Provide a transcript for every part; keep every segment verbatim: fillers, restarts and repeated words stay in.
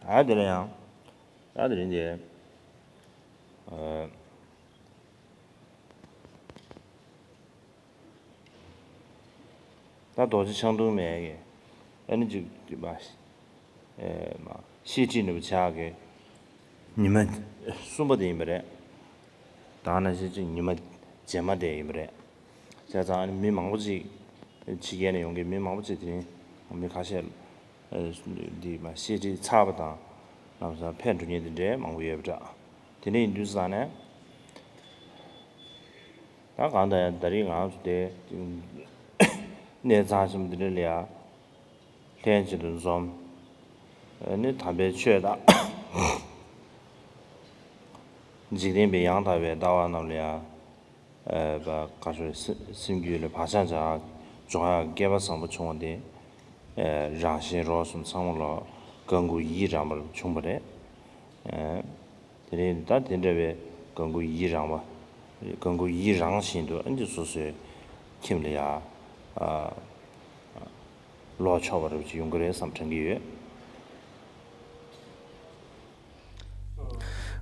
ཨ་དེ་ལ་ཡང་། ཨ་དེ་རིང་དེ། ཨ། ད་རྡོ་རྗེ་འཆང་གདུང་མའི་གི། ཨ་ནི་ཅིག་ཅིག་མ། ཨེ་མ། བཤད་ཁྲིད་ནུབ་ཆག་གི། ཉི་མ་གསུམ་པ་དེ་ཡིན་པ་རེད། ད་ནང་བཞིན་ཅིག་ཉི་མ་རྗེས་མ་དེ་ཡིན་པ་རེད། བྱས་ཙང་ཨ་ནི་མི་མང་པོ་ཅིག་ཕྱི་རྒྱལ་ནས་ཡོང་གི་མི་མང་པོ་ཅིག་དེ་རིང་མི་ཁ་ཤས། ཨེ་འདི་མ་བཤད་ཁྲིད་ཚར་བ་དང་། ལམ་སང་ཕེབས་འགྲོ་མཁན་དེ་འདྲའི་མང་པོ་ཡོད་པ་འདྲ། དེ་འདྲ་ཡིན་དུས་ཙང་ནས། ད་གང་ལྟར་ཡང་ད་རེས་ང་ཚོ་དེ་གནས་ཚང་ཆེན་པོ་འདི་འདྲ་ལ་ཡ་ལྷན་ཅིག་ཏུ་འཛོམས། ཨ་ནི་དམ་པའི་ཆོས་དང་། འཇིག་རྟེན་པའི་ཡང་དག་པའི་ལྟ་བ་རྣམས་ལ་ཡ། ཨ་བ་ག་ཚོད་སེམས་རྒྱུད་ལ་བག་ཆགས་འཇགས་འཇོག་ཡག་སྐལ་པ་བཟང་པོ་བྱུང་བ་དེ། ཨ་རང་གཞན་རོགས་གསུམ་ཚང་མ་ལ་དགའ་མགུ་ཡི་རངས་པ་བྱུང་བ་རེད། ཨ། དེ་རིང་ད་དེ་འདྲ་བའི་དགའ་མགུ་ཡི་རངས་པ། དགའ་མགུ་ཡི་རངས་བཞིན་དུ་ཨ་ནི་སོ་སོའི་ཁྱིམ་ལ་ཡ། ཨ། ལོག་ཆོག་པ་རེ་ཅིག་ཡོང་གི་རེད་བསམ་དྲན་གྱི་ཡོད།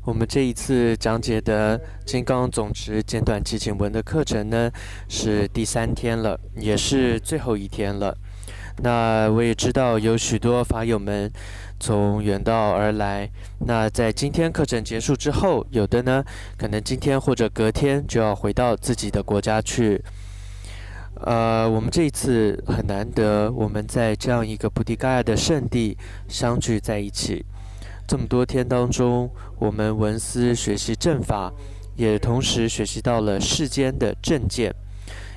我们这一次讲解的金刚总持简短祈请文的课程呢，是第三天了，也是最后一天了。那我也知道有许多法友们从远道而来，那在今天课程结束之后，有的呢，可能今天或者隔天就要回到自己的国家去。呃，我们这一次很难得，我们在这样一个菩提伽耶的圣地相聚在一起。这么多天当中，我们闻思学习正法，也同时学习到了世间的正见，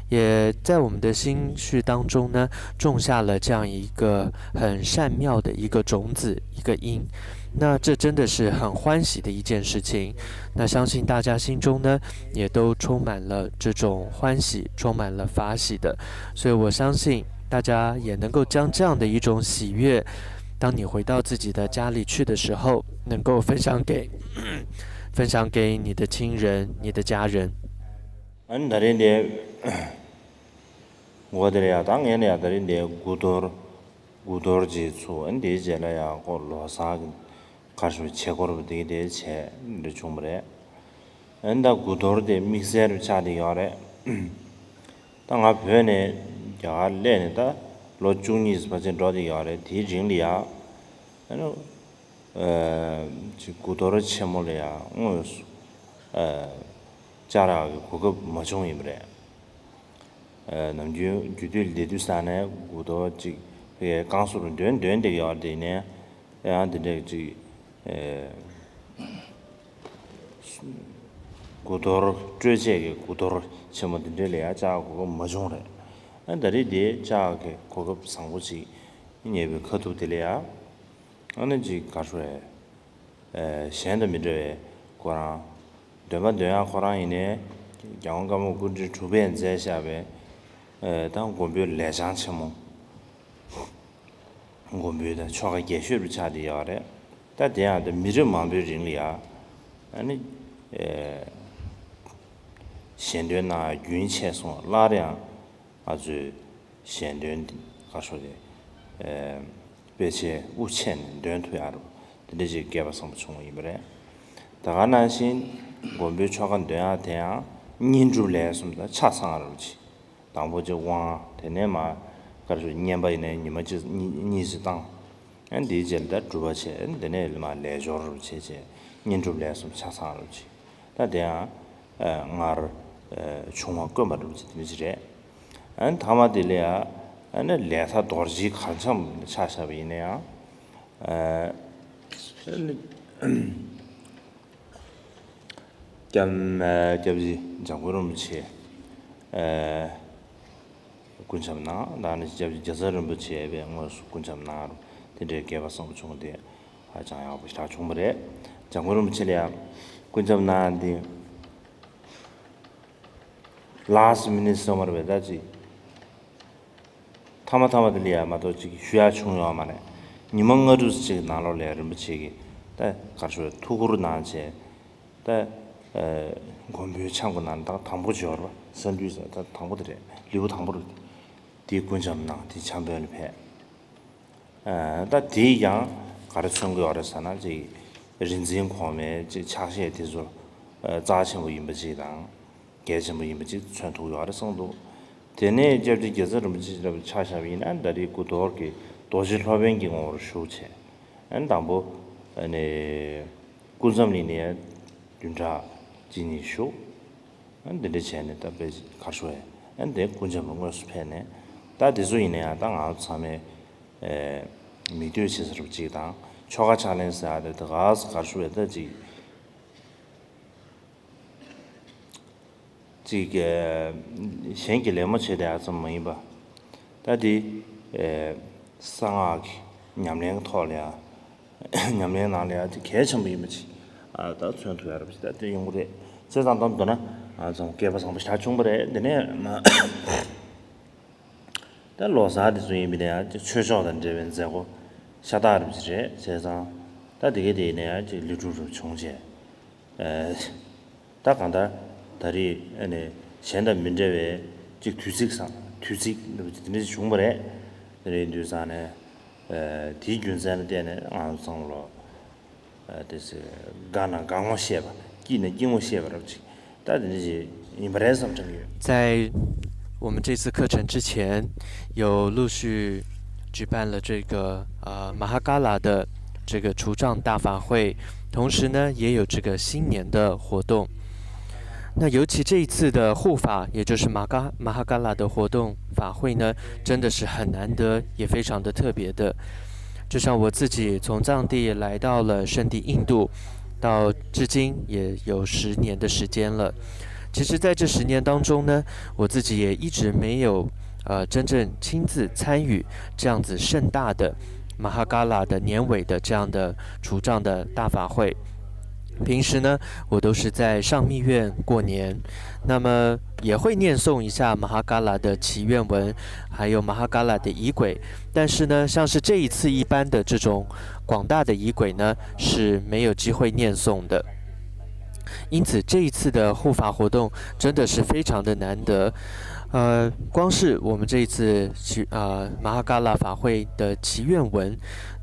也在我们的心绪当中呢，种下了这样一个很善妙的一个种子，一个因。那这真的是很欢喜的一件事情。那相信大家心中呢，也都充满了这种欢喜，充满了法喜的。所以我相信大家也能够将这样的一种喜悦，当你回到自己的家里去的时候，能够分享给分享给你的亲人、你的家人。 ཨ་ནི་ད་རིང་དེ། ངོ་དེ་ལ་ཡ་ད་ངས་ནས་ཡ་ད་རིང་དེ་དགུ་གཏོར། དགུ་གཏོར་རྗེས་ཚུགས། ཨ་ནི་དེའི་རྗེས་ལ་ཡ་ཁོ་ལོ་གསར་གྱི་གར་ཞུ་ཆས་སྐོར་བ་དེ་དེ་བྱས་འདྲ་བྱུང་བ་རེད། ཨ་ནི་ད་དགུ་གཏོར་དེ་དམིགས་བསལ་རུ་ཆགས་བསྡད་ཡོད་རེད། ད་ང་བོད་ནས་རྒྱ་གར་སླེབས་ནས་ད་ལོ་བཅུ་གཉིས་ཕལ་ཆེར་འགྲོ་བསྡད་ཡོད་རེད། དེའི་རིང་ལ་ཡ། ཨ་ནི། ཨ། ཅིག་དགུ་གཏོར་ཆེན་མོ་ལ་ཡང་དངོས་སུ། ཨ། བཅར་ཡག་གི་གོ་སྐབས་མ་བྱུང་ཡིན་པ་རེད། ཨ། ནམ་རྒྱུན་རྒྱུན་དུས་ལས་དུས་ས་ནས་དགུ་གཏོར་ཅིག་བཀའ་གསུང་རུ་འདོན་འདོན་བསྡད་ཡོད་རེད། དེ་ནས་ཡང་འདི་འདྲ་ཅིག་ཨ། དགུ་གཏོར་སྤྲོས་བཅས་ཀྱི་དགུ་གཏོར་ཆེན་མོ་འདི་འདྲ་ལ་ཡང་བཅར་གོ་སྐབས་མ་བྱུང་རེད། ཨ། ད་རེས་དེ་བཅར་གྱི་གོ་སྐབས་བཟང་པོ་ཅིག་རྙེད་པའི་ཁ་ཐུག་དེ་ལ་ཡང་། ཨ་ནི་ཅིག་ག་རེ་ཟེར། ཨེ། གཞན་དང་མི་འདྲ་བའི་ཁོ་རང་། འདོན་པ་འདོན་ཡག་ཁོ་རང་ཡིན་ནའི། རྒྱལ་དབང་ཀརྨ་སྐུ་ཕྲེང་དྲུག་པས་མཛད་བཞག་པའི། ཨེ། ད་མགོན་པོའི་ལས་བྱང་ཆེན་མོ། མགོན་པོའི་ད་ཆོ་ག་རྒྱས་ཤོས་རུ་ཆགས་བསྡད་ཡོད་རེད། ད་དེ་ཡང་ད་མི་རབས་མང་པོའི་རིང་ལ་ཡ། ཨ་ནི། ཨེ། ཞལ་འདོན་གནང་རྒྱུན་ཆད་སོང་། སླར་ཡང་། ང་ཚོས་ཞལ་འདོན་འདི་ག་ཤོ་དེ། ཨེ། དཔེ་ཆའི་དབུ་ཆད་ནས་འདོན་ཐུབ་ཡག་རུ་དེ་འདྲ་ཅིག་སྐལ་པ་བཟང་པོ་བྱུང་བ་ཡིན་པ་རེད། ད་ག་ནང་བཞིན་མགོན་པོའི་ཆོ་ག་འདོན་ཡག་དེ་ཡང་བསྙེན་སྒྲུབ་ལས་གསུམ་དང་ཆ་ཚང་རུ་ཅིག་དང་པོ་ཅིག་དབང་། དེ་ནས་མ་ག་རེ་ཞུ། བསྙེན་པ་ཡིན་ནའི་ཉི་མ་གཅིག་གཉིས་གཉིས་ཅིག་བཏང་། ཨ། དེའི་རྗེས་ལ་ད་སྒྲུབ་པ་བྱས། དེ་ནས་མ་ལས་སྦྱོར་རུ་བྱས་བྱས་བསྙེན་སྒྲུབ་ལས་གསུམ་ཆ་ཚང་རུ་ཅིག་ད་དེ་ཡང་། ཨ། སྔར། ཨ། བྱུང་བ་བསྐོན་པ་འདྲ་པོ་ཅིག་དེ་འདྲ་ཅིག་རེད། ཨ། མཐའ་མ་དེ་ལ་ཡ། ཨ་ནི་ལས་མཐའ་རྡོ་རྗེའི་གར་འཆམ་ཆ་བཞག་པ་ཡིན་ན་ཡང་། ཨ། སྐྱབས། ཨ། སྐྱབས་རྗེ་འཇམ་མགོན་རིན་པོ་ཆེ། ཨ། སྐུ་འཆམ་གནང་། ད་ནི་སྐྱབས་རྗེ་རྒྱལ་ཚབ་རིན་པོ་ཆེ་བས་དངོས་སུ་སྐུ་འཆམ་གནང་རུང་དེ་འདྲའི་སྐལ་པ་བཟང་པོ་བྱུང་སྟེ། ཧ་ཅང་ཡག་པོ་ཞེ་དྲག་བྱུང་བ་རེད། འཇམ་མགོན་རིན་པོ་ཆེ་ལ་ཡང་སྐུ་འཆམ་གནང་སྟེ། ལཱ་སི་མི་ནི་སི་ཟེར་བ་རེད་པས། ད་ཅིག་མཐའ་མ་མཐའ་མ་དེ་ལ་ཡ་མ་གཏོགས་ཅིག་ཞུ་ཡག་བྱུང་ཡོད་མ་རེད། ཉི་མ་ལྔ་དྲུག་ཅིག་ནང་ལོགས་ལ་ཡ་རིན་པོ་ཆེ་གིས་ད་ག་རེ་ཞུ། ཐུགས་ཁུར་གནང་བྱས། ད། ཨ། མགོན་པོའི་ཆང་གི་ནང་ད་དང་པོ་འབྱོར་བ། ས་འདུས་ཟེར་ད་དང་པོ་དེ་རེད། ལེའུ་དང་པོ་རེད། དེའི་སྐུ་འཆམ་གནང་། དེ་འཆམ་དཔོན་ལ་ཕེབས། ཨ། ད་དེ་ཡང་ ག་རེ་མཚོན་གྱི་ཡོད་རེད་ཟེར་ན། ཅིག་རིག་འཛིན་གོང་མའི་ཅིག་ཕྱག་བཞེས་དེ་ཚོ་ཨ་རྩ་ཆེན་པོ་ཡིན་པ་ཅིག་དང་། གལ་ཆེན་པོ་ཡིན་པ་ཅིག་མཚོན་ཐུབ་ཡོད་རེད་བསམ་འདུག་དེ་ནས་སྐྱབས་རྗེ་རྒྱལ་ཚབ་རིན་པོ་ཆེ་ལ་ཆ་བཞག་པ་ཡིན་ན། ད་རེས་སྐུ་གཏོར་གྱི་རྡོ་རྗེ་སློབ་དཔོན་གྱི་ངོ་བོར་བཞུགས་བྱས། ཨ་ནི་དང་པོ་ཨ་ནི་སྐུ་མཚམས་གླིང་ནས་བདུན་ཕྲག་གཅིག་གཉིས་བཞུགས། ཨ་འདི་འདྲ་བྱས་ནས་ད་དཔེ་གར་ཤོར་བས། ཨ་འདི་སྐུ་མཚམས་ལ་དངོས་སུ་ཕེབས་ནས། ད་དེ་ཚོ་ཡིན་ན་ཡང་ད་ང་ཚོ་ཚང་མས་ཨེ་མིག་ལྟོས་བྱེད་ས་རུ་གཅིག་དང་། ཆོ་ག་ཕྱག་ལེན་ཟེར་ཡ་དེ་ད་ག་ས་གར་ཤོར་བས། ད་གཅིག་གཅིག་གཞན་གྱི་ལད་མོ་བྱེད་བསྡད་ཡ་ཙམ་མ་ཡིན་པ། ད་འདི་ཨེ་གསང་སྔགས་ཀྱི་ཉམས་ལེན་གྱི་ཐོག་ལ་ཡང་། ཉམས་ལེན་ནང་ལ་ཡང་དེ་གལ་ཆེན་པོ་ཡིན་པ་ཅིག་ཨ་ད་མཚོན་ཐུབ་ཡ་རེད་པ་ཅིག་ད་དེ་ཡོང་གི་རེད། བྱས་ཙང་ད་མདོར་ན་ང་ཚོ་སྐལ་པ་བཟང་པོ་ཞེ་དྲག་བྱུང་བ་རེད། འདི་ནས་མ་ད་ལོ་གསར་དེ་ཚོ་ཡིན་པ་ཡིན་ན་ཡང་ཆོས་ཕྱོགས་དང་འབྲེལ་བའི་མཛད་སྒོ་ཤ་སྟག་རེད་པ་ཅིག་རེད། བྱས་ཙང་ད་དེ་ག་དེ་ཡིན་ན་ཡང་ཅིག་ལེགས་གྲུབ་རུ་བྱུང་བྱས། ཨ་ད་གང་ལྟར་ད་རེས་ཨ་ནི་གཞན་དང་མི་འདྲ་བའི་ཅིག་དུས་ཚིགས་སམ། དུས་ཚིགས་འདི་འདྲ་ཞིག་བྱུང་བ་རེད། དེ་རེད་དུས་ཙང་ནས་ཨ་དེའི་རྒྱུ་མཚན་ལ་བརྟེན་ནས་ང་ཚོ་ཚང་མ་ལོ་ཨ་དེ་ཚོ་དགའ་ན་དགའ་ངོ་ཤེས་པ། སྐྱིད་ན་སྐྱིད་ངོ་ཤེས་པ་རབ་ཅིག་ད་དེ་འདྲ་ཞིག་ཡིན་པ་རེད་བསམ་དྲན་གྱི་ཡོད། 在我们这次课程之前，有陆续举办了这个呃马哈嘎拉的这个除障大法会，同时呢也有这个新年的活动。那尤其这一次的护法，也就是马嘎马哈嘎拉的活动法会呢，真的是很难得，也非常的特别的。就像我自己从藏地来到了圣地印度，到至今也有十年的时间了。其实，在这十年当中呢，我自己也一直没有呃真正亲自参与这样子盛大的马哈嘎拉的年尾的这样的除障的大法会。平时呢，我都是在上密院过年，那么也会念诵一下马哈嘎拉的祈愿文，还有马哈嘎拉的仪轨。但是呢，像是这一次一般的这种广大的仪轨呢，是没有机会念诵的。因此，这一次的护法活动真的是非常的难得。呃，光是我们这一次祈呃马哈嘎拉法会的祈愿文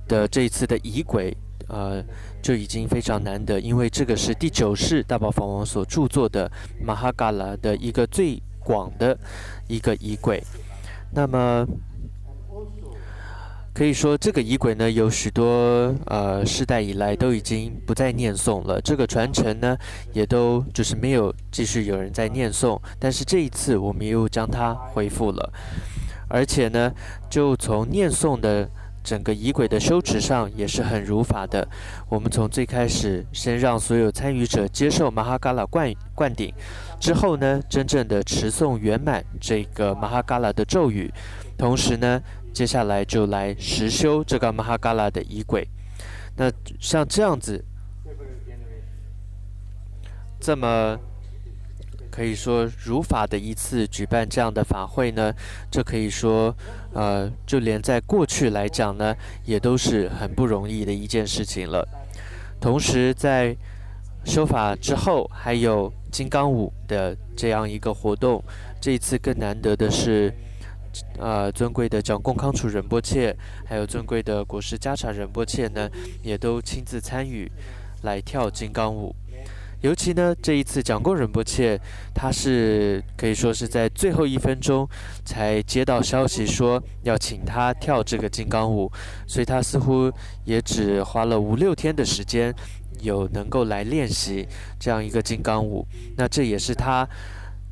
的这一次的仪轨，呃，就已经非常难得，因为这个是第九世大宝法王所著作的马哈嘎拉的一个最广的一个仪轨。那么可以说，这个仪轨呢，有许多呃世代以来都已经不再念诵了，这个传承呢，也都就是没有继续有人在念诵。但是这一次，我们又将它恢复了，而且呢，就从念诵的整个仪轨的修持上也是很如法的。我们从最开始先让所有参与者接受马哈嘎拉灌灌顶，之后呢，真正的持诵圆满这个马哈嘎拉的咒语，同时呢，接下来就来实修这个马哈嘎拉的仪轨。那像这样子，这么可以说如法的一次举办这样的法会呢，这可以说，呃，就连在过去来讲呢，也都是很不容易的一件事情了。同时，在修法之后，还有金刚舞的这样一个活动，这一次更难得的是，呃，尊贵的讲供康楚仁波切，还有尊贵的国师加察仁波切呢，也都亲自参与来跳金刚舞。尤其呢，这一次讲供仁波切，他是可以说是在最后一分钟才接到消息说要请他跳这个金刚舞，所以他似乎也只花了五六天的时间，有能够来练习这样一个金刚舞。那这也是他，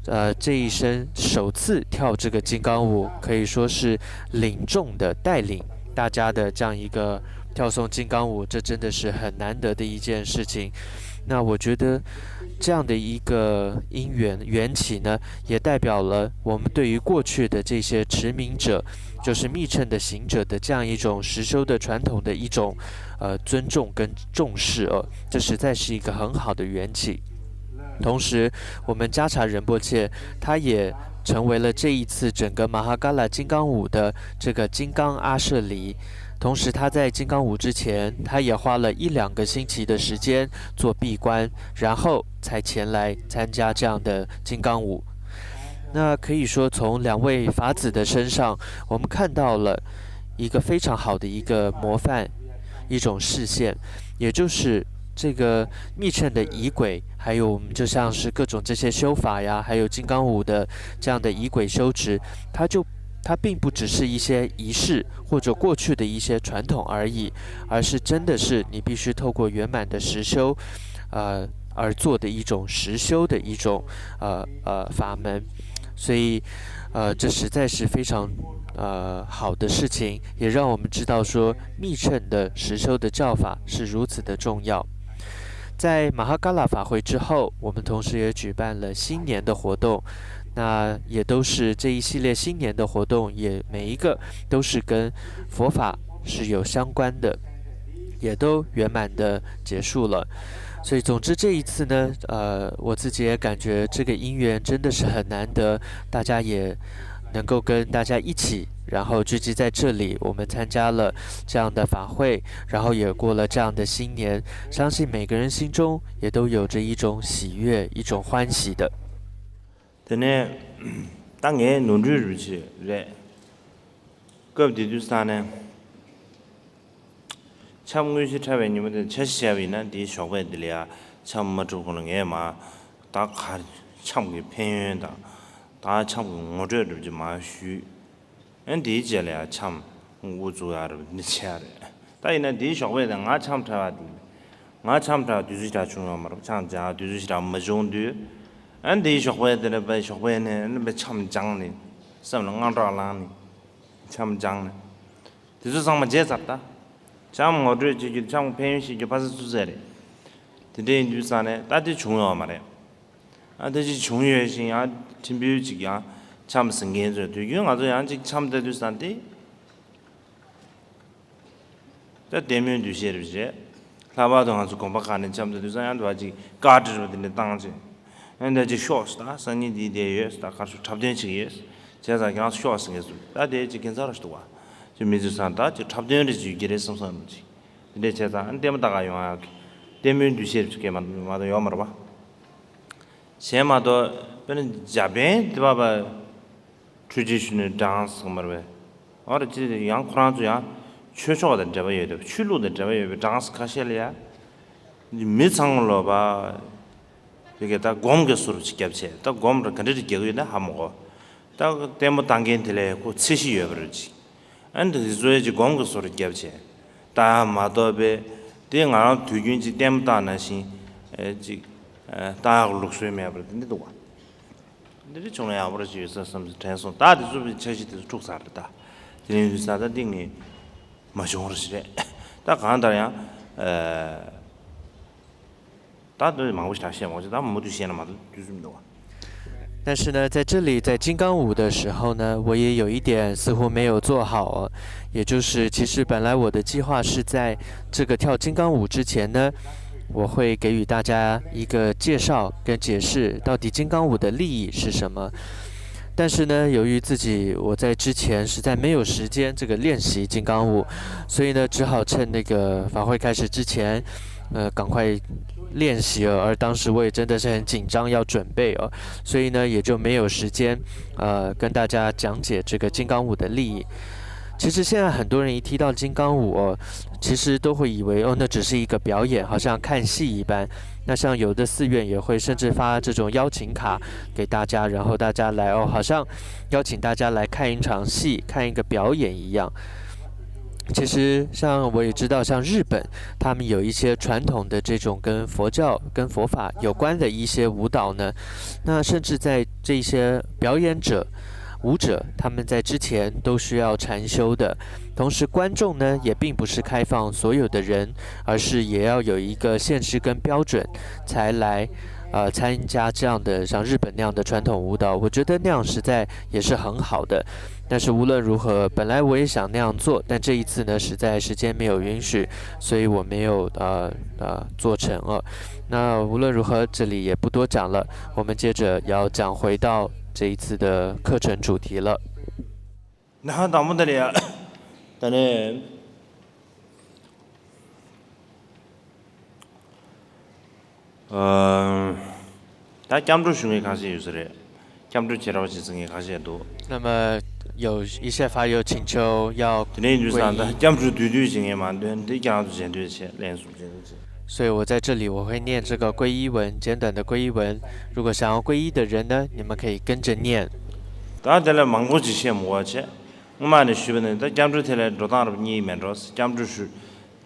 呃，这一生首次跳这个金刚舞，可以说是领众的带领大家的这样一个跳诵金刚舞，这真的是很难得的一件事情。那我觉得这样的一个因缘缘起呢，也代表了我们对于过去的这些持明者，就是密乘的行者的这样一种实修的传统的一种呃尊重跟重视哦，这实在是一个很好的缘起。同时，我们加察仁波切他也成为了这一次整个马哈嘎拉金刚舞的这个金刚阿舍离。同时，他在金刚舞之前，他也花了一两个星期的时间做闭关，然后才前来参加这样的金刚舞。那可以说，从两位法子的身上，我们看到了一个非常好的一个模范。一种视线，也就是这个密乘的仪轨，还有我们就像是各种这些修法呀，还有金刚舞的这样的仪轨修持，它就它并不只是一些仪式或者过去的一些传统而已，而是真的是你必须透过圆满的实修，呃，而做的一种实修的一种呃呃法门，所以呃这实在是非常呃好的事情，也让我们知道说密乘的实修的教法是如此的重要。在马哈嘎拉法会之后，我们同时也举办了新年的活动，那也都是这一系列新年的活动，也每一个都是跟佛法是有相关的，也都圆满的结束了。所以，总之这一次呢，呃，我自己也感觉这个因缘真的是很难得，大家也能够跟大家一起，然后聚集在这里，我们参加了这样的法会，然后也过了这样的新年，相信每个人心中也都有着一种喜悦、一种欢喜的。དེ་ནས་ད་ངའི་ནོར་འཁྲུལ་རུ་ཆེ་རེད། སྐབས་དེ་དུས་ས་ནས། འཆམ་དངོས་གཞི་འཁྲབ་པའི་ཉིན་མོ་དེ་འཆར་གཞི་བཞག་པ་ཡིན་ན། དེའི་ཞོགས་པ་དེ་ལ་ཡ་འཆམ་མ་འཁྲབ་གོང་ལ་ངས་མར་ད་ག་འཆམ་གྱི་ཕན་ཡོན་དང་། ད་འཆམ་གྱི་ངོ་སྤྲོད་འདྲ་པོ་ཅིག་མར་ཞུས། ཨ་ནི་དེའི་རྗེས་ལ་ཡ་འཆམ་དབུ་བཙུགས་ཡག་འདྲ་པོ་འདི་བྱས་རེད། ད་ཡིན་ན་དེའི་ཞོགས་པ་དེ་ང་འཆམ་འཁྲབ་པ་དེ། ང་འཆམ་འཁྲབ་དུས་ཚོད་ཞེ་དྲག་བྱུང་ཡོད་མ་རེད། འཆམ་སྦྱང་དུས་ཚོད་ཞེ་དྲག་མ་བྱུང་དུས། ཨ་ནི་དེའི་ཞོགས་པ་དེ་ནས་པའི་ཞོགས་པ་ནས་ཨ་ནི་པའི་འཆམ་སྦྱངས་ནས་སེམས་ལ་དངངས་སྐྲག་ལངས་ནས། འཆམ་སྦྱངས་ནས། དེ་ཚོ་ཚང་མ་བརྗེད་ཚར་ད། འཆམ་ངོ་སྤྲོད་བྱེད་རྒྱུ། འཆམ་ཕན་ཡོན་ཤེས་རྒྱུ་ཕ་ས་སུ་ཟེར་རེད། དེ་འདྲ་ཡིན་དུས་ས་ནས་ད་དེ་བྱུང་ཡོད་མ་རེད། ཨ་དེ་ཅིག་བྱུང་ཡོད་ཤིང་ཡང་ཕྲན་བུ་ཅིག་ཡང་འཆམ་ཟིན་མཁན་ཚོས་དུས་རྒྱུན་ང་ཚོ་ཡང་ཅིག་འཆམ་བསྡད་དུས་ས་དེ། ད་ལྟད་མོའི་འདུ་ཤེས་རེད་བྱས། ལྷག་པར་དུ་ང་ཚོ་དགོན་པ་ཁག་ནས་འཆམ་དུ་དུས་ཙང་ཡང་འདུག་བ་ཅིག་བཀའ་དྲིལ་བ་དེ་འདྲ་བཏང་བྱས། ཨ་འདྲ་ཅིག་ཤོག་ཟེར། ད་སང་ཉིན་འདི་བསྡད་ཡོད་ཟེར། ད་གར་སོ་འཁྲབ་སྟོན་བྱེད་ཀྱི་ཡོད་ཟེར། བྱས་ཙང་ཁྱེད་རང་ཚོ་ཤོག་ཟེར་མཁན་ཟེར། ད་དེ་ཅིག་ཁྱད་མཚར་ར་ཞིག་འདུག་བ། ཅིག་མི་ཚོས་ས་ད་ཅིག་འཁྲབ་སྟོན་རེ་ཅིག་ཡོད་ཀྱི་རེད་བསམ་བསམ་ཅིག་དེ་འདྲ་བྱས་ཙང་ཨ་ལྟད་མོ་ལྟ་ག་ཡོང་ཡག་གི་ལྟད་མོའི་འདུ་ཤེས་རེ་ཅིག་སྐྱེས་མ་མ་གཏོགས་ཡོད་མ་རེད་བ། གཞན་མ་གཏོགས་དཔེར་ན་འཇར་པན་དེ་བ་བ། ཁྲུས་གཅོད་ཞུ་ནས་སྦྱངས་ཟེར་གི་མ་རེད་པས། འོ་རེད། ཅི་ཡང་ཁོ་རང་ཚོ་ཡང་ཆོས་ཕྱོགས་དང་འབྲེལ་བ་ཡོད་དེ། ཆོས་ལུགས་དང་འབྲེལ་བ་ཡོད་པའི་སྦྱངས་ཁ་ཤས་ལ་ཡ། མི་ཚང་མ་ལོ་བ། དེ་གས་ད་སྒོམ་གྱི་ཟུར་ཅིག་བརྒྱབ་བྱས། ད་སྒོམ་ར་ག་འདྲ་རེ་རྒྱག་གི་ཡོད་ན་ཧ་མ་གོ། ད་ལྟད་མོ་ལྟ་མཁན་དེ་ལ་ཁོ་ཚད་གཞི་ཡོད་པ་རེད་ཅིག་ཨ་ནི་དེ་ཚོའི་ཅིག་སྒོམ་གྱི་ཟུར་བརྒྱབ་བྱས། ད་མ་གཏོགས་པའི་དེ་ང་རང་དུས་རྒྱུན་ཅིག་ལྟད་མོ་ལྟ་ན་བཞིན་ཨེ་ཅིག་ཨེ་ལྟ་ཡག་ལུགས་སྲོལ་མེད་པར་དེ་འདྲ་འདུག་བ། འདི་འདྲ་བྱུང་ན་ཡག་པོ་རེ་ཞིག་ཡོད་ས་བསམ་ཚུལ་དྲན་སོང་། ད་དེ་ཚོ་བའི་འཆར་གཞི་དེ་ཚོ་འཁྲུག་ཚར་རེད་ད། དེ་རིང་ཡོད་ས་ད་འདི་ངས་མ་བྱུང་རེ་ཞིག་རེད། ད་གང་ལྟར་ཡང་ཨ་ད་འདི་མང་པོ་ཞིག་ད་བཤད་མ་དགོས་ཅིག་ད་མུ་མཐུད་བཤད་ན་མ་གཏོགས་དུས་ཚོད་མི་འདུག་བ། 但是呢，在这里，在金刚舞的时候呢，我也有一点似乎没有做好哦，也就是，其实本来我的计划是在这个跳金刚舞之前呢，我会给予大家一个介绍跟解释，到底金刚舞的利益是什么。但是呢，由于自己我在之前实在没有时间这个练习金刚舞，所以呢，只好趁那个法会开始之前，呃，赶快练习了。而当时我也真的是很紧张，要准备哦，所以呢，也就没有时间，呃，跟大家讲解这个金刚舞的利益。其实现在很多人一提到金刚舞哦，其实都会以为哦，那只是一个表演，好像看戏一般。那像有的寺院也会甚至发这种邀请卡给大家，然后大家来哦，好像邀请大家来看一场戏，看一个表演一样。其实，像我也知道，像日本，他们有一些传统的这种跟佛教、跟佛法有关的一些舞蹈呢，那甚至在这些表演者、舞者，他们在之前都需要禅修的。同时，观众呢也并不是开放所有的人，而是也要有一个限制跟标准，才来呃参加这样的像日本那样的传统舞蹈。我觉得那样实在也是很好的。但是无论如何，本来我也想那样做，但这一次呢，实在时间没有允许，所以我没有呃呃做成了。那无论如何，这里也不多讲了，我们接着要讲回到这一次的课程主题了。ན་དང་པོ་དེ་ལ་ཡ་ད་ནས། ཨ། ད་སྐྱབས་འགྲོ་ཞུ་མཁན་ཁ་ཤས་ཡོད་ས་རེད། སྐྱབས་འགྲོ་ཁྱེད་རང་བྱེད་ས་མཁན་ཁ་ཤས་འདུག 那么，有一些法友请求要 དེ་ནས་ཡིན་དུས་ཙང་ད་སྐྱབས་འགྲོ་བསྡུས་བསྡུས་ཅིག་ངས་མ་འདོན་ཏེ་ཁྱེད་རང་ཚོ་མཇལ་འདོད་བྱས་ལན་གསུམ་མཇལ་འདོད་བྱས། 所以我在这里我会念这个皈依文，简短的皈依文。如果想要皈依的人呢，你们可以跟着念。 ད་དེ་ལས་མང་པོ་ཅིག་བཤད་མི་དགོས་བྱས། སྔོན་མ་ནས་ཞུས་པ་ནི་ད་སྐྱབས་འགྲོ་དེ་ལས་འགྲོ་སྟངས་རབ་གཉིས་མེད་འགྲོ། སྐྱབས་འགྲོ་ཞུ།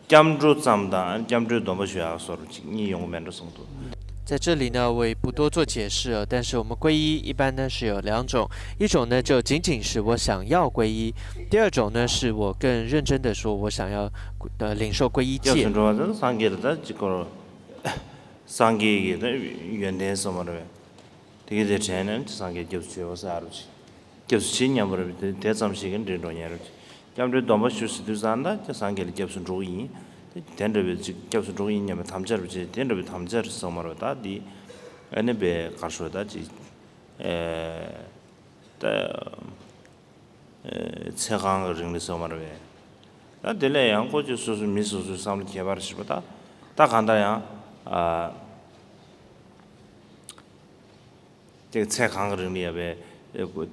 སྐྱབས་འགྲོ་ཙམ་དང་སྐྱབས་འགྲོའི་སྡོམ་པ་ཞུ་ཡག་སོགས་ཅིག་གཉིས་ཡོང་གི་མེད་འགྲོ་གསུངས་འདུག 在这里呢，我也不多做解释了，但是我们皈依一般呢是有两种，一种呢就仅仅是我想要皈依，第二种呢是我更认真的说我想要呃领受皈依 སྐྱབས་སུ 戒。 འགྲོ་བ་དེ་སངས་རྒྱས་ལ་ད་ཅིག་སྐོར། སངས་རྒྱས་ཀྱི་ད་ཡོན་ཏན་སོགས་མ་རེད་པས། དེ་གི་དེ་དྲན་ནས་སངས་རྒྱས་སྐྱབས་སུ་མཆིའོ་ཟེར་རོ་ཅིག་སྐྱབས་སུ་མཆི་སྙམ་པ་རེད་པས། དེ་དེ་ཙམ་ཞིག་གིས་འགྲིག་འགྲོ་ཉན་རོ་ཅིག་སྐྱབས་འགྲོའི་སྡོམ་པ་ཞུ་ཟེར་དུས་ཙང་ད་སངས་རྒྱས་ལ་སྐྱབས་སུ་འགྲོ་གི་ཡིན། དེ་འདྲ་བའི་ཅིག་སྐྱབས་སུ་འགྲོ་གི་ཡིན་སྙམ་པའི་དམ་བཅའ་རུ་བྱེད། དེ་འདྲ་བའི་དམ་བཅའ་རུ་སོགས་མ་རེད་པས། ད་འདི་ཨ་ནི་པའི་གར་ཤོར་ད་ཅིག་ཨེ། ད། ཚེ་གང་གི་རིང་ལ་སོང་བ་རེད་པས། ད་དེ་ལས་ཡང་ཁོ་ཚོས་སོ་སོའི་མི་སོ་སོའི་བསམ་བློ་ཁྱད་པར་ཞིག་པ་ད། ད་གང་ལྟར་ཡང་ཨ། དེ་ཚེ་གང་གི་རིང་ལ་ཡ་བའི་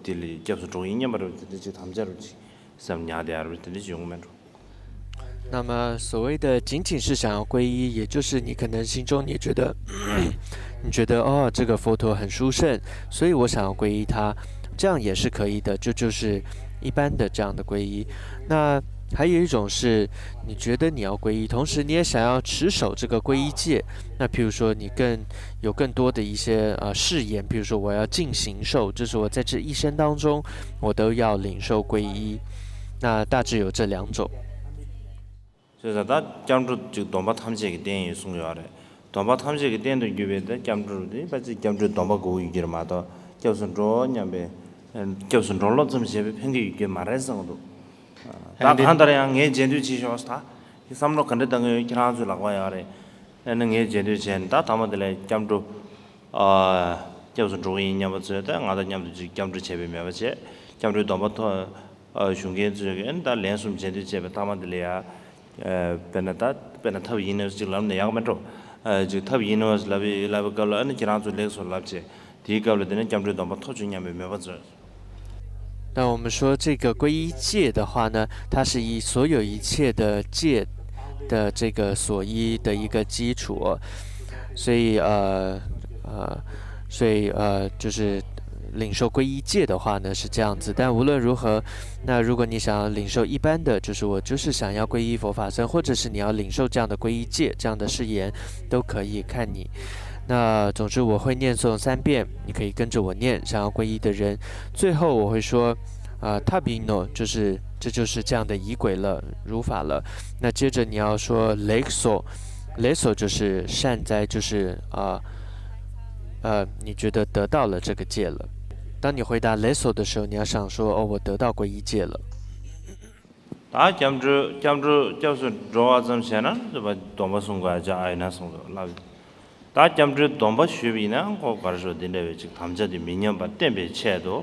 དེ་ལ་སྐྱབས་སུ་འགྲོ་ཡིན་སྙམ་པ་རེད་པས། དེ་འདྲ་ཅིག་དམ་བཅའ་རུ་ཅིག་སེམས་ཉག་བསྡད་ཡ་རེད་པས། དེ་འདྲ་ཅིག་ཡོང་གི་མེད་འགྲོ། 那么所谓的仅仅是想要皈依，也就是你可能心中你觉得，你觉得哦这个佛陀很殊胜，所以我想要皈依他，这样也是可以的，这就是一般的这样的皈依。那还有一种是，你觉得你要皈依，同时你也想要持守这个皈依戒。那譬如说你更有更多的一些呃誓言，譬如说我要进行受，就是我在这一生当中我都要领受皈依。那大致有这两种。 བྱས་ཙང་ད་སྐྱབས་འགྲོ་ཅིག་སྡོམ་པ་ཐམས་ཅད་ཀྱི་རྟེན་ཡིན་གསུངས་ཡོད་རེད། སྡོམ་པ་ཐམས་ཅད་ཀྱི་རྟེན་དུ་གྱུར་པའི་ད་སྐྱབས་འགྲོ་དེ་ཕལ་ཆེར་སྐྱབས་འགྲོའི་སྡོམ་པ་དགོས་ཀྱི་ཡོད་ཀྱི་རེད་མ་གཏོགས། སྐྱབས་སུ་འགྲོ་སྙམ་པའི། སྐྱབས་སུ་འགྲོ་ལོ་ཙམ་བྱས་པས་ཕན་གྱི་ཡོད་ཀྱི་མ་རེད་བསམ་གྱི་འདུག་ད་གང་ལྟར་ཡང་ངས་མཇལ་འདོད་བྱེད་ཤོག་ད། ཁྱེད་བསམ་བློ་ག་འདྲ་བཏང་གི་ཡོད། ཁྱེད་རང་ཚོའི་ལག་པ་ཡོད་རེད། ཨ་ནི་ངས་མཇལ་འདོད་བྱས་ནས་ད་ཐ་མ་དེ་ལ་སྐྱབས་འགྲོ། སྐྱབས་སུ་འགྲོ་གི་ཡིན་སྙམ་པ་ཚོས་ད་ང་དང་མཉམ་དུ་ཅིག་སྐྱབས་འགྲོ་བྱས་པའི་མོས་པ་བྱས། སྐྱབས་འགྲོའི་སྡོམ་པ་ཐོབ། ཞུ་མཁན་ཚོས་ཀྱི་ཨ་ནི་ད་ལན་གསུམ་མཇལ་འདོད་བྱས་པའི་ཐ་མ་དེ་ལ་ཡ། དཔེར་ན་ད་དཔེར་ན་ཐབས་ཡིན་ནོ་ཅིག་ལབ་ན་ཡག་མེད་འགྲོ། ཅིག་ཐབས་ཡིན་ནོ་ལབ་པའི་ལབ་པའི་སྐབས་ལ་ཨ་ནི་ཁྱེད་རང་ཚོ་ལེགས་སོ་ལབ་བྱས། དེའི་སྐབས་ལ་དེ་ནས་སྐྱབས་འགྲོའི་སྡོམ་པ་ཐོབ་བྱུང་སྙམ་པའི་མོས་པ་མཛོད། 那我们说这个皈依戒的话呢，它是以所有一切的戒的这个所依的一个基础，所以呃呃，所以呃就是领受皈依戒的话呢是这样子。但无论如何，那如果你想要领受一般的，就是我就是想要皈依佛法僧，或者是你要领受这样的皈依戒这样的誓言，都可以看你。那总之我会念诵三遍，你可以跟着我念。想要皈依的人，最后我会说，啊，tabino，就是这就是这样的仪轨了，如法了。那接着你要说 lexo，lexo 就是善哉，就是啊呃，你觉得得到了这个戒了。当你回答 lexo 的时候，你要想说，哦，我得到皈依戒了。 ད་སྐྱབས་འགྲོ་སྐྱབས་འགྲོ་སྐྱབས་སུ་འགྲོ་བ་ཙམ་བྱས་ན་སྡོམ་པ་སྡོམ་པ་སྲུང་དགོས་ཡ་ཅིག་ཨ་ཡིན་ན་གསུངས་འདུག་ལབ། ད་སྐྱབས་འགྲོའི་སྡོམ་པ་ཞུས་པ་ཡིན་ན་ཁོ་ག་རེ་ཞུ་འདི་འདྲ་བའི་ཅིག་དམ་བཅའ་དེ་མི་ཉམས་པ་བསྟན་པའི་ཆེད་དུ།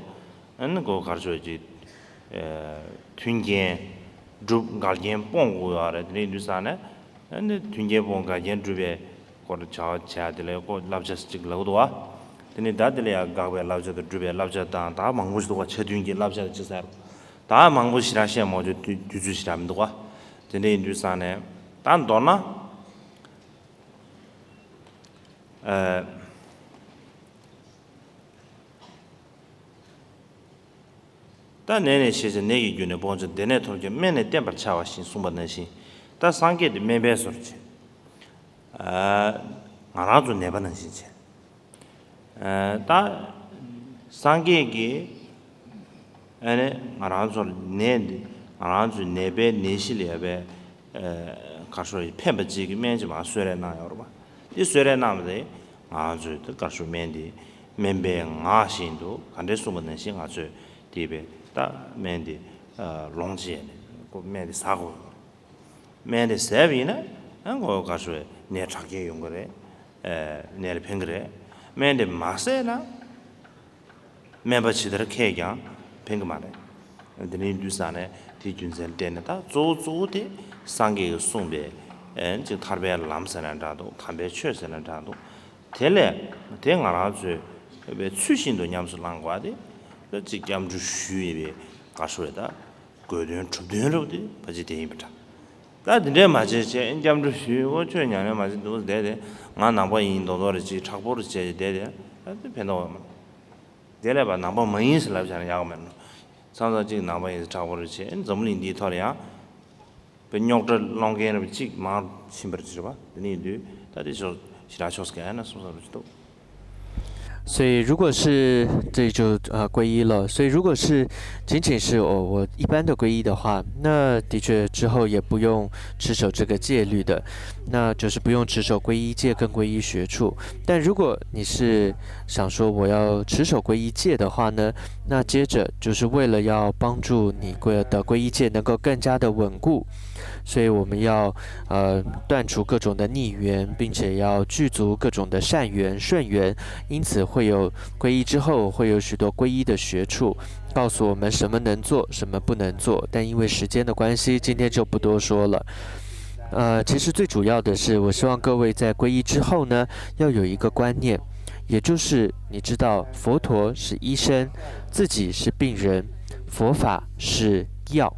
ཨ་ནི་ཁོ་ག་རེ་ཞུ་ཅིག་མཐུན་རྐྱེན་སྒྲུབ་འགལ་རྐྱེན་སྤོང་དགོས་ཡོད་རེད། དེ་འདྲ་ཡིན་དུས་ཙང་ནས་ཨ་ནི་མཐུན་རྐྱེན་སྤོང་འགལ་རྐྱེན་སྒྲུབ་པའི་སྐོར་བྱ་བ་བྱ་དེ་ལ་ཁོ་བསླབ་བྱ་ཅིག་ལབ་འདུག་བ། དེ་ནི་ད་དེ་ལ་ཡང་དགག་པའི་བསླབ་བྱ་དང་སྒྲུབ་པའི་བསླབ་བྱ་དང་ད་མང་པོ་ཞིག་འདུག་བ། ཆ་མཐུན་གྱི་བསླབ་བྱ་ཅིག་ཟེར། ད་མང་པོ་ཞེ་དྲག་བཤད་མ་བཅུག་དུས་དུས་ཚོད་ཞེ་དྲག་མི་འདུག་ག་དེ་འདྲ་ཡིན་དུས་ཙང་ནས་ད་མདོར་ན། ཨ། ད་ནད་ནས་ཤེས་བྱ་ནད་ཀྱི་རྒྱུ་ནི་སྤོང་བྱ། དེ་ནས་ཐོབ་ཀྱང་སྨན་ནི་བསྟེན་པར་བྱ་བ་བཞིན་གསུངས་པ་ནང་བཞིན། ད་སངས་རྒྱས་དེ་སྨན་པའི་བཟོ་འདྲ་བྱས། ཨ། ང་རང་ཚོ་ནད་པ་ནང་བཞིན་བྱས། ཨ། ད་སངས་རྒྱས་ཀྱིས་ཨ་ནི་ང་རང་ཚོར་ནད་འདི་ང་རང་ཚོའི་ནད་པའི་ནད་གཞི་ལ་ཡོད་པའི་ཨ། གར་ཤོར་ཕན་པ་གཅིག་གི་སྨན་གཅིག་མར་གསོལ་རས་གནང་ཡོད་རེད་པ། དེ་གསོལ་རས་གནང་བ་དེ་ང་ཚོས་དེ་གར་ཤོར་སྨན་འདི་སྨན་པའི་ངག་བཞིན་དུ་ག་འདྲས་གསུངས་པ་ནང་བཞིན་ང་ཚོས་དེ་བས་ད་སྨན་འདི་ཨ། ལོངས་སྤྱད་ནས་ཁོ་སྨན་འདི་ཟ་དགོས། སྨན་དེ་བཟས་པ་ཡིན་ན་ཨ་ཁོ་ག་ཚོད་ནད་དྲག་སྐྱེད་ཡོང་གི་རེད། ཨ། ནད་ལ་ཕན་གི་རེད། སྨན་དེ་མ་བཟས་ན་སྨན་པ་ཇི་ལྟར་མཁས་ཀྱང་ཕན་གི་མ་རེད། དེ་འདྲ་ཡིན་དུས་ཙང་ནས་དེའི་རྒྱུ་མཚན་ལ་བརྟེན་ནས་ད་གཙོ་བོ་གཙོ་བོ་དེ་སངས་རྒྱས་ཀྱིས་གསུངས་པའི་ཨ་ཅིག་ཐར་པའི་ལམ་ཟེར་ན་འདྲ་འདུག་དམ་པའི་ཆོས་ཟེར་ན་འདྲ་འདུག་དེ་ལས་དེ་ང་རང་ཚོས་ཚུལ་བཞིན་དུ་ཉམས་སུ་བླང་དགོས་པ་དེ་ད་ཅིག་སྐྱབས་འགྲོ་ཞུས་ཡོད་པའི་ ག་རེ་ཟེར་ད། དགོས་དོན་གྲུབ་དོན་རེད་པ། དེ་ཕལ་ཆེར་དེ་ཡིན་པ་འདྲ། ད་དེ་འདྲས་མ་བྱེད་བྱས་སྐྱབས་འགྲོ་ཞུས། འོ་ཆོས་ཉམས་ལེན་མ་བྱེད་འདུག་བསྡད་དེ། ང་ནང་པ་ཡིན་མདོག་མདོག་རེད་ཅིག་མཁྲེགས་པོ་རེད་བྱས་བསྡད་དེ། ད་དེ་ཕན་ཐོགས་ཡོད་མ་རེད། དེ་ལས་པ་ནང་པ་མ་ཡིན་ཟེར་ལབ་བྱས་ན་ཡག་མེད་ནོ། མཚམས་མཚམས་ཅིག་ནང་པ་ཡིན་ཟེར་མཁྲེགས་པོ་རེད་བྱས། འཛམ་བུ་གླིང་འདིའི་ཐོག་ལ་ཡང་པའི་རྙོག་དྲ་སློང་མཁན་རེད་པ་ཅིག་མང་ཕྱིན་པ་རེད་ཅེས་རེད་པ། དེ་འདྲ་ཡིན་དུས་ད་དེ་ཕྱོགས་ཞེ་དྲག་ཕྱོགས་སུ་ག་ཡ་ན་སོང་ས་རུ་ཅིག་འདུག། 所以如果是这就呃皈依了，所以如果是仅仅是我我一般的皈依的话，那的确之后也不用持守这个戒律的，那就是不用持守皈依戒跟皈依学处。但如果你是想说我要持守皈依戒的话呢，那接着就是为了要帮助你皈的皈依戒能够更加的稳固，所以我们要呃断除各种的逆缘，并且要具足各种的善缘顺缘。因此会有皈依之后会有许多皈依的学处，告诉我们什么能做，什么不能做。但因为时间的关系，今天就不多说了。呃，其实最主要的是，我希望各位在皈依之后呢，要有一个观念，也就是你知道佛陀是医生，自己是病人，佛法是药。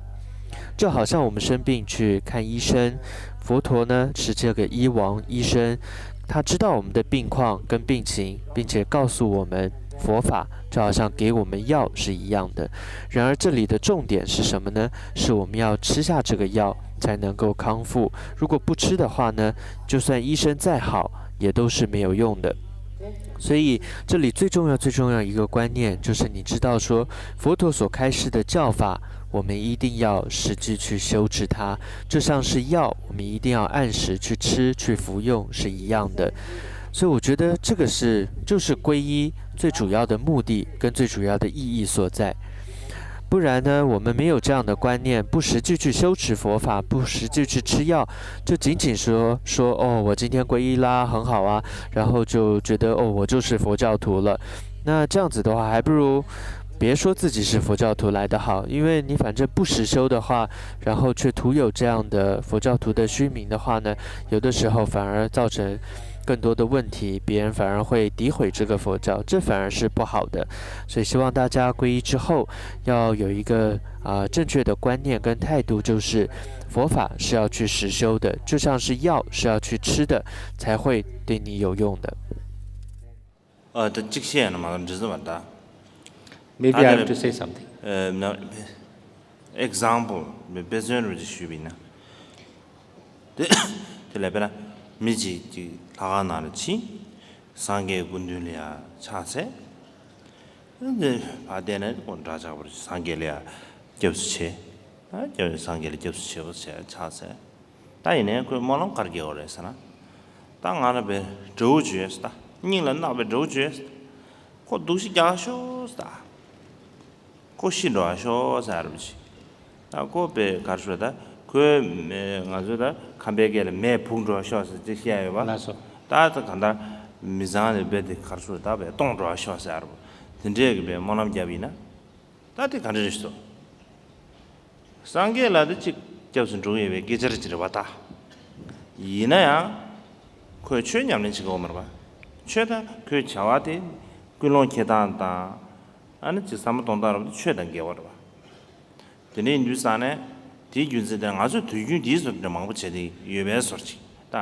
就好像我们生病去看医生，佛陀呢是这个医王医生，他知道我们的病况跟病情，并且告诉我们佛法，就好像给我们药是一样的。然而这里的重点是什么呢？是我们要吃下这个药才能够康复。如果不吃的话呢，就算医生再好，也都是没有用的。所以这里最重要、最重要一个观念，就是你知道说，佛陀所开示的教法，我们一定要实际去修持它，就像是药，我们一定要按时去吃、去服用是一样的。所以我觉得这个是就是皈依最主要的目的跟最主要的意义所在。不然呢，我们没有这样的观念，不实际去修持佛法，不实际去吃药，就仅仅说说哦，我今天皈依啦，很好啊，然后就觉得哦，我就是佛教徒了。那这样子的话，还不如别说自己是佛教徒来的好，因为你反正不实修的话，然后却徒有这样的佛教徒的虚名的话呢，有的时候反而造成更多的问题，别人反而会诋毁这个佛教，这反而是不好的。所以希望大家皈依之后，要有一个啊、正确的观念跟态度，就是佛法是要去实修的，就像是药是要去吃的，才会对你有用的。 ཨ་ད་གཅིག་བཤད་ན་མ་འགྲིག་ས་མ་ད། Maybe I have to say something. ཨ་ན་example དཔེ་མཚོན་རུ་ཅིག་ཞུས་པ་ཡིན་ན། དེ་དེ་ལས་དཔེར་ན་མི་གཅིག་གཅིག་ལྷ་ཁང་ནང་ལ་ཕྱིན། སངས་རྒྱས་སྐུ་མདུན་ལ་ཡ་ཕྱག་འཚལ། དེ་ཕར་བལྟས་ན་ཁོ་འདྲ་ཆགས་པོ་རེད། སངས་རྒྱས་ལ་ཡ་སྐྱབས་སུ་མཆི། ཨ་སྐྱབས་སངས་རྒྱས་ལ་སྐྱབས་སུ་མཆིའོ་ཟེར་ཕྱག་འཚལ། ད་ཡིན་ནའི་ཁོས་སྨོན་ལམ་ག་རེ་བརྒྱབ་པ་རེད་ཟེར་ན། ད་ང་ལ་དཔེ་དགྲ་བོ་བྱོས་ཟེར། ད་སྙིང་ལ་བརྣག་པའི་དགྲ་བོ་བྱོས་ཟེར། ཁོ་སྡུག་ཤི་རྒྱག་ཤོག་ཟེར། ད་ཁོ་ཤི་འགྲོ་བ་ཤོག་ཟེར་རུ་ཅི། ད་ཁོ་དཔེ་ག་རེ་ཟེར། ད་ཁོས་ང་ཚོས་ད་ཁམས་པའི་སྐད་ལ་མེས་སྦུག་འགྲོ་བ་ཤོག་ཟེར་ཅིག་བཤད་ཡོད་པ། ལགས་སོ། ད་ད་གང་ལྟར་མི་ཚང་ནས་དཔེ་དེ་ག་རེ་ཟེར། ད་དཔེ་སྟོངས་འགྲོ་བ་ཤོག་ཟེར་རུ། དེ་འདྲས་ཀྱི་དཔེ་སྨོན་ལམ་བརྒྱབ་ཡིན་ན། ད་དེ་ག་འདྲ་རེད་ཟེར། སངས་རྒྱས་ལ་དེ་གཅིག་སྐྱབས་སུ་འགྲོ་གི་ཡོད་པའི་སྐད་ཆ་རེད་ཅེས་རེད་པ་ད། ཡིན་ན་ཡང་། ཁོས་ཆོས་ཉམས་ལེན་བྱེད་ཀྱི་ཡོད་མ་རེད་པ། ཆོས་ད་ཁོའི་བྱ་བ་དེ་ཀུན་སློང་འཁྱེར་སྟངས་དང་། ཨ་ནི་ཅིག་བསམ་བློ་གཏོང་སྟངས་རབ་ཏུ་ཆོས་དང་འགལ་བ་རེད་པ། དེ་འདྲ་ཡིན་དུས་ཙང་ནས་དེའི་རྒྱུ་མཚན་དེ་ང་ཚོས་དུས་རྒྱུན་དེའི་བཟོ་འདྲ་མང་པོ་བྱས་ཏེ་ཡོད་པའི་བཟོ་ཅིག་ད་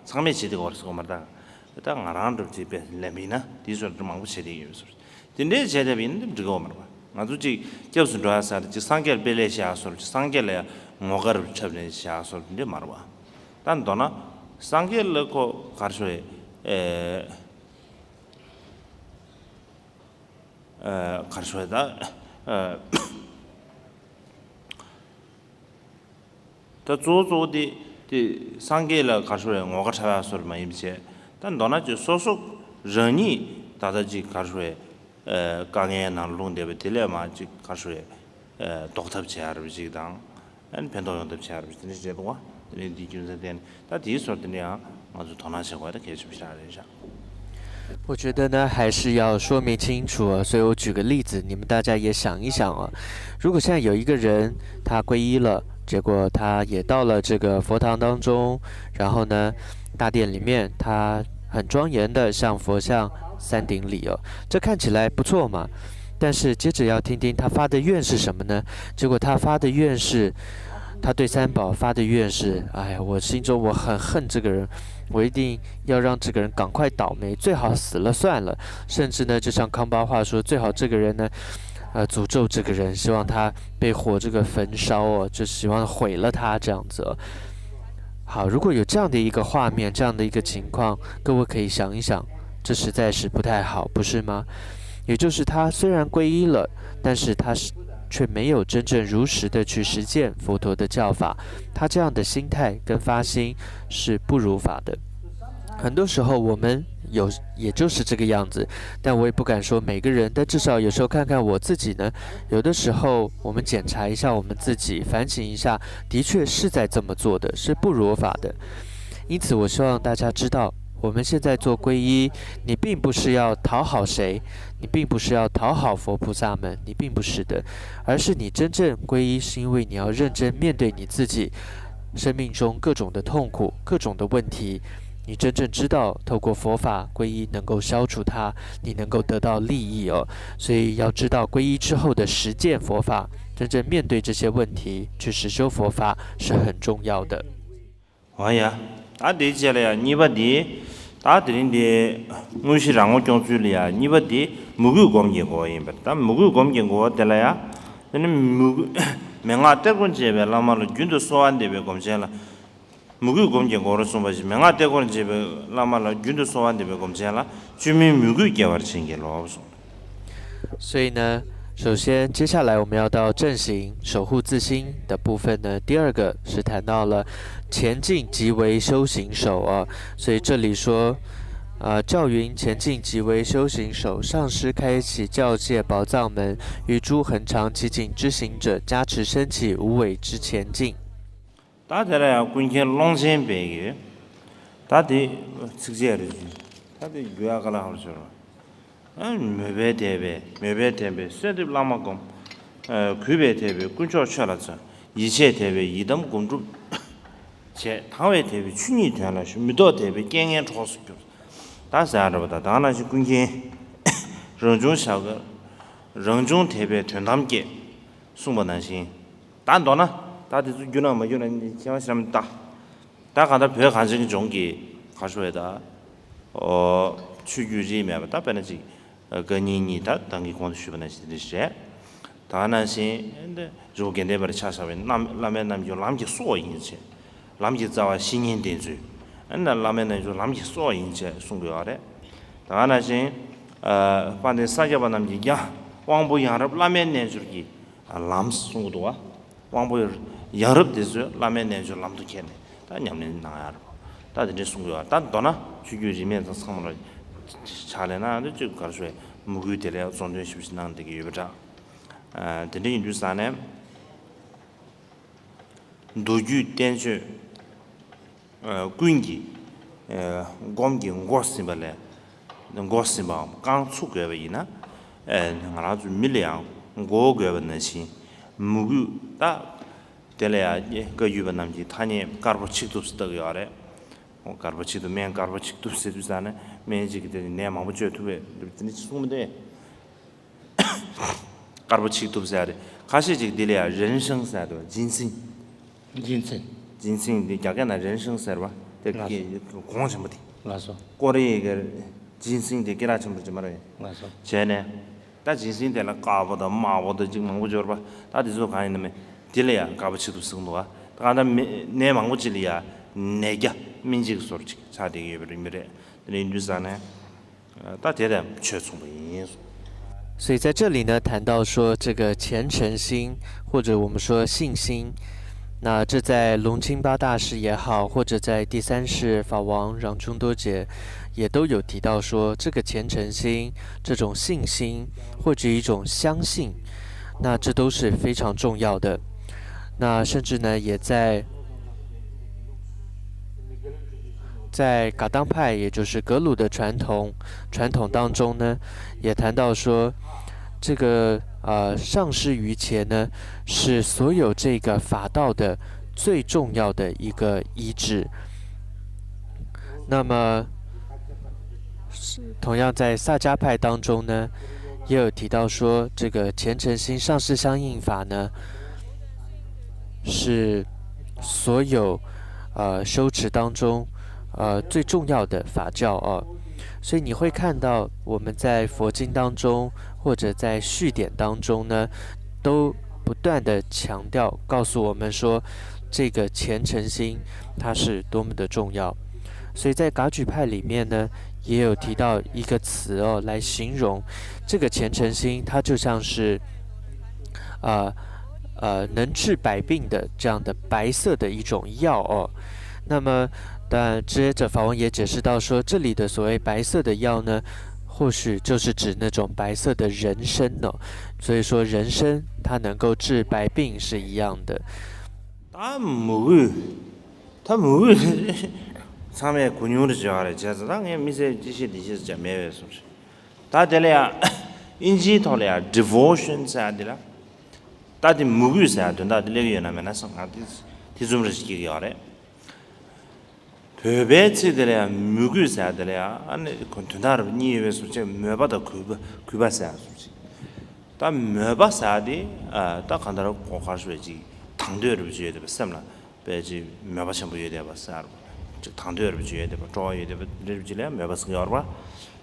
ཚང་མས་བྱེད་དེ་ཡོད་རེད་ཟེར་གྱི་མ་རེད་ད། ད་ང་རང་འདྲ་བོ་ཅིག་དཔེ་ལེན་པ་ཡིན་ན་དེའི་བཟོ་འདྲ་མང་པོ་བྱས་ཏེ་ཡོད་པའི་བཟོ། དེ་འདྲའི་བྱས་བསྡད་པ་ཡིན་ན་འགྲིག་གི་ཡོད་མ་རེད་པ། ང་ཚོ་ཅིག་སྐྱབས་སུ་འགྲོ་ཡ་ཟེར་ཅིག་སངས་རྒྱས་ལ་དཔེ་ལེན་བྱེད་ཡ་བཟོ་ཅིག་སངས་རྒྱས་ལ་ཡ་ངོ་དགའ་རུ་འཁྲབ་ནས་བྱེད་ཡ་བཟོ་དེ་འདྲ་མ་རེད་པ། ད་མདོར་ན་སངས་རྒྱས་ལ་ཁོ་ག་རེ་ཟེར། ཨེ་ཨེ་ག་རེ་ཟེར་ད། ཨེ་ད་གཙོ་བོ་གཙོ་བོ་དེ་དེ་སངས་རྒྱས་ལ་ག་རེ་ཟེར་ངོ་དགའ་འཁྲབ་ཡ་བཟོ་མ་ཡིན་པ་བྱས། ད་མདོར་ན་ཅིག་སོ་སོ་རང་ཉིད་ད་ལྟ་ཅིག་ག་རེ་ཟེར། ཨེ་དཀའ་ངལ་ནང་ལྷུང་བསྡད་པ་དེ་ལས་མར་ཅིག་ག་རེ་ཟེར། ཨེ་ཟློག་ཐབས་བྱེད་ཡ་རབ་ཅིག་དང་། ཨ་ནི་ཕན་ཐོགས་ཡོང་ཐབས་བྱེད་ཡ་རབ་ཅིག་དེ་འདྲ་བྱེད་འདུག་པ། དེ་ནས་འདིའི་རྒྱུ་མཚན་བརྟེན་ད་དེའི་སོར་དེ་འདྲ་ཡང་ང་ཚོས་དོ་སྣང་བྱེད་དགོས་ཡ་ད་གལ་ཆེན་པོ་ཞེ་དྲག་རེད་ཤག། 我觉得呢，还是要说明清楚啊，所以我举个例子，你们大家也想一想啊。如果现在有一个人他皈依了，结果他也到了这个佛堂当中，然后呢，大殿里面他很庄严的向佛像三顶礼哦，这看起来不错嘛。但是接着要听听他发的愿是什么呢？结果他发的愿是，他对三宝发的愿是：哎呀，我心中我很恨这个人，我一定要让这个人赶快倒霉，最好死了算了。甚至呢，就像康巴话说，最好这个人呢，呃，诅咒这个人，希望他被火这个焚烧哦，就希望毁了他这样子哦。好，如果有这样的一个画面，这样的一个情况，各位可以想一想，这实在是不太好，不是吗？也就是他虽然皈依了，但是他是却没有真正如实的去实践佛陀的教法，他这样的心态跟发心是不如法的。很多时候我们有也就是这个样子，但我也不敢说每个人，但至少有时候看看我自己呢，有的时候我们检查一下我们自己，反省一下，的确是在这么做的，是不如法的。因此，我希望大家知道，我们现在做皈依，你并不是要讨好谁，你并不是要讨好佛菩萨们，你并不是的，而是你真正皈依，是因为你要认真面对你自己生命中各种的痛苦、各种的问题。你真正知道，透过佛法皈依能够消除它，你能够得到利益哦。所以要知道，皈依之后的实践佛法，真正面对这些问题，去实修佛法是很重要的。 འོ་ཡ། ད་དེའི་རྗེས་ལ་ཡ་གཉིས་པ་འདི། ད་དེ་རིང་འདི་དངོས་གཞི་རང་ངོ་སྐྱོང་ཚུལ་ལ་ཡ་གཉིས་པ་འདི་མོས་གུས་སྒོམ་གྱི་གོ་བ་ཡིན་པ་རེད། ད་མོས་གུས་སྒོམ་གྱི་གོ་བ་དེ་ལ་ཡ། དེ་ནི་མོས་གུས་མན་ངག་གཏེར་སྐོར་འབྱེད་པའི་བླ་མ་ལ་རྒྱུན་དུ་གསོལ་བ་འདེབས་པའི་སྒོམ་ཆེན་ལ། མོས་གུས་སྒོམ་གྱི་གོ་བར་གསུངས་པ་བཞིན་མན་ངག་གཏེར་སྐོར་འབྱེད་པའི་བླ་མ་ལ་རྒྱུན་དུ་གསོལ་བ་འདེབས་པའི་སྒོམ་ཆེན་ལ་བཅོས་མིན་མོས་གུས་སྐྱེ་བར་བྱིན་གྱིས་རློབས་གསུངས། 所以呢，首先接下来我们要到正行，守护自心的部分呢。第二个是谈到了前进即为修行首啊，所以这里说，呃，教云前进即为修行首，上师开启教界宝藏门，于诸恒常寂静之行者加持升起无畏之前进。 ད་དེ་ལ་ཡང་ཀུན་མཁྱེན་ཀློང་ཆེན་པས་ཀྱིས། ད་དེ་ཚིགས་བཅད་རེད། ད་དེ་རྒྱུ་ཡ་ག་ལ་ཧར་ཤོར་བ། མོས་པས་དད་པས་མོས་པས་དད་པས་གསོལ་འདེབས་བླ་མ་བསྒོམ། གུས་པས་དད་པས་དཀོན་མཆོག་མཆོད་ལ་བརྩོན། ཡིད་ཆེས་དད་པས་ཡི་དམ་སྒོམ་སྒྲུབ་བྱས། དང་བས་དད་པས་ཆོས་ཉིད་དོན་ལ་ཞུགས། མི་ལྡོག་དད་པས་རྐྱེན་ངན་གྲོགས་སུ་གྱུར། ད་ཟེར་ཡ་འདྲ་པོ་ད་ད་ནང་བཞིན་ཀུན་མཁྱེན་རང་བྱུང་ཞབས་ཀྱིས་རང་བྱུང་དད་པས་དོན་དམ་བསྐྱེད། གསུངས་པ་ནང་བཞིན། ད་མདོར་ན། ད་དེ་ཚོ་བསྒྱུར་ན་མ་བསྒྱུར་ན་ཁྱེད་རང་ཤི་རམ་ད། ད་གང་ལྟར་བོད་གངས་ཅན་གྱི་ལྗོངས་ཀྱི་ག་ཤོ་བའི་ད། ཨོ། ཆོས་བརྒྱུད་རིས་མེད་པ་ད་དཔེར་ན་ཅིག་བཀའ་རྙིང་གཉིས་ད་ད་གིན་གོང་དུ་ཞུས་པ་ནང་བཞིན་དེ་འདྲ་ཞིག་རེད། ད་ནང་བཞིན་འདི་རི་བོ་དགེ་ལྡན་པར་ཆ་བཞག་པའི་རྣམ་བླ་མའི་རྣལ་འབྱོར་ལམ་གྱི་སྲོག་ཡིན་ཞེས། ལམ་གྱི་རྩ་བ་བཤེས་གཉེན་བསྟེན་ཚུལ། ཨ་ནི་བླ་མའི་རྣལ་འབྱོར་ལམ་གྱི་སྲོག་ཡིན་ཞེས་གསུང་གི་ཡོད་རེད། ད་ནང་བཞིན། ཨ། དཔལ་ལྡན་ས་སྐྱ་པ་རྣམས་ཀྱི་རྒྱ་དབང་པོ་ཡང་རབ་བླ་མའི་རྣལ་འབྱོར་གྱི་ལམ་གསུང་གི་འདུག་བ། དབང་པོ་ཡང་རབ་དེ་ཚོས་བླ་མའི་རྣལ་འབྱོར་ལམ་དུ་ཁྱེར་ནས་ད་ཉམས་ལེན་གནང་ཡ་རེད། ད་དེ་འདྲའི་གསུང་གི་ཡོད། ད་མདོར་ན་ཆོས་བརྒྱུད་རིས་མེད་ཚང་མ་ལ་ཕྱག་ལས་གནང་། འདི་ཅིག་ག་རེ་ཞུ་བའི་མོས་གུས་དེ་ལས་གཙོ་འདོན་ཞིབ་ཞིབ་གནང་བསྡད་ཀྱི་ཡོད་པ་འདྲ། ཨ། དེ་འདྲ་ཡིན་དུས་ཙང་ནས། མདོ་རྒྱུད་བསྟན་བཅོས་ཀུན་གྱི་སྒོམ་གྱི་མགོ་ཟིན་པ་ལས། མགོ་ཟིན་པའམ་རྐང་ཚུགས་དགོས་པ་ཡིན་ན། ང་རང་ཚོ་མི་ལ་ཡང་མགོ་བོ་དགོས་པ་ནང་བཞིན། མོས་གུས་ད། དེ་ལ་ཡང་བཀའ་བརྒྱུད་པ་རྣམས་ཀྱི་ཐ་སྙད་དཀར་པོ་ཆིག་ཐུབ་ཟེར་བཏགས་ཡོད་རེད། དཀར་པོ་ཆིག་ཐུབ་སྨན་དཀར་པོ་ཆིག་ཐུབ་ཟེར་དུས་ཙང་ནས་སྨན་གཅིག་གིས་དེ་ནི་ནད་མང་པོ་བཅོས་ཐུབ་པས་དེ་འདྲ་གསུངས་མི་འདུག་དཀར་པོ་ཆིག་ཐུབ་ཟེར་ཡ་རེད། ཁ་ཤས་ཅིག་འདི་ལ་ཡ་རེན་ཤང་ཟེར་ཡ་འདུག་རྒྱུན་སྲིང་། རྒྱུན་སྲིང་། རྒྱུན་སྲིང་འདི་རྒྱ་སྐད་ནང་རེན་ཤང་ཟེར་བ་དེ། ལགས་སོ། གོང་ཆེན་པོ་དེ། ལགས་སོ། ཀོ་རི་ཡའི་གི་རྒྱུན་སྲིང་དེ་སྐད་གྲགས་ཆེན་པོ་ཅིག་མ་རེད། ལགས་སོ། བྱས་ནས། ད་རྒྱུན་སྲིང་དེ་ལ་དཀར་པོ་དང་དམར་པོ་དང་ཅིག་མང་པོ་འབྱོར་བ། ད་དེ་ཚོ་གང་ཡིན་ན་མེད། དེ་ལ་ཡ་དཀར་པོ་ཆིག་ཐུབ་ཟེར་གི་འདུག་བ། ད་གང་ལྟར་མི་ནད་མང་པོ་ཅིག་ལ་ཡ་ནད་བརྒྱ་སྨན་གཅིག་གི་བཟོ་འདྲ་ཅིག་ཆགས་བསྡད་ཀྱི་ཡོད་པ་རེད་མི་རེད། དེ་འདྲ་ཡིན་དུས་ཙང་ནས། ད་དེ་དང་ཆོས་མཚུངས་པ་ཡིན། 所以在这里呢，谈到说这个虔诚心，或者我们说信心，那这在龙清巴大师也好，或者在第三世法王掌中多杰也都有提到说，这个虔诚心、这种信心，或者一种相信，那这都是非常重要的。那甚至呢，也在在噶当派，也就是格鲁的传统传统当中呢，也谈到说，这个呃上师瑜伽呢，是所有这个法道的最重要的一个依止。那么，同样在萨迦派当中呢，也有提到说，这个虔诚心上师相应法呢，是所有呃修持当中呃最重要的法教哦。所以你会看到我们在佛经当中或者在序典当中呢，都不断的强调，告诉我们说，这个虔诚心它是多么的重要。所以在噶举派里面呢，也有提到一个词哦，来形容这个虔诚心，它就像是，呃呃，能治百病的这样的白色的一种药哦。那么，当然，接着法王也解释到说，这里的所谓白色的药呢，或许就是指那种白色的人参呢。所以说，人参它能够治百病是一样的。 ད་མོས་གུས། ད་མོས་གུས་ཚང་མས་གོ་མྱོང་རེ་བྱེད་པ་རེད། བྱས་ཙང་ད་ངས་དམིགས་བསལ་ཅི་བཤད་འདི་བཤད་ཟེར་མེད་པའི་བཟོ་འདྲ། ད་དེ་ལ་ཡང་ཨིན་ཇིའི་ཐོག་ལ་ཡང་devotion ཟེར་ཡ་འདི་ལ། ད་དེ་མོས་གུས་ཟེར་ཡ་དོན་དག་དེ་སླེབས་ཀྱི་ཡོད་ན་མེད་ན་བསམ། ང་དེ་དེ་ཙམ་རེ་ཞིག་སྐྱེ་གི་ཡོད་རེད། བོད་པའི་ཚིག་དེ་ལ་ཡང་མོས་གུས་ཟེར་ཡ་དེ་ལ་ཡང་ཨ་ནི་དོན་དག་རེ་གཉིས་ཡོད་པའི་བཟོ་འདྲ། མོས་པ་དང་གུས་པ། གུས་པ་ཟེར་ཡ་བཟོ་འདྲ། ད་མོས་པ་ཟེར་ཡ་དེ་ཨ་ད་གང་ལྟར་གོ་གར་ཞུ་བའི་ཅིག་དང་དོད་རེ་བ་ཅིག་ཡོད་བསྡད་པ། སེམས་ལ་དཔེ་ཅིག་མོས་པ་ཆེན་པོ་ཡོད་བསྡད་པ་ཟེར། ཅིག་དང་དོད་རེ་བ་ཅིག་ཡོད་བསྡད་པ། སྤྲོ་བ་ཡོད་བསྡད་པ་རེ་བ་ཅིག་ལ་ཡང་མོས་པ་ཟེར་གྱི་ཡོད་རེད་པ།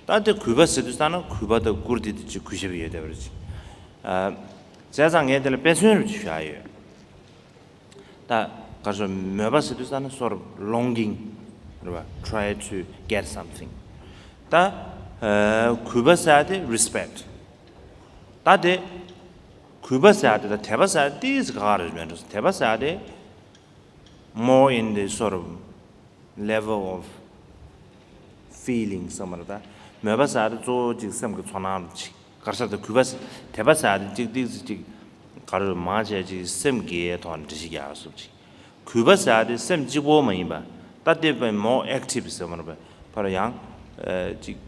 ད་དེ་གུས་པ་ཟེར་དུས་ཙ་ན་གུས་པ་དང་བཀུར་སྟི་དེ་ཅིག་གུས་ཞབས་ཡོད་བསྡད་པ་རེད་ཅིག། ཨ་བྱས་ཙང་ངས་དེ་ལ་དཔེ་མཚོན་རེ་བ་ཅིག་ཞུ་ཡ་ཡོད། ད་ག་རེ་ཟེར། མོས་པ་ཟེར་དུས་ཙ་ན་sort of longing རེད་པ། try to get something། ད་ཨ་གུས་པ་ཟེར་ཡ་དེ་respect། ད་དེ་གུས་པ་ཟེར་ཡ་དེ་དང་དད་པ་ཟེར་ཡ་ཏོག་ཙམ་ཁ་ཁ་རེད་མེད་འགྲོ། དད་པ་ཟེར་ཡ་དེ་more in the sort of level of feeling བསམ་པ་རེད། ད་མོས་པ་ཟེར་ཡ་དེ་གཙོ་བོ་ཅིག་སེམས་ཀྱི་ཚོར་སྣང་ཅིག། ག་རེ་ཟེར། ད་གུས་པ་ཟེར། དད་པ་ཟེར་ཡ་དེ་ཅིག་ཏོག་ཙམ་ཅིག་ག་རེ་མང་ཆེ་ཅིག་སེམས་ཀྱི་ཐོག་ནས་འགྲེལ་བཤད་རྒྱག་ཡ་སོགས་ཅིག། གུས་པ་ཟེར་ཡ་དེ་སེམས་གཅིག་པོ་མ་ཡིན་པ། ད་དེ་བས་more active བསམ་པ་རེད་པ། ཕར་ཡང་ཨ་ཅིག་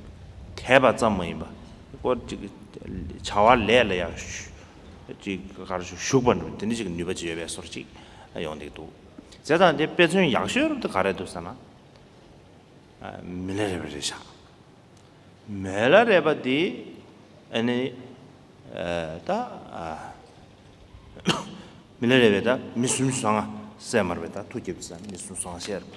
དད་པ་ཙམ་མ་ཡིན་པ། ཁོ་ཅིག་བྱ་བ་ལས་ལ་ཡང་ཅིག་ག་རེ་ཞུ། ཞུགས་པ་འགྲོ། དེ་འདྲ་ཅིག་གི་ནུས་པ་ཅིག་ཡོད་པའི་བཟོ་འདྲ་ཅིག་ཡོང་བསྡད་འདུག། བྱས་ཙང་དེ་དཔེ་མཚོན་ཡག་ཤོས་རུ་དེ་ག་རེ་འདུག་ཟེར་ན། མི་ལ་རས་པ་རེད་ཤག། མི་ལ་རས་པ་དེ་ཨ་ནི་ཨ་ད་ཨ་མི་ལ་རས་པས་ད་མི་སུམ་ཅུ་སོ་ལྔ་བསད་མ་རེད་པས། ད་མཐུ་རྒྱབ་དུས་ཙ་ན་མི་སུམ་ཅུ་སོ་ལྔ་བསད་རེད་པ།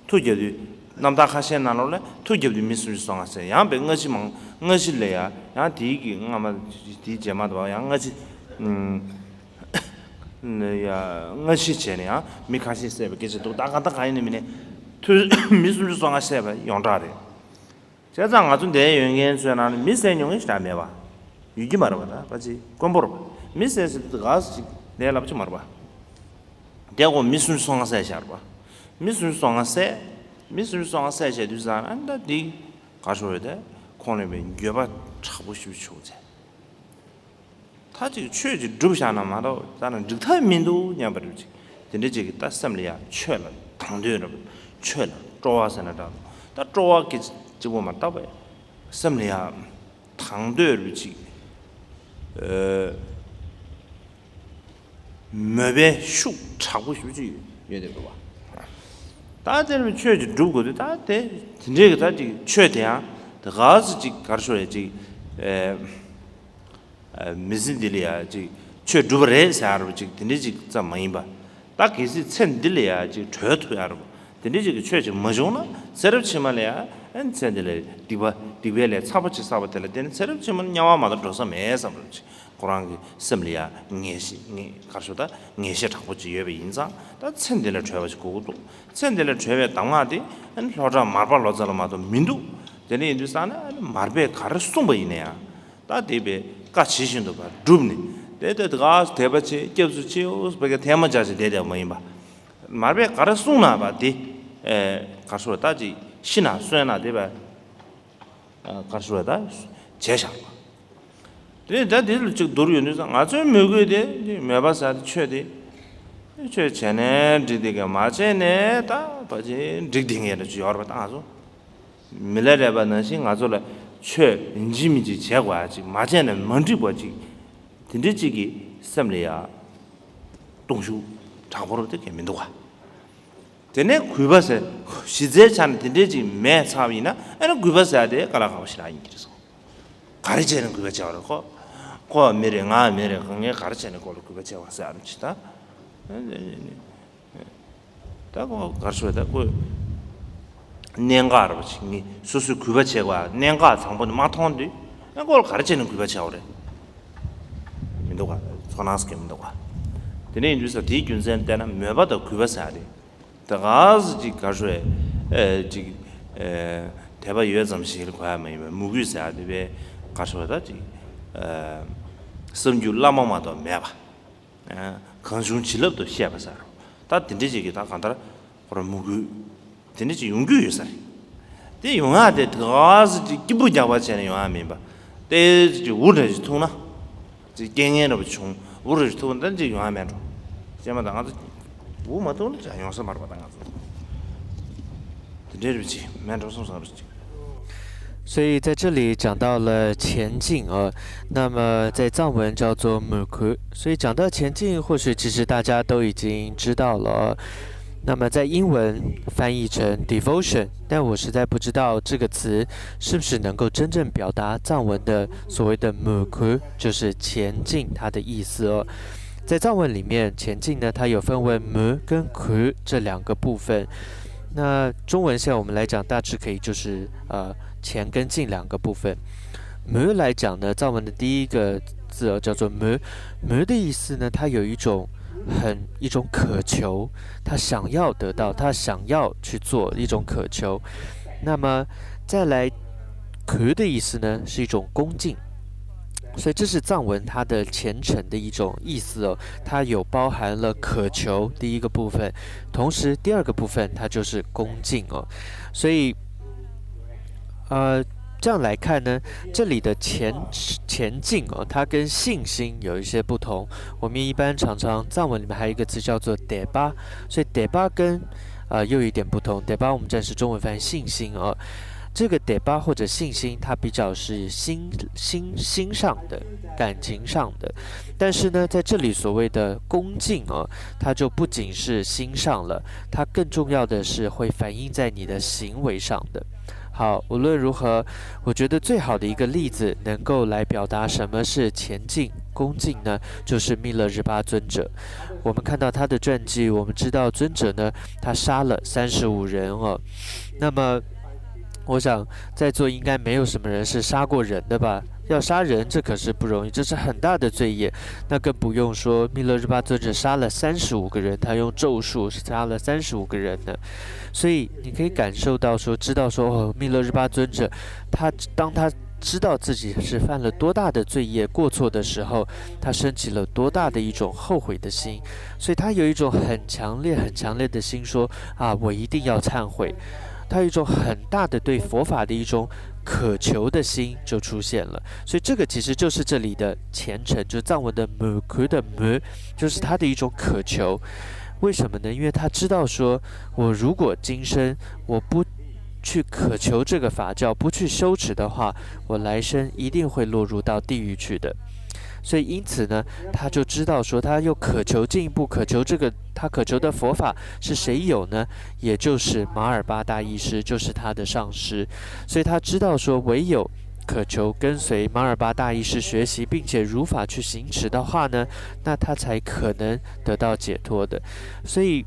མཐུ་རྒྱབ་དུས་རྣམ་ཐར་ཁ་ཤས་ནང་ལོགས་ལ་མཐུ་རྒྱབ་དུས་མི་སུམ་ཅུ་སོ་ལྔ་བསད། ཡང་པའི་སྔ་ཕྱི་མང་། སྔ་ཕྱི་ལ་ཡ་ཡང་དེའི་གི་སྔ་མ་དེའི་རྗེས་མ་དང་ཡང་སྔ་ཕྱི་ཨུམ། ཡ་སྔ་ཕྱི་བྱས་ནས་ཡང་མི་ཁ་ཤས་བསད་པའི་སྐད་ཆ་འདུག། ད་གང་ལྟར་གང་ཡིན་ནའི་མི་ནས་མཐུ་མི་སུམ་ཅུ་སོ་ལྔ་བསད་པ་ཡོངས་གྲགས་རེད། བྱས་ཙང་ང་ཚོ་འདིར་ཡོད་མཁན་ཚོའི་ནང་ནས་མི་བསད་མྱོང་མཁན་ཞེ་དྲག་མེད་པ། ཡོད་ཀྱི་མ་རེད་པ། ད་ཕལ་ཆེར་དཀོན་པོ་རེད་པ། མི་བསད་ཟེར་དུས་ག་ཟེ་ཅིག་ལས་སླ་པོ་ཅིག་མ་རེད་པ། དེ་ཁོ་མི་སུམ་ཅུ་སོ་ལྔ་བསད་བཞག་རེད་པ། མི་སུམ་ཅུ་སོ་ལྔ་བསད། མི་སུམ་ཅུ་སོ་ལྔ་བསད་བྱས་དུས་ཙ་ན་ད་འདི་ག་རེ་ཞུ་དགོས་རེད། དེ་ཁོང་ལ་ཡོད་པའི་འགྱོད་པ་དྲག་པོ་ཞེ་པོ་ཅིག་བྱུང་ཚེ། ད་ཅིག་ཆོས་ཅིག་སྒྲུབ་བཞག་ན་མ་གཏོགས་ད་ནི་འགྲིག་ཐབས་མི་འདུག་སྙམ་པ་རེ་བ་ཅིག། དེ་འདྲ་ཅིག་གིས་ད་སེམས་ལ་ཡ་ཆོས་ལ་དང་དོད་རེ་བ། ཆོས་ལ་སྤྲོ་བ་ཟེར་ན་འདྲ་འདུག། ད་སྤྲོ་བ་སྐད་ཅིག་པོ་མ་གཏོགས་པའི་སེམས་ལ་ཡ་དང་དོད་རེ་བ་ཅིག། ཨ་མོས་པའི་ཤུགས་དྲག་པོ་ཞེ་པོ་ཅིག་ཡོད་དེ་འདུག་པ། ད་དེ་ནི་ཆོས་ཅིག་སྒྲུབ་དགོས་དུས་ད་དེ་དེ་འདྲའི་གི་ད་ཅིག་ཆོས་དེ་ཡང་དེ་ག་ཟེ་ཅིག་ག་རེ་ཞུ་དགོས་རེད། ཅིག་ཨ། མི་ཚེ་འདི་ལ་ཡ་ཅིག་ཆོས་སྒྲུབ་པ་རེད་ཟེར་ཡ་རེ་བ་ཅིག་དེ་འདྲ་ཅིག་ཙམ་མ་ཡིན་པ། ད་གལ་སྲིད་ཚེ་འདི་ལ་ཡ་ཅིག་གྲོལ་ཐུབ་ཡ་རེ་བ། དེ་འདྲ་ཅིག་གི་ཆོས་ཅིག་མ་བྱུང་ན་ཚེ་རབས་ཕྱི་མ་ལ་ཡ་ཨ་ནི་ཚེ་འདི་ལ་སྡིག་པ་སྡིག་པའི་ལས་ཚ་པོ་ཅིག་བསགས་པ་དེ་ལ་བརྟེན་ནས་ཚེ་རབས་ཕྱི་མ་ལ་དམྱལ་བ་མ་གཏོགས་འགྲོ་ས་མེད་བསམ་རེ་བ་ཅིག། ཁོ་རང་གི་སེམས་ལ་ཡ་ངེས་ཤེས་ངེས་ག་རེ་ཞུ་ད་ངེས་ཤེས་དྲག་པོ་ཅིག་ཡོད་པ་ཡིན་ཙང་། ད་ཚེ་འདི་ལ་གྲོལ་བ་ཅིག་དགོས་ཀྱི་འདུག། ཚེ་འདི་ལ་གྲོལ་བའི་གདམས་ངག་དེ་ཨ་ནི་སློབ་གྲྭ་མར་པ་ལོ་ཙཱ་ལ་མ་གཏོགས་མི་འདུག། དེ་འདྲ་ཡིན་དུས་ཙ་ན་ཨ་ནི་མར་པས་ག་རེ་གསུངས་པ་ཡིན་ན་ཡང་། ད་དེ་བས་བཀའ་ཇི་བཞིན་དུ་བསྒྲུབས་ནས་དེ་དེ་ག་དད་པ་ཆེ་སྐྱབས་སུ་མཆིའོ་ཟེར་བའི་ཐལ་མོ་སྦྱར་ཞིག་བསྡད་བསྡད་པ་མ་ཡིན་པ། མར་པས་ག་རེ་གསུངས་ན་བ་དེ་ཨེ་ག་རེ་ཞུ་དགོས་རེད། ད་ཅིག་ཤི་ན་གསོན་ན་དེ་བས་ག་རེ་ཞུ་དགོས་རེད། ད་བྱས་བཞག་པ། དེ་ནས་ད་དེ་ལ་ཅིག་བསྡུར་ཡོང་དུས་ཙང་ང་ཚོའི་མོས་གུས་དེ་མོས་པ་ཟེར་དེ་ཆོས་དེ། ཆོས་བྱས་ནས་འགྲིག་བསྡད་མཁན་མ་བྱས་ནས་ད་ཕལ་ཆེར་འགྲིག་བསྡད་མཁན་ལ་ཅིག་ཡོད་རེད་པ། ད་ང་ཚོ། མི་ལ་རས་པ་ནང་བཞིན་ང་ཚོ་ལ་ཆོས་ཡིན་གཅིག་མིན་གཅིག་བྱེད་དགོས་ཡ་ཅིག་མ་བྱས་ན་མ་འགྲིག་པ་ཅིག་དེ་འདྲ་ཅིག་གི་སེམས་ལ་ཡ་གཏོང་ཤུགས་དྲག་པོ་རུ་དེ་གས་མི་འདུག་ག། དེ་ནས་གུས་པ་ཟེར་གཞི་རྩའི་ཆ་ནས་དེ་འདྲ་ཅིག་མེད་ཚར་བ་ཡིན་ན་ཨ་ནི་གུས་པ་ཟེར་ཡ་དེ་དཀའ་ལས་ཁག་པོ་ཞེ་དྲག་ཡིན་གྱི་རེད་སོང་། ག་རེ་བྱས་ནས་གུས་པ་བྱས་པ་རེད། ཁོ་ཁོ་མི་རེད། ང་མི་རེད། ངས་ག་རེ་བྱས་ནས་ཁོ་ལ་གུས་པ་བྱས་པ་ཟེར་ཨ་རུ་ཅི་ད། ད་ཁོ་གར་ཤོར་ད་ཁོ་གནད་འགག་རེད་པ། ཅིག་ངས་སོ་སོས་གུས་པ་བྱེད་དགོས་གནད་འགག་བཟང་པོ་ནི་མ་མཐོང་དུས། ཨ་ཁོ་ལ་ག་རེ་བྱས་ནས་གུས་པ་བྱའོ་རེད། མི་འདུག་ག་ཚོར་སྣང་སྐྱེ་མི་འདུག་ག་དེ་འདྲ་ཡིན་དུས་ས་དེའི་རྒྱུ་མཚན་བལྟས་ན་མོས་པ་དང་གུས་པ་ཟེར་ཡ་དེ། ད་ག་ཟེ་ཅིག་གར་ཤོར་ཨེ་ཅིག་ཨེ་དད་པ་ཡོད་ཙམ་ཞིག་ལ་གོ་ཡ་མ་ཡིན་པའི་མོས་གུས་ཟེར་ཡ་དེ་བས་གར་ཤོར་ད་ཅིག་ཨེ་གསར་འགྱུར་བླ་མ་མ་གཏོགས་མེད་པ། གང་བྱུང་བྱིན་རླབས་ཏུ་བཤད་པ་ཟེར། ད་དེ་འདྲ་ཅིག་གིས་ད་གང་ལྟར་ཁོ་རང་མོས་གུས་དེ་འདྲ་ཅིག་ཡོང་རྒྱུ་ཡོད་ས་རེད། དེ་ཡོང་ཡ་དེ་དེ་ག་ཟེ་ཅིག་སྐྱིད་པོ་རྒྱག་པ་བྱས་ནས་ཡོང་ཡ་མིན་པ། དེ་ཅིག་འུར་འདྲ་ཅིག་ཐུག་ན། ཅིག་རྐྱེན་ངན་འདྲ་པོ་བྱུང་འུར་འདྲ་ཅིག་ཐུག་ན་ད་ཅིག་ཡོང་ཡ་མེད་འགྲོ། སྐྱེས་མ་ད་ང་ཚོ་འུར་མ་ཐུག་ན་ཅང་ཡོང་ས་མ་རེད་པ། ད་ང་ཚོ་དེ་འདྲ་རེད་པ་ཅིག་མེད་འགྲོ་སོང་ས་རེད་ཅིག 所以在这里讲到了虔敬啊，那么在藏文叫做 mukhu， 所以讲到虔敬，或许其实大家都已经知道了。那么在英文翻译成 devotion，但我实在不知道这个词是不是能够真正表达藏文的所谓的 mukhu，就是虔敬它的意思哦。在藏文里面，虔敬呢，它有分为 mu 跟 khu 这两个部分。那中文现在我们来讲，大致可以就是呃虔跟敬两个部分。mu 来讲呢，藏文的第一个字哦叫做 mu，mu 的意思呢，它有一种很一种渴求，他想要得到，他想要去做一种渴求。那么再来 khu 的意思呢是一种恭敬。所以这是藏文它的虔诚的一种意思哦，它有包含了渴求第一个部分，同时第二个部分它就是恭敬哦。所以，呃，这样来看呢，这里的虔虔敬哦，它跟信心有一些不同。我们一般常常藏文里面还有一个词叫做 teba，所以 teba 跟呃又有一点不同。teba 我们暂时中文翻译信心哦。这个 teba 或者信心，它比较是心心心上的、感情上的。但是呢，在这里所谓的恭敬哦，它就不仅是心上了，它更重要的是会反映在你的行为上的。好，无论如何，我觉得最好的一个例子，能够来表达什么是虔敬、恭敬呢，就是密勒日巴尊者。我们看到他的传记，我们知道尊者呢，他杀了三十五人哦。那么，我想在座应该没有什么人是杀过人的吧？要杀人，这可是不容易，这是很大的罪业。那更不用说密勒日巴尊者杀了三十五个人，他用咒术杀了三十五个人呢。所以你可以感受到说，知道说，哦，密勒日巴尊者，他当他知道自己是犯了多大的罪业、过错的时候，他升起了多大的一种后悔的心。所以他有一种很强烈、很强烈的心，说啊，我一定要忏悔。他有一种很大的对佛法的一种渴求的心就出现了。所以这个其实就是这里的虔诚，就是藏文的 mukhu 的 mu，就是他的一种渴求。为什么呢？因为他知道说，我如果今生我不去渴求这个法教，不去修持的话，我来生一定会落入到地狱去的。所以因此呢，他就知道说，他又渴求进一步渴求这个，他渴求的佛法是谁有呢？也就是马尔巴大医师，就是他的上师。所以他知道说，唯有渴求跟随马尔巴大医师学习，并且如法去行持的话呢，那他才可能得到解脱的。所以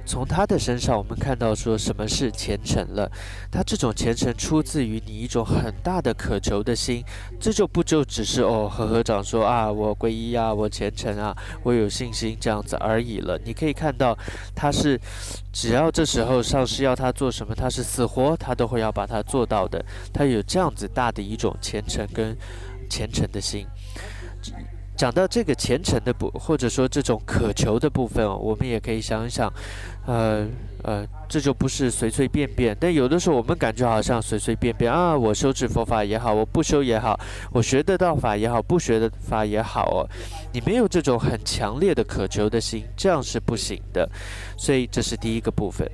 从他的身上，我们看到说什么是虔诚了。他这种虔诚出自于你一种很大的渴求的心，这就不就只是哦，合合掌说啊，我皈依啊，我虔诚啊，我有信心这样子而已了。你可以看到，他是只要这时候上师要他做什么，他是死活他都会要把它做到的。他有这样子大的一种虔诚跟虔诚的心。讲到这个虔诚的部，或者说这种渴求的部分哦，我们也可以想一想，呃呃，这就不是随随便便。但有的时候我们感觉好像随随便便啊，我修持佛法也好，我不修也好，我学得道法也好，不学得法也好哦，你没有这种很强烈的渴求的心，这样是不行的。所以这是第一个部分。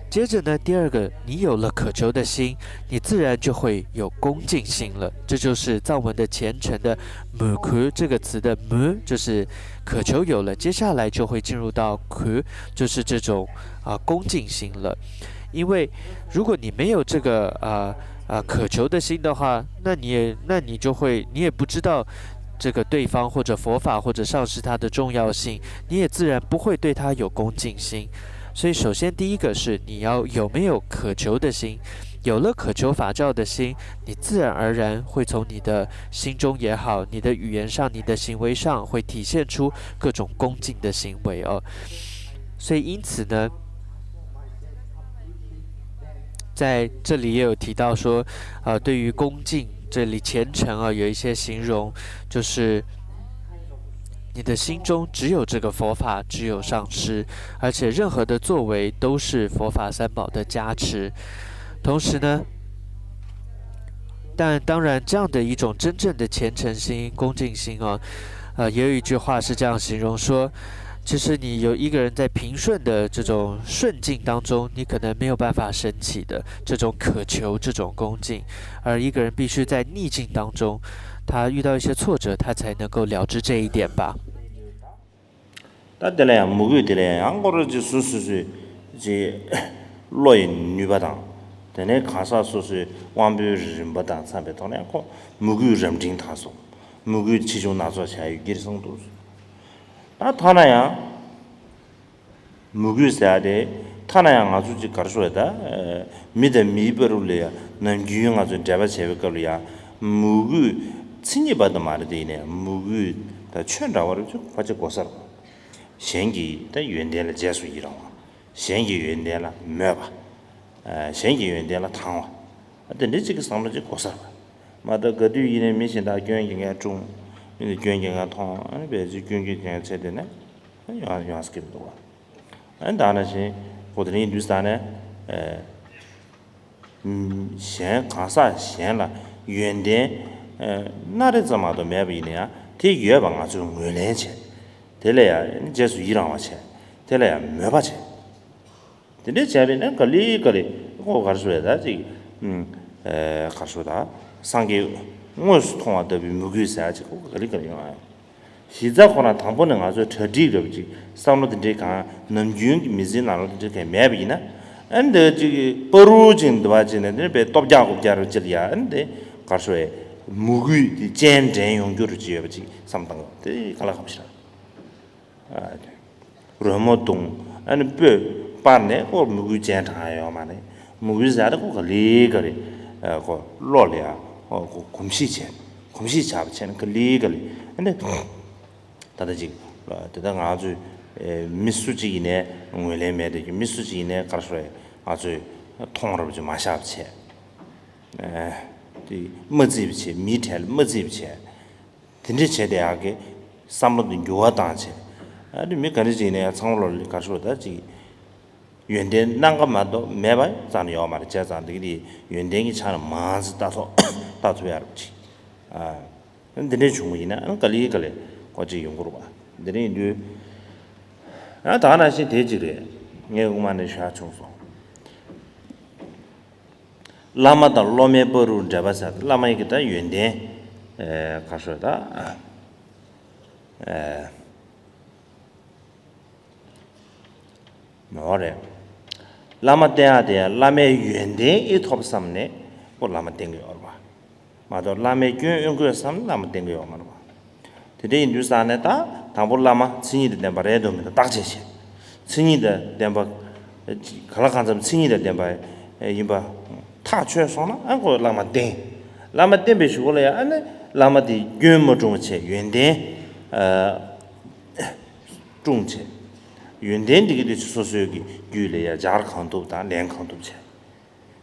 接着呢，第二个，你有了渴求的心，你自然就会有恭敬心了。这就是藏文的虔诚的 mukhu 这个词的 mu，就是渴求有了，接下来就会进入到 khu，就是这种啊、恭敬心了。因为如果你没有这个呃呃渴求的心的话，那你也那你就会你也不知道这个对方或者佛法或者上师它的重要性，你也自然不会对它有恭敬心。所以，首先第一个是你要有没有渴求的心，有了渴求法教的心，你自然而然会从你的心中也好，你的语言上、你的行为上会体现出各种恭敬的行为哦。所以，因此呢，在这里也有提到说，呃，对于恭敬，这里虔诚啊，有一些形容，就是你的心中只有这个佛法，只有上师，而且任何的作为都是佛法三宝的加持。同时呢，但当然，这样的一种真正的虔诚心、恭敬心啊，呃，也有一句话是这样形容说，其实你有一个人在平顺的这种顺境当中，你可能没有办法升起的这种渴求、这种恭敬，而一个人必须在逆境当中，他遇到一些挫折，他才能够了知这一点吧。ད་དེ་ལ་ཡང་མོས་གུས་དེ་ལ་ཡང་ཁོ་རང་ཅིག་སོ་སོ་སོའི་ཅིག་བློ་ཡི་ནུས་པ་དང་། དེ་ནས་གང་ཟག་སོ་སོའི་དབང་པོའི་རིམ་པ་དང་འཚམ་པའི་ཐོག་ནས་ཁོ་མོས་གུས་རབ་འབྲིང་དང་སོགས་མོས་གུས་ཆེ་ཆུང་སྣ་ཚོགས་བྱ་ཡི་གེར་གསུངས་འདུག་ད་ཐ་ན་ཡང་མོས་གུས་ཟེར་ཡ་དེ་ཐ་ན་ཡང་ང་ཚོ་ཅིག་ག་རེ་ཞུ་དགོས་རེད་ད། མི་དང་མིའི་བར་དུ་ལ་ཡང་ནམ་རྒྱུན་ང་ཚོས་འབྲེལ་བ་བྱེད་པའི་སྐབས་ལ་ཡང་མོས་གུས་མཚན་ཉིད་པ་དང་མ་རེད་དེ། ཡིན་ནའི་མོས་གུས་དང་ཆོས་འདྲ་བ་རེ་ཅིག་ཕལ་ཆེར་དགོས་ས་རེད། གཞན་གྱི་ད་ཡོན་ཏན་ལ་རྗེས་སུ་ཡི་རང་བ། གཞན་གྱི་ཡོན་ཏན་ལ་མོས་པ། གཞན་གྱི་ཡོན་ཏན་ལ་དང་བ། དེ་འདྲའི་ཅིག་གི་བསམ་བློ་ཅིག་དགོས་ས་རེད། མ་གཏོགས་ག་དུས་ཡིན་ནའི་མི་གཞན་དག་སྐྱོན་གྱིས་ངན་དཀྲུགས། མི་འདི་སྐྱོན་གྱིས་ངན་མཐོང་། ཨ་ནི་བས་ཅིག་སྐྱོན་གྱིས་ངན་བྱས་དེ་ནས་ཡོང་ཡོང་ས་ཀྱི་མི་འདུག་བ། ཨ་ནི་ད་ནང་བཞིན་ཁོ་དེ་རིང་དུས་ས་ནས་གཞན་གང་ཟག་གཞན་ལ་ཡོན་ཏན་སྣ་རེ་ཙམ་མ་གཏོགས་མེད་པ་ཡིན་ན་ཡང་དེ་ཡོད་པ་ང་ཚོས་ངོས་ལེན་བྱས། དེ་ལ་ཡང་རྗེས་སུ་ཡི་རང་བ་བྱས། དེ་ལ་ཡང་མོས་པ་བྱས། དེ་འདྲའི་བྱས་པས་ན་ག་ལེ་ག་ལེ་ཁོ་ག་རེ་ཞུ་རེད་ད་ཅིག་ག་རེ་ཞུ་ད་སངས་རྒྱས་དངོས་སུ་མཐོང་བ་ལྟ་བུའི་མོས་གུས་ཟེར་ཡ་ཅིག་ཁོ་ག་ལེ་ག་ལེ་ཡོང་ཡ། གཞི་རྩ་ཁོ་ན་དང་པོ་ནས་ང་ཚོས་གྲ་སྒྲིག་རེད་པ་ཅིག་བསམ་བློ་དེ་འདྲའི་གང་ནམ་རྒྱུན་གྱི་མི་ཚེའི་ནང་ལོགས་དེ་འདྲའི་གང་མེད་པ་ཡིན་ན། ཨ་ནི་འདི་ཅིག་པ་རུ་ཅིག་འདི་བ་ཅིག་ནས་འདི་པའི་སྟོབས་རྒྱག་དགོས་རྒྱག་རུ་ཅིག་ལ་ཡ། ཨ་ནི་འདི་ག་རེ་ཞུ་བའི་མོས་གུས་དེ་སྤྱན་འདྲེན་ཡོང་རྒྱུ་རུ་ཅིག་ཡོད་པ་ཅིག་བསམ་བཏང་གི་དེ་ག་ལ་གམ་ཞིག་རེད། རོལ་མོ་བརྡུང་། ཨ་ནི་སྤོས་སྤར་ནས་ཁོ་མོས་གུས་ཅན་དྲངས་ཡོད་མ་རེད། མོས་གུས་ཟེར་ཡ་དེ་ཁོ་ག་ལེ་ག་ལེ་ཁོ་བློ་ལ་ཡ་ཁོ་གོམས་གཤིས་བྱས། གོམས་གཤིས་ཆགས་པ་བྱས་ནས་ག་ལེ་ག་ལེ། ཨ་ནི་ད་ལྟ་ཅིག་དེ་ལྟར་ང་ཚོས་མི་སུ་གཅིག་ཡིན་ནའི་ངོས་ལེན་མེད་དེ། མི་སུ་གཅིག་ཡིན་ནའི་ག་རེ་ཞུ་རེད། ང་ཚོས་མཐོང་རབས་ཅིག་མ་བཞག་པ་བྱས། དེ་མ་བརྩིས་པ་བྱས། མིའི་གྲལ་ལ་མ་བརྩིས་པ་བྱས། དེ་འདྲ་བྱས་ཏེ་ཡག་གི་བསམ་བློ་དེ་འགྱུར་བ་བཏང་བྱས། ཨ་ནི་མི་ག་འདྲ་ཅིག་ཡིན་ན་ཡང་ཚང་མ་ལོ་ལ་ག་རེ་ཞུ་ད་ཅིག་ཡོན་ཏན་སྣ་འགའ་མ་གཏོགས་མེད་པ་རྩ་ནས་ཡོད་མ་རེད། བྱས་ཙང་འདི་གི་དེ་ཡོན་ཏན་གྱི་ཆ་ནས་མང་ཙམ་ལྟ་ཐུབ་ལྟ་ཐུབ་ཡ་རུ་ཅིག་ཨ་འདི་འདྲ་བྱུང་བ་ཡིན་ན་ཨ་ནི་ག་ལེ་ག་ལེ་གོ་ཅིག་ཡོང་གི་རེད་པ། འདི་འདྲ་ཡིན་དུས་ཨ་ད་ནང་བཞིན་དེ་ཅིག་རེད། ངས་དབུ་མ་ནས་ཞུ་ཡ་བྱུང་སོང་། བླ་མ་དང་སློབ་མའི་བར་དུ་འབྲེལ་བ་ཟེར། བླ་མ་ཡི་གེ་དང་ཡོན་ཏན་ཨེ་ག་ཞོ་ད་ཨེ་མོ་རེད། བླ་མ་བསྟེན་ཡག་དེ་བླ་མའི་ཡོན་ཏན་ཨེ་ཐོབ་བསམ་ནས་ཁོ་བླ་མ་བསྟེན་གི་ཡོད་རེད་པ། མ་གཏོགས་བླ་མའི་སྐྱོན་ཨེ་དགོས་བསམ་ནས་བླ་མ་བསྟེན་གི་ཡོད་མ་རེད་པ། དེ་འདྲ་ཡིན་དུས་ཙང་ནས་ད་དང་པོ་བླ་མ་མཚན་ཉིད་དང་ལྡན་པ་རེད་འདུག་མི་འདུག་བརྟག་དཔྱད་བྱེད། མཚན་ཉིད་དང་ལྡན་པ། གང་ལ་གང་འཚམ་མཚན་ཉིད་དང་ལྡན་པ་ཡིན་པ་ཐག་ཆོད་སོང་ན་ཨ་ཁོ་བླ་མ་བསྟེན། བླ་མ་བསྟེན་པའི་གཞུག་གུ་ལ་ཡང་ཨ་ནི་བླ་མ་དེ་སྐྱོན་མ་སྲུང་བ་བྱས། ཡོན་ཏན་སྲུང་བྱས། ཡོན་ཏན་འདི་གི་དེ་སོ་སོའི་གི་རྒྱུད་ལ་ཡང་སྦྱར་གང་ཐུབ་དང་ལེན་གང་ཐུབ་བྱས།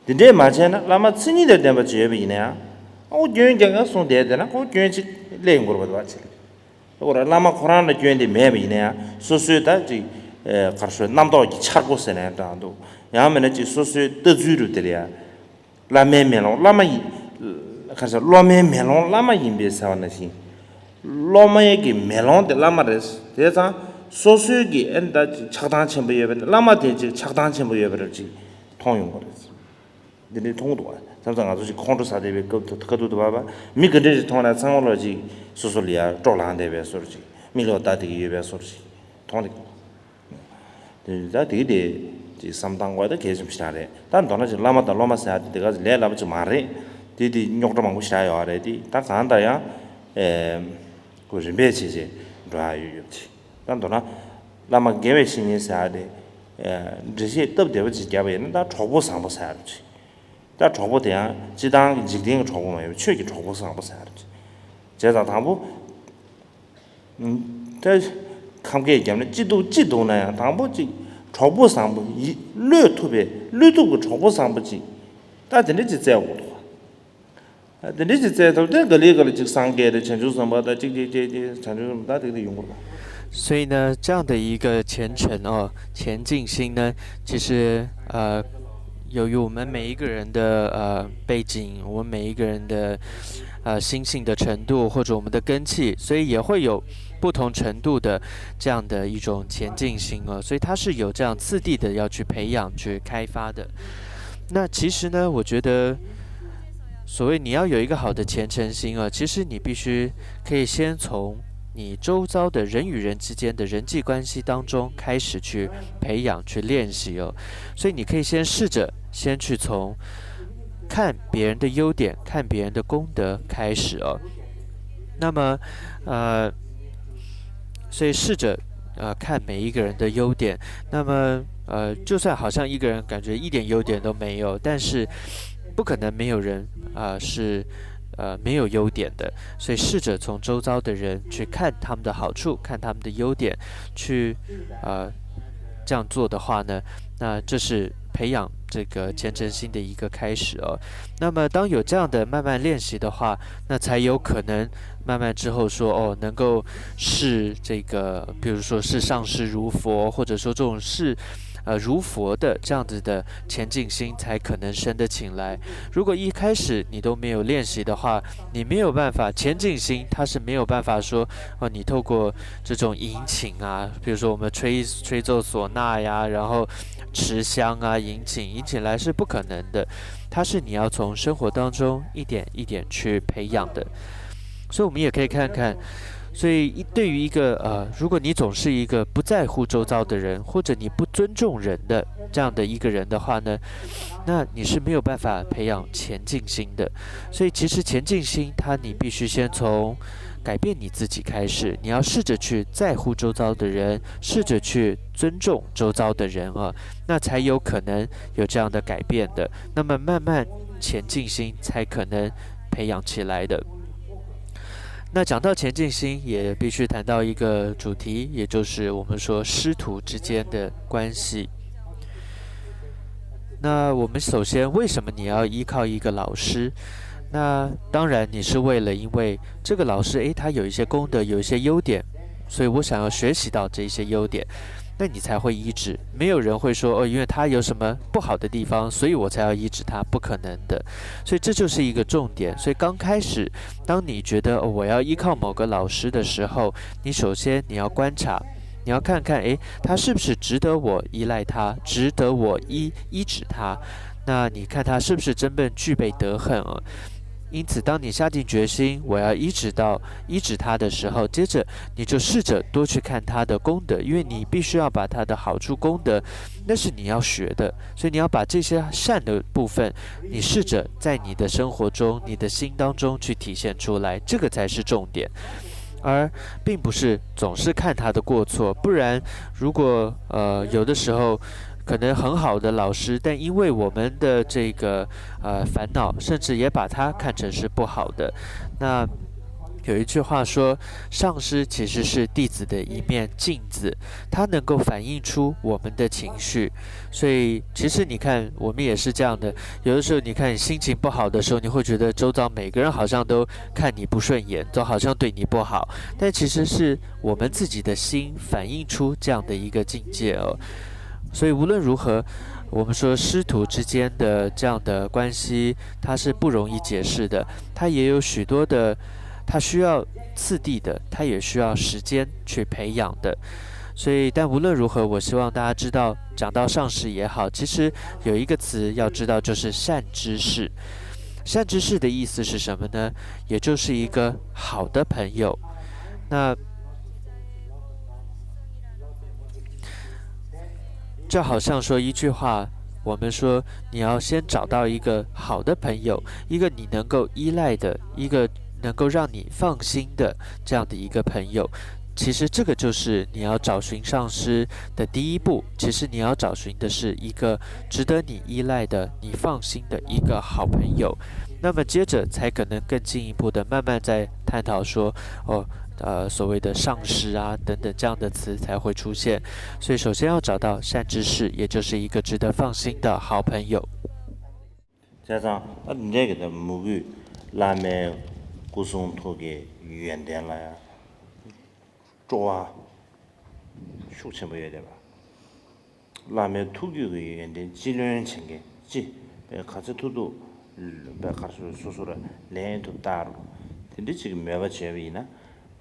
དེ་འདྲས་མ་བྱས་ན་བླ་མ་མཚན་ཉིད་དང་ལྡན་པ་ཅིག་ཡོད་པ་ཡིན་ན་ཡང་། ཨོ་སྐྱོན་རྐྱང་རྐྱང་གསུངས་བསྡད་བསྡད་ན་ཁོ་སྐྱོན་གཅིག་སླེབས་ཡོང་གི་རེད་པ། དེ་བ་ཅིག་ལ་ཁོ་རང་བླ་མ་ཁོ་རང་ལ་སྐྱོན་དེ་མེད་པ་ཡིན་ན་ཡང་སོ་སོའི་ད་ཅིག་ག་རེ་ཞུ་རྣམ་རྟོག་གི་འཆར་སྒོ་ཟེར་ན་ཡང་འདྲ་འདུག་ཡང་མིན་ན་ཅིག་སོ་སོའི་ལྟ་ཚུལ་རུ་དེ་ལ་ཡང་། བླ་མའི་མེ་ལོང་བླ་མ་ཡིན། ག་རེ་ཟེར། སློབ་མའི་མེ་ལོང་བླ་མ་ཡིན་པས་ཟེར་བ་ནང་བཞིན། སློབ་མའི་གི་མེ་ལོང་དེ་བླ་མ་རེད། དེ་ཙང་སོ་སོའི་གི་ཨེ་ད་ཅིག་ཆགས་སྡང་ཆེན་པོ་ཡོད་པ་ནི་བླ་མ་དེ་ཅིག་ཆགས་སྡང་ཆེན་པོ་ཡོད་པ་རེད་ཅིག་མཐོང་ཡོང་གི་རེད། འདི་འདྲའི་མཐོང་གི་འདུག་བ། མཚམས་མཚམས་ང་ཚོ་ཅིག་ཁོང་ཁྲོ་ཟ་བསྡད་པའི་སྐབས་དུ་ཁ་ཐུག་ཏུ་བབ་པ་མི་ག་འདྲ་ཞིག་མཐོང་ན་ཚང་མ་ལོ་ཅིག་སོ་སོ་ལ་ཡ་སྤྲོ་ལངས་བསྡད་པའི་བཟོ་འདྲ་ཅིག་མིག་ལོག་ལྟ་བསྡད་ཀྱི་ཡོད་པའི་བཟོ་འདྲ་ཅིག་མཐོང་བསྡད་ཀྱི་འདུག་དེ་ད་དེ་དེ་ ཅིག་བསམ་བཏང་དགོས་ད་གལ་ཆེན་པོ་ཞིག་རེད། ད་མདོར་ན་ཅིག་བླ་མ་དང་སློབ་མ་ཟེར་ཡ་དེ་དེ་ག་ལས་སླ་པོ་ཅིག་མ་རེད། དེ་དེ་རྙོག་དྲ་མང་པོ་ཞིག་ཡོད་རེད། དེ་ད་གང་ལྟར་ཡང་ཨེ་ཁོ་རིམ་པས་བྱས་བྱས་འགྲོ་ཡ་ཡོད་ཡོད་དེ། ད་མདོར་ན་བླ་མ་དགེ་བའི་བཤེས་གཉེན་ཟེར་ཡ་དེ་འགྲེལ་བཤད་སྟབས་བདེ་བ་ཅིག་བརྒྱབ་པ་ཡིན་ན་ད་གྲོགས་པོ་བཟང་པོ་ཟེར་ཡ་རེད་ཅིག་ད་གྲོགས་པོ་དེ་ཡང་སྤྱི་བཏང་གི་འཇིག་རྟེན་གྱི་གྲོགས་པོ་མ་ཡིན་པར་ཆོས་ཀྱི་གྲོགས་པོ་བཟང་པོ་ཟེར་ཡ་རེད་ཅིག་བྱས་ཙང་དང་པོ། ད་ཁམས་སྐད་བརྒྱབ་ན་ཅི་འདུག་ཅི་འདུག་ན་ཡང་དང་པོ་ཅིག་གྲོགས་པོ་བཟང་པོ་ཡི་བློས་ཐུབ་པའི་བློས་ཐུབ་ཀྱི་གྲོགས་པོ་བཟང་པོ་ཅིག་ད་དེ་འདྲ་ཅིག་བཙལ་དགོས་འདུག་ད་དེ་འདྲ་ཅིག་བཙལ་ཐུབ་དེ་ག་ལེ་ག་ལེ་ཅིག་སངས་རྒྱས་རེད། བྱང་ཆུབ་སེམས་དཔའ་ད་ཅིག་ཅིག་ཅིག་ཅིག་བྱང་ཆུབ་སེམས་དཔའ་ད་དེ་འདྲ་ཡོང་གི་རེད་པ། 所以呢，这样的一个虔诚哦，虔敬心呢，其实呃，由于我们每一个人的呃背景，我们每一个人的呃心性的程度，或者我们的根气，所以也会有不同程度的这样的一种虔敬心哦。所以它是有这样次第的要去培养、去开发的。那其实呢，我觉得所谓你要有一个好的虔诚心啊，其实你必须可以先从你周遭的人与人之间的人际关系当中开始去培养、去练习哦。所以你可以先试着先去从看别人的优点、看别人的功德开始哦。那么，呃，所以试着呃看每一个人的优点。那么，呃，就算好像一个人感觉一点优点都没有，但是不可能没有人啊、呃是呃没有优点的。所以试着从周遭的人去看他们的好处，看他们的优点，去呃这样做的话呢，那这是培养这个虔诚心的一个开始哦。那么当有这样的慢慢练习的话，那才有可能慢慢之后说哦，能够视这个，比如说视上师如佛，或者说这种视呃如佛的这样子的虔敬心才可能升得起来。如果一开始你都没有练习的话，你没有办法，虔敬心它是没有办法说哦，你透过这种殷勤啊，比如说我们吹吹奏唢呐呀，然后持香啊，殷勤殷勤来是不可能的，它是你要从生活当中一点一点去培养的。所以我们也可以看看，所以一对于一个呃，如果你总是一个不在乎周遭的人，或者你不尊重人的这样的一个人的话呢，那你是没有办法培养虔敬心的。所以其实虔敬心，它你必须先从改变你自己开始，你要试着去在乎周遭的人，试着去尊重周遭的人啊，那才有可能有这样的改变的。那么慢慢虔敬心才可能培养起来的。那讲到虔敬心，也必须谈到一个主题，也就是我们说师徒之间的关系。那我们首先，为什么你要依靠一个老师？那当然，你是为了因为这个老师，诶，他有一些功德，有一些优点，所以我想要学习到这一些优点，那你才会依止。没有人会说哦，因为他有什么不好的地方，所以我才要依止他，不可能的。所以这就是一个重点。所以刚开始，当你觉得哦我要依靠某个老师的时候，你首先你要观察，你要看看，诶，他是不是值得我依赖他，值得我依依止他？那你看他是不是真正具备德行啊？因此，当你下定决心我要依止到依止他的时候，接着你就试着多去看他的功德，因为你必须要把他的好处功德，那是你要学的，所以你要把这些善的部分，你试着在你的生活中、你的心当中去体现出来，这个才是重点。而并不是总是看他的过错，不然如果呃有的时候可能很好的老师，但因为我们的这个呃烦恼，甚至也把他看成是不好的。那有一句话说，上师其实是弟子的一面镜子，它能够反映出我们的情绪。所以其实你看，我们也是这样的，有的时候你看你心情不好的时候，你会觉得周遭每个人好像都看你不顺眼，都好像对你不好，但其实是我们自己的心反映出这样的一个境界哦。所以无论如何，我们说师徒之间的这样的关系，它是不容易解释的，它也有许多的，它需要次第的，它也需要时间去培养的。所以，但无论如何，我希望大家知道，讲到上师也好，其实有一个词要知道，就是善知识。善知识的意思是什么呢？也就是一个好的朋友。那就好像说一句话，我们说你要先找到一个好的朋友，一个你能够依赖的，一个能够让你放心的这样的一个朋友。其实这个就是你要找寻上师的第一步。其实你要找寻的是一个值得你依赖的、你放心的一个好朋友。那么接着才可能更进一步的慢慢再探讨说，哦，呃，所谓的上师啊等等这样的词才会出现。所以首先要找到善知识，也就是一个值得放心的好朋友。 བྱས་ཙང་ད་འདི་འདྲའི་གི་ད་མོས་གུས་བླ་མའི་སྐུ་གསུང་ཐུགས་ཀྱི་ཡོན་ཏན་ལ་ཡང་སྤྲོ་བ་ཤུགས་ཆེན་པོ་ཡོད་བསྡད་པ། བླ་མའི་ཐུགས་རྒྱུད་ཀྱི་ཡོན་ཏན་ཅི་ལོན་བྱེད་མཁན་ཅི་བས་ག་ཚོད་ཐུབ་ཐུབ་བས་ག་ཚོད་སོ་སོ་ར་ལེན་ཐུབ་ལྟར་དེ་འདྲ་ཅིག་མོས་པ་བྱས་པ་ཡིན་ན།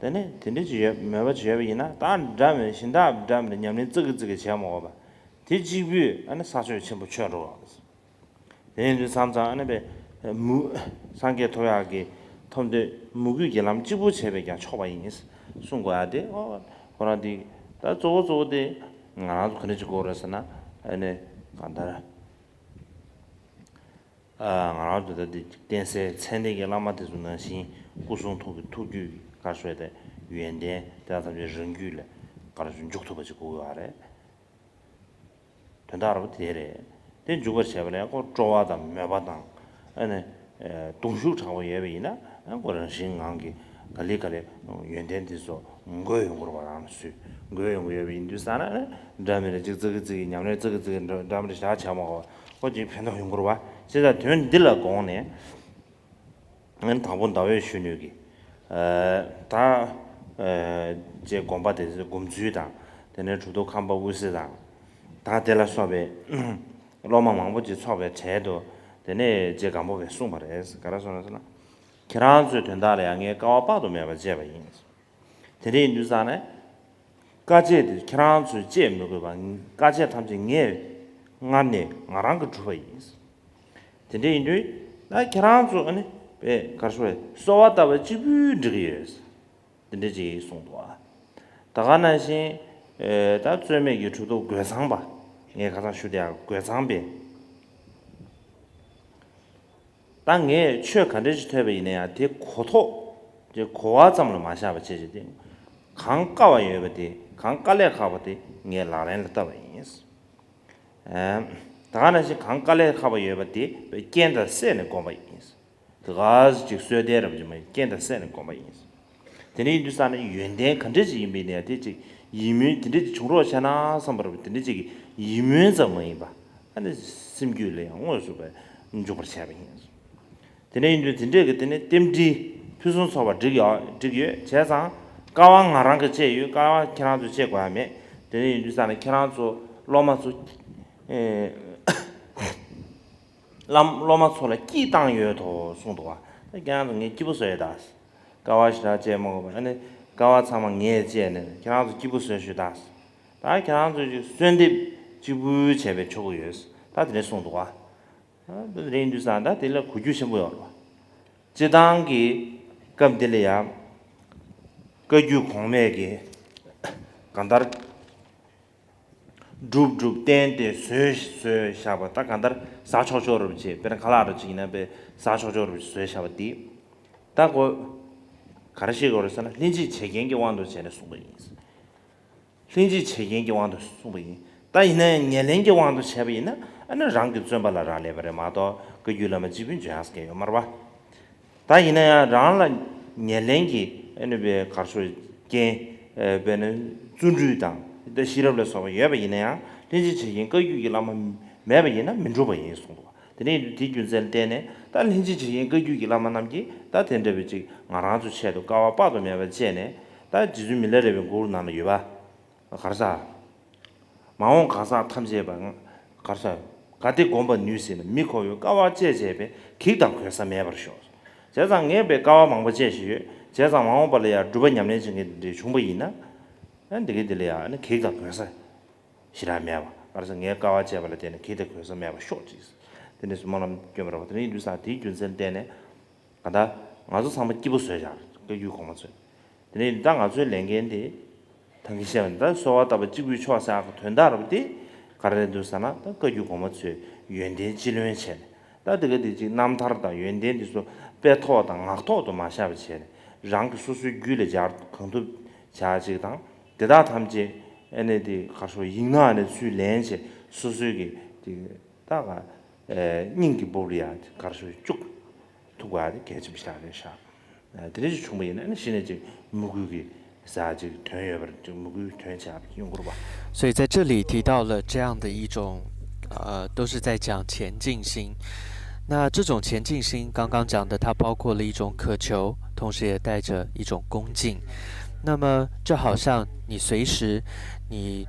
དེ་ནས་དེ་འདྲ་ཅིག་ཡོད་མོས་པ་བྱས་པ་ཡིན་ན་ད་འདྲ་མིན་གཞན་དག་འདྲ་མིན་ཉམས་ལེན་ཙི་གི་ཙི་གི་བྱས་མ་དགོས་པ། དེ་གཅིག་པུས་ཨ་ནི་ས་ཕྱོགས་ཆེན་པོ་ཆོད་འགྲོ་བ། དེ་ཡིན་དུས་མཚམས་མཚམས་ཨ་ནི་པའི་མུ་སངས་རྒྱས་ཐོབ་ཡག་གི་ཐོབ་འདོད་མོས་གུས་ཀྱི་ལམ་གཅིག་པུ་བྱས་པས་ཀྱང་ཆོག་པ་ཡིན་གསུང་དགོས་ཡ་དེ། ཨོ་ཁོ་རང་དེ་ད་གཙོ་བོ་གཙོ་བོ་དེ་ང་རང་ཚོ་ག་འདྲ་ཅིག་དགོས་རེད་ཟེར་ན། ཨ་ནི་གང་ལྟར་ང་རང་ཚོ་ད་དེ་བསྟེན་སའི་མཚན་ལྡན་གྱི་བླ་མ་དེ་ཚོ་ནང་བཞིན་སྐུ་གསུང་ཐུགས་ཀྱི་ཐུགས་རྒྱུད་ག་རེ་ཟེར་དེ་ཡོན་ཏན་དེ་དག་ཐམས་ཅད་རང་རྒྱུད་ལ་ག་རེ་ཟེར་འཇུག་ཐུབ་པ་ཅིག་དགོས་ཀྱི་ཡོད་རེད། དོན་དག་རོ་དེ་རེད། དེ་འཇུག་པར་བྱས་པ་ལས་ཁོ་སྤྲོ་བ་དང་མོས་པ་དང་ཨ་ནི་གདུང་ཤུགས་དྲག་པོ་ཡོད་པ་ཡིན་ན་ཨ་ཁོ་རང་བཞིན་ངང་གིས་ག་ལེ་ག་ལེ་ཡོན་ཏན་འདི་ཚོ་འགོས་ཡོང་གི་རེད་པ། རང་ལ་སུས་འགོས་ཡོང་གི་ཡོད་པ་ཡིན་དུས་ཙང་ན་ཨ་འདྲ་མི་འདྲ་ཅིག་ཙི་གི་ཙི་གི་ཉམས་ལེན་ཙི་གི་ཙི་གི་འདྲ་མི་འདྲ་བཞག་བྱས་མ་དགོས་པ་ཁོ་ཅིག་ཕན་ཐོགས་ཡོང་གི་རེད་པ། བྱས་ཙང་དོན་འདི་ལ་དགོངས་ནས། དང་པོ་ཟླ་འོད་གཞོན་ནུ་གིས་ད་ཅེས་དགོངས་པ་དེ་སྒོམ་ཚུལ་དང་དེ་ནས་གྲུབ་ཐོབ་ཁམས་པ་དབུ་སེ་དང་ད་དེ་ལ་སོགས་པའི་སློབ་མ་མང་པོ་ཅིག་ཚོགས་པའི་གྲལ་དུ་དེ་ནས་ཅེས་སྒམ་པོ་པས་གསུངས་པ་རེད། ག་རེ་གསུངས་ན་ཟེར་ན། ཁྱེད་རང་ཚོའི་དོན་དག་ལ་ཡང་ངས་དཀའ་བ་དཔག་ཏུ་མེད་པ་སྤྱད་པ་ཡིན། དེ་འདྲ་ཡིན་དུས་ཙང་ནས། དཀའ་སྤྱད་དེ་ཁྱེད་རང་ཚོས་སྤྱད་མི་དགོས་པ། དཀའ་སྤྱད་ཐམས་ཅད་ངས་སྔར་ནས་ང་རང་གིས་གྲུབ་པ་ཡིན། དེ་འདྲ་ཡིན་དུས་ད་ཁྱེད་རང་ཚོ་ཨ་ནི་པས་ག་རེ་ཞུ་དགོས་རེད། གསོལ་བ་བཏབ་པ་གཅིག་པུས་འགྲིག་གི་ཡོད། དེ་འདྲ་ཅིག་གསུངས་འདུག་ཨ། ད་ག་ནང་བཞིན་ད་རྩོད་མེད་ཀྱི་གྲུབ་ཐོབ་རྒོད་ཚང་པ། ངས་ཁ་སང་ཞུ་བསྡད་ཡག་རྒོད་ཚང་པས། ད་ངས་ཆོས་ག་འདྲ་ཞིག་ཐོས་པ་ཡིན་ན་ཡང་དེ་གོ་རྟོགས་དེ་གོ་བ་ཙམ་ལ་མ་བཞག་པ་བྱས་བྱས་ཏེ། གང་དཀའ་བ་ཡོད་པ་དེ་གང་དཀའ་ལས་ཁག་པ་དེ་ངས་ལག་ལེན་ལ་བསྟར་བ་ཡིན། ཨ། ད་ག་ནང་བཞིན་གང་དཀའ་ལས་ཁག་པ་ཡོད་པ་དེ་རྐྱེན་དང་བསྲེས་ནས་བསྒོམ་པ་ཡིན། དེ་ག་ཅིག་གསོལ་འདེབས་རབ་ཀྱི་མ་རྐྱེན་དང་བསྲེས་ནས་བསྒོམ་པ་ཡིན། དེ་འདྲ་ཡིན་དུས་ཙང་ནས་ཡོན་ཏན་ག་འདྲ་ཅིག་ཡིན་པ་ཡིན་ན་ཡང་དེ་ཅིག་ཡིད་སྨོན་དེ་འདྲ་ཅིག་བྱུང་རོགས་བྱས་ན་བསམ་པ་རེད་པ། དེ་འདྲ་ཅིག་གི་ཡིད་སྨོན་ཙམ་མ་ཡིན་པ་ཨ་ནི་སེམས་རྒྱུད་ལ་ཡང་དངོས་སུ་བས་འཇུག་པར་བྱས་པ་ཡིན། དེ་འདྲ་ཡིན་དུས་དེ་འདྲས་ཀྱི་དེ་ནས་རྟེན་འབྲེལ་ཕུན་སུམ་ཚོགས་པ་འགྲིག་ཡོད་འགྲིག་ཡོད་བྱས་ཙང་དཀའ་བ་ང་རང་གིས་སྤྱད་ཡོད། དཀའ་བ་ཁྱེད་རང་ཚོས་སྤྱད་དགོས་ཡ་མེད། དེ་འདྲ་ཡིན་དུས་ཙང་ནས་ཁྱེད་རང་ཚོ་སློབ་མ་ཚོ་ཨེ། བླ་སློབ་མ་ཚོ་ལ་སྐྱིད་བཏང་ཡོད་དོ་གསུངས་འདུག་བ། ད་ཁྱེད་རང་ཚོ་ངས་སྐྱིད་པོ་བཟོ་ཡོད་ད། དཀའ་བ་ཞེ་དྲག་སྤྱད་མ་དགོས་པ་ཨ་ནི་དཀའ་བ་ཚང་མ་ངས་སྤྱད་ནས་ཁྱེད་རང་ཚོ་སྐྱིད་པོ་བཟོས་ཞུ་ད། ད་ཁྱེད་རང་ཚོ་ཅིག་གསོལ་འདེབས་གཅིག་པུ་བྱས་པས་ཆོག་གི་ཡོད། ད་དེ་འདྲ་གསུངས་འདུག་བ། ད་དེ་འདྲ་ཡིན་དུས་ཙང་ད་དེ་ལ་གོ་རྒྱུ་ཆེན་པོ་ཡོད་རེད་བ། སྤྱིར་བཏང་གི་སྐབས་འདི་ལ་ཡང་བཀའ་བརྒྱུད་གོང་མས་ཀྱི་གང་ལྟར་སྒྲུབ་སྒྲུབ་བསྟེན་བསྟེན་བཟོས་བཟོས་བཞག་པ་ད་གང་ལྟར་ཟ་ཆོག་ཆོག་རབ་བྱེད་དཔེར་ན་ཁ་ལག་རབ་བྱེད་ཡིན་ན་དཔེ་ཟ་ཆོག་ཆོག་རབ་བཟོས་བཞག་པ་འདི་ད་གོ་ག་རེ་ཞིག་གོ་རེད་ཟེར་ན་ལྷན་ཅིག་བྱེད་མཁན་གྱི་དབང་དུ་བྱས་ནས་གསུངས་པ་ཡིན། ལྷན་ཅིག་བྱེད་མཁན་གྱི་དབང་དུ་གསུངས་པ་ཡིན། ད་ཡིན་ན་ཡང་ཉེར་ལེན་གྱི་དབང་དུ་བྱས་པ་ཡིན་ན་ཨ་ནི་རང་གི་བརྩོན་པ་ལ་རག་ལས་པ་རེད་མ་གཏོགས་བཀའ་བརྒྱུད་བླ་མ་གཅིག་པུས་འཇོན་ཡག་གང་ཡོད་མ་རེད་པ། ད་ཡིན་ན་ཡང་རང་ལ་ཉེར་ལེན་གྱི་ཨ་ནི་བའི་གར་སོགས་རྐྱེན་དཔེར་ན་བརྩོན་འགྲུས་དང་ད་ཤེས་རབ་ལ་སོགས་པ་ཡོད་པ་ཡིན་ན་ཡང་ལྷན་ཅིག་བྱེད་མཁན་བཀའ་བརྒྱུད་ཀྱི་བླ་མ་མེད་པ་ཡིན་ན་མི་འགྲུབ་པ་ཡིན་གསུངས་འདུག་དེ་ནས་དེའི་རྒྱུ་མཚན་ལ་བརྟེན་ནས་ད་ལྷན་ཅིག་བྱེད་མཁན་བཀའ་བརྒྱུད་ཀྱི་བླ་མ་རྣམས་ཀྱིས་ད་དེ་འདྲ་བའི་ཅིག་ང་རང་ཚོའི་ཆེད་དུ་དཀའ་བ་དཔག་ཏུ་མེད་པ་སྤྱད་ནས་ད་རྗེ་བཙུན་མི་ལ་རས་པའི་མགུར་ནང་ལ་ཡོད་པ། གར་ས། མ་འོངས་གང་ཟག་ཐམས་ཅད་པ། གར་ས། གལ་ཏེ་བསྒོམ་པར་ནུས་ཟིན་ན། མི་ཁོ་བོས་དཀའ་བ་སྤྱད་བྱས་པས། གེགས་དང་གོལ་ས་མེད་པར་ཤོག་བྱས་ཙང་ངས་པའི་དཀའ་བ་མང་པོ་སྤྱད་བཞིན་ཡོད། བྱས་ཙང་མ་འོངས་པ་ལ་ཡང་སྒྲུབ་པ་ཉམས་ལེན་བྱེད་མཁན་དེ་འདྲ་བྱུང་པ་ཡིན་ན། ཨ་འདི་ག་འདི་ལ་ཡང་ཨ་ནི་གེགས་དང་གོལ་ས་ཞེ་དྲག་མེད་པ། གར་ས་ངས་དཀའ་བ་སྤྱད་པ་ལ་བརྟེན་ནས་གེགས་དང་གོལ་ས་མེད་པར་ཤོག་ཅིག་དེ་འདྲ་སྨོན་ལམ་སྐྱོན་པ་རེད་པ། དེ་འདྲ་ཡིན་དུས་ཙང་དེའི་རྒྱུ་མཚན་ལ་བརྟེན་ནས། གང་ལྟར་ང་ཚོ་ཚང་མ་སྐྱིད་པོ་བཟོས་བཞག་བཀའ་བརྒྱུད་གོང་མ་ཚོས། དེ་ནས་ད་ང་ཚོའི་ལས་འགན་དེ། ཐང་གི་བཤད་པ་ནི་ད་གསོལ་བ་བཏབ་པ་གཅིག་པུས་ཆོག་ཟེར་ཡག་གི་དོན་དག་རེད་པ་དེ། ག་རེ་འདུག་ཟེར་ན། ད་བཀའ་བརྒྱུད་གོང་མ་ཚོས་ཡོན་ཏན་སྤྱི་ལོན་བྱས་ནས། ད་དེ་ག་དེ་ཅིག་རྣམ་ཐར་དང་ཡོན་ཏན་དེ་ཚོ་དཔེ་ཐོག་དང་ངག་ཐོག་ཏུ་མ་བཞག་པ་བྱས་ནས། རང་གི་སོ་སོའི་རྒྱུད་ལ་སྦྱར་གང་ཐུབ་བྱ་ཅིག་དང་། དེ་དག་ཐམས་ཅད་ཨ་ནི་དེ་གར་སོ་ཡིག་ནག་ནས་ཚུར་ལེན་བྱས། སོ་སོའི་གི་དེ་ད་ག་ཨེ་སྙིང་གི་སྦུབས་ལ་ཡ་གར་སོ་བཅུག་ཐུབ་པ་དེ་གལ་ཆེན་པོ་ཞིག་རེད་ཤག་ཨ་དེ་འདྲ་ཞིག་བྱུང་བ་ཡིན་ན་ནི་གཞི་ནས་ཅིག་མོས་གུས་ཀྱི་ཟ་ཅིག་དོན་ཡོད་པར་ཅིག་མོས་གུས་དོན་བྱ་ཡོང་གི་རེད་པ། 所以在这里提到了这样的一种，呃，都是在讲虔敬心。那这种虔敬心，刚刚讲的，它包括了一种渴求，同时也带着一种恭敬。那么，就好像你随时，你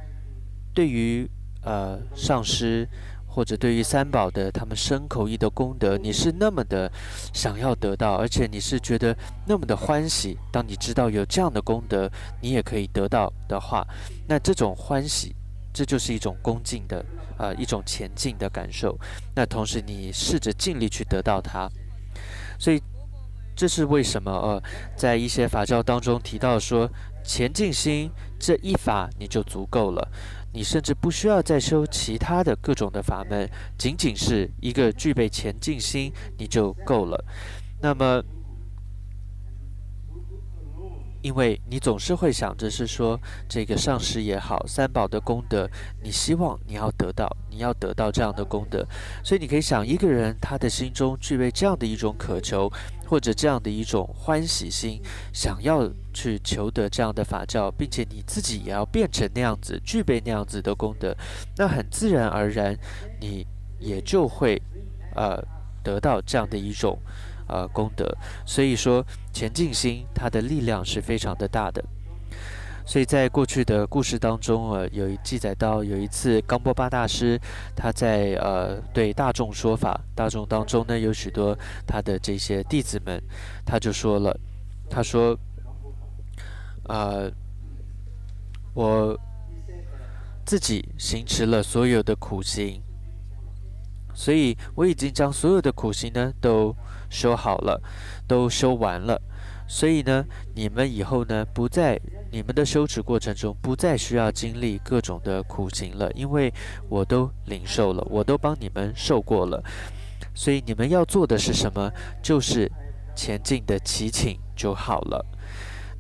对于呃上师或者对于三宝的他们身口意的功德，你是那么的想要得到，而且你是觉得那么的欢喜。当你知道有这样的功德，你也可以得到的话，那这种欢喜，这就是一种恭敬的，呃，一种虔敬的感受。那同时你试着尽力去得到它，所以这是为什么呃，在一些法教当中提到说，虔敬心这一法你就足够了，你甚至不需要再修其他的各种的法门，仅仅是一个具备虔敬心你就够了。那么。因为你总是会想着是说这个上师也好，三宝的功德，你希望你要得到，你要得到这样的功德，所以你可以想，一个人他的心中具备这样的一种渴求，或者这样的一种欢喜心，想要去求得这样的法教，并且你自己也要变成那样子，具备那样子的功德，那很自然而然，你也就会，呃，得到这样的一种，呃，功德。所以说，虔敬心它的力量是非常的大的。所以在过去的故事当中，呃，有记载到有一次冈波巴大师，他在呃对大众说法，大众当中呢有许多他的这些弟子们，他就说了，他说，呃，我自己行持了所有的苦行，所以我已经将所有的苦行呢都修好了，都修完了。所以呢，你们以后呢，不再，你们的修持过程中不再需要经历各种的苦行了，因为我都领受了，我都帮你们受过了。所以你们要做的是什么？就是虔敬的祈请就好了。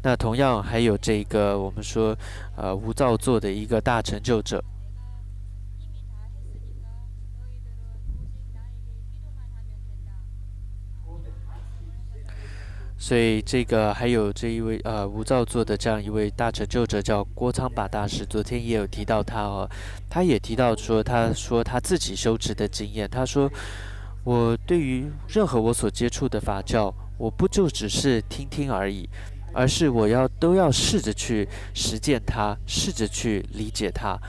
那同样还有这个我们说，呃，无造作的一个大成就者。 所以这个还有这一位呃无造作的这样一位大成就者叫郭仓巴大师，昨天也有提到他哦，他也提到说，他说他自己修持的经验，他说，我对于任何我所接触的法教，我不就只是听听而已，而是我要都要试着去实践它，试着去理解它，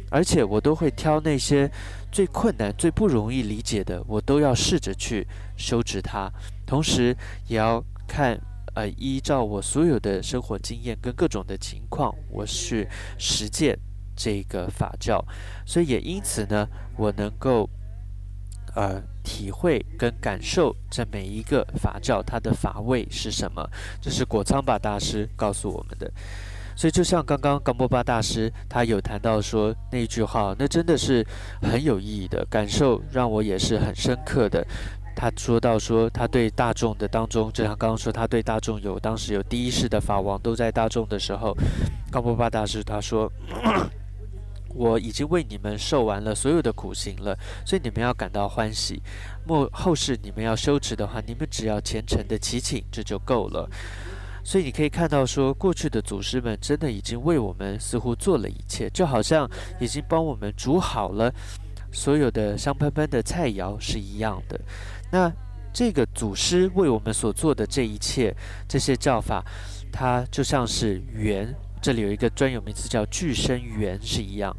而且我都会挑那些最困难、最不容易理解的，我都要试着去修持它。同时，也要看，呃，依照我所有的生活经验跟各种的情况，我去实践这个法教。所以也因此呢，我能够，呃，体会跟感受这每一个法教它的法味是什么。这是果仓巴大师告诉我们的。所以，就像刚刚冈波巴大师他有谈到说那句话，那真的是很有意义的感受，让我也是很深刻的。他说到说他对大众的当中，就像刚刚说他对大众有当时有第一世的法王都在大众的时候，高波巴大师他说，我已经为你们受完了所有的苦行了，所以你们要感到欢喜。末后世你们要修持的话，你们只要虔诚的祈请，这就够了。所以你可以看到说，过去的祖师们真的已经为我们似乎做了一切，就好像已经帮我们煮好了所有的香喷喷的菜肴是一样的。那这个祖师为我们所做的这一切，这些教法，它就像是缘，这里有一个专有名词叫俱生缘是一样。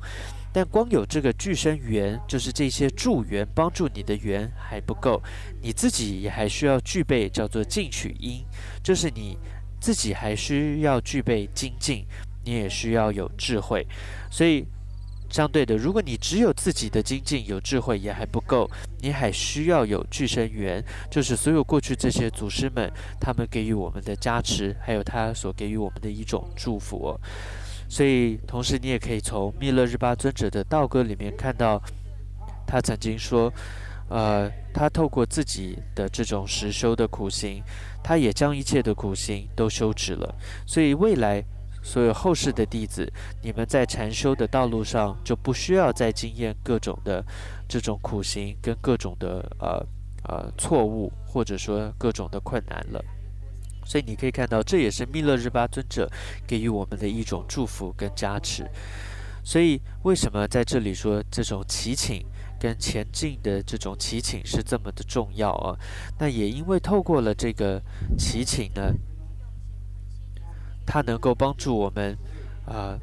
但光有这个俱生缘，就是这些助缘帮助你的缘还不够，你自己也还需要具备叫做尽取因，就是你自己还需要具备精进，你也需要有智慧。所以相对的，如果你只有自己的精进有智慧也还不够，你还需要有俱生缘，就是所有过去这些祖师们他们给予我们的加持，还有他所给予我们的一种祝福。所以同时你也可以从密勒日巴尊者的道歌里面看到，他曾经说，呃，他透过自己的这种实修的苦行，他也将一切的苦行都修止了。所以未来所有后世的弟子，你们在禅修的道路上就不需要再经验各种的这种苦行跟各种的呃呃错误，或者说各种的困难了。所以你可以看到，这也是密勒日巴尊者给予我们的一种祝福跟加持。所以为什么在这里说这种祈请跟前进的这种祈请是这么的重要啊？那也因为透过了这个祈请呢，它能够帮助我们，啊、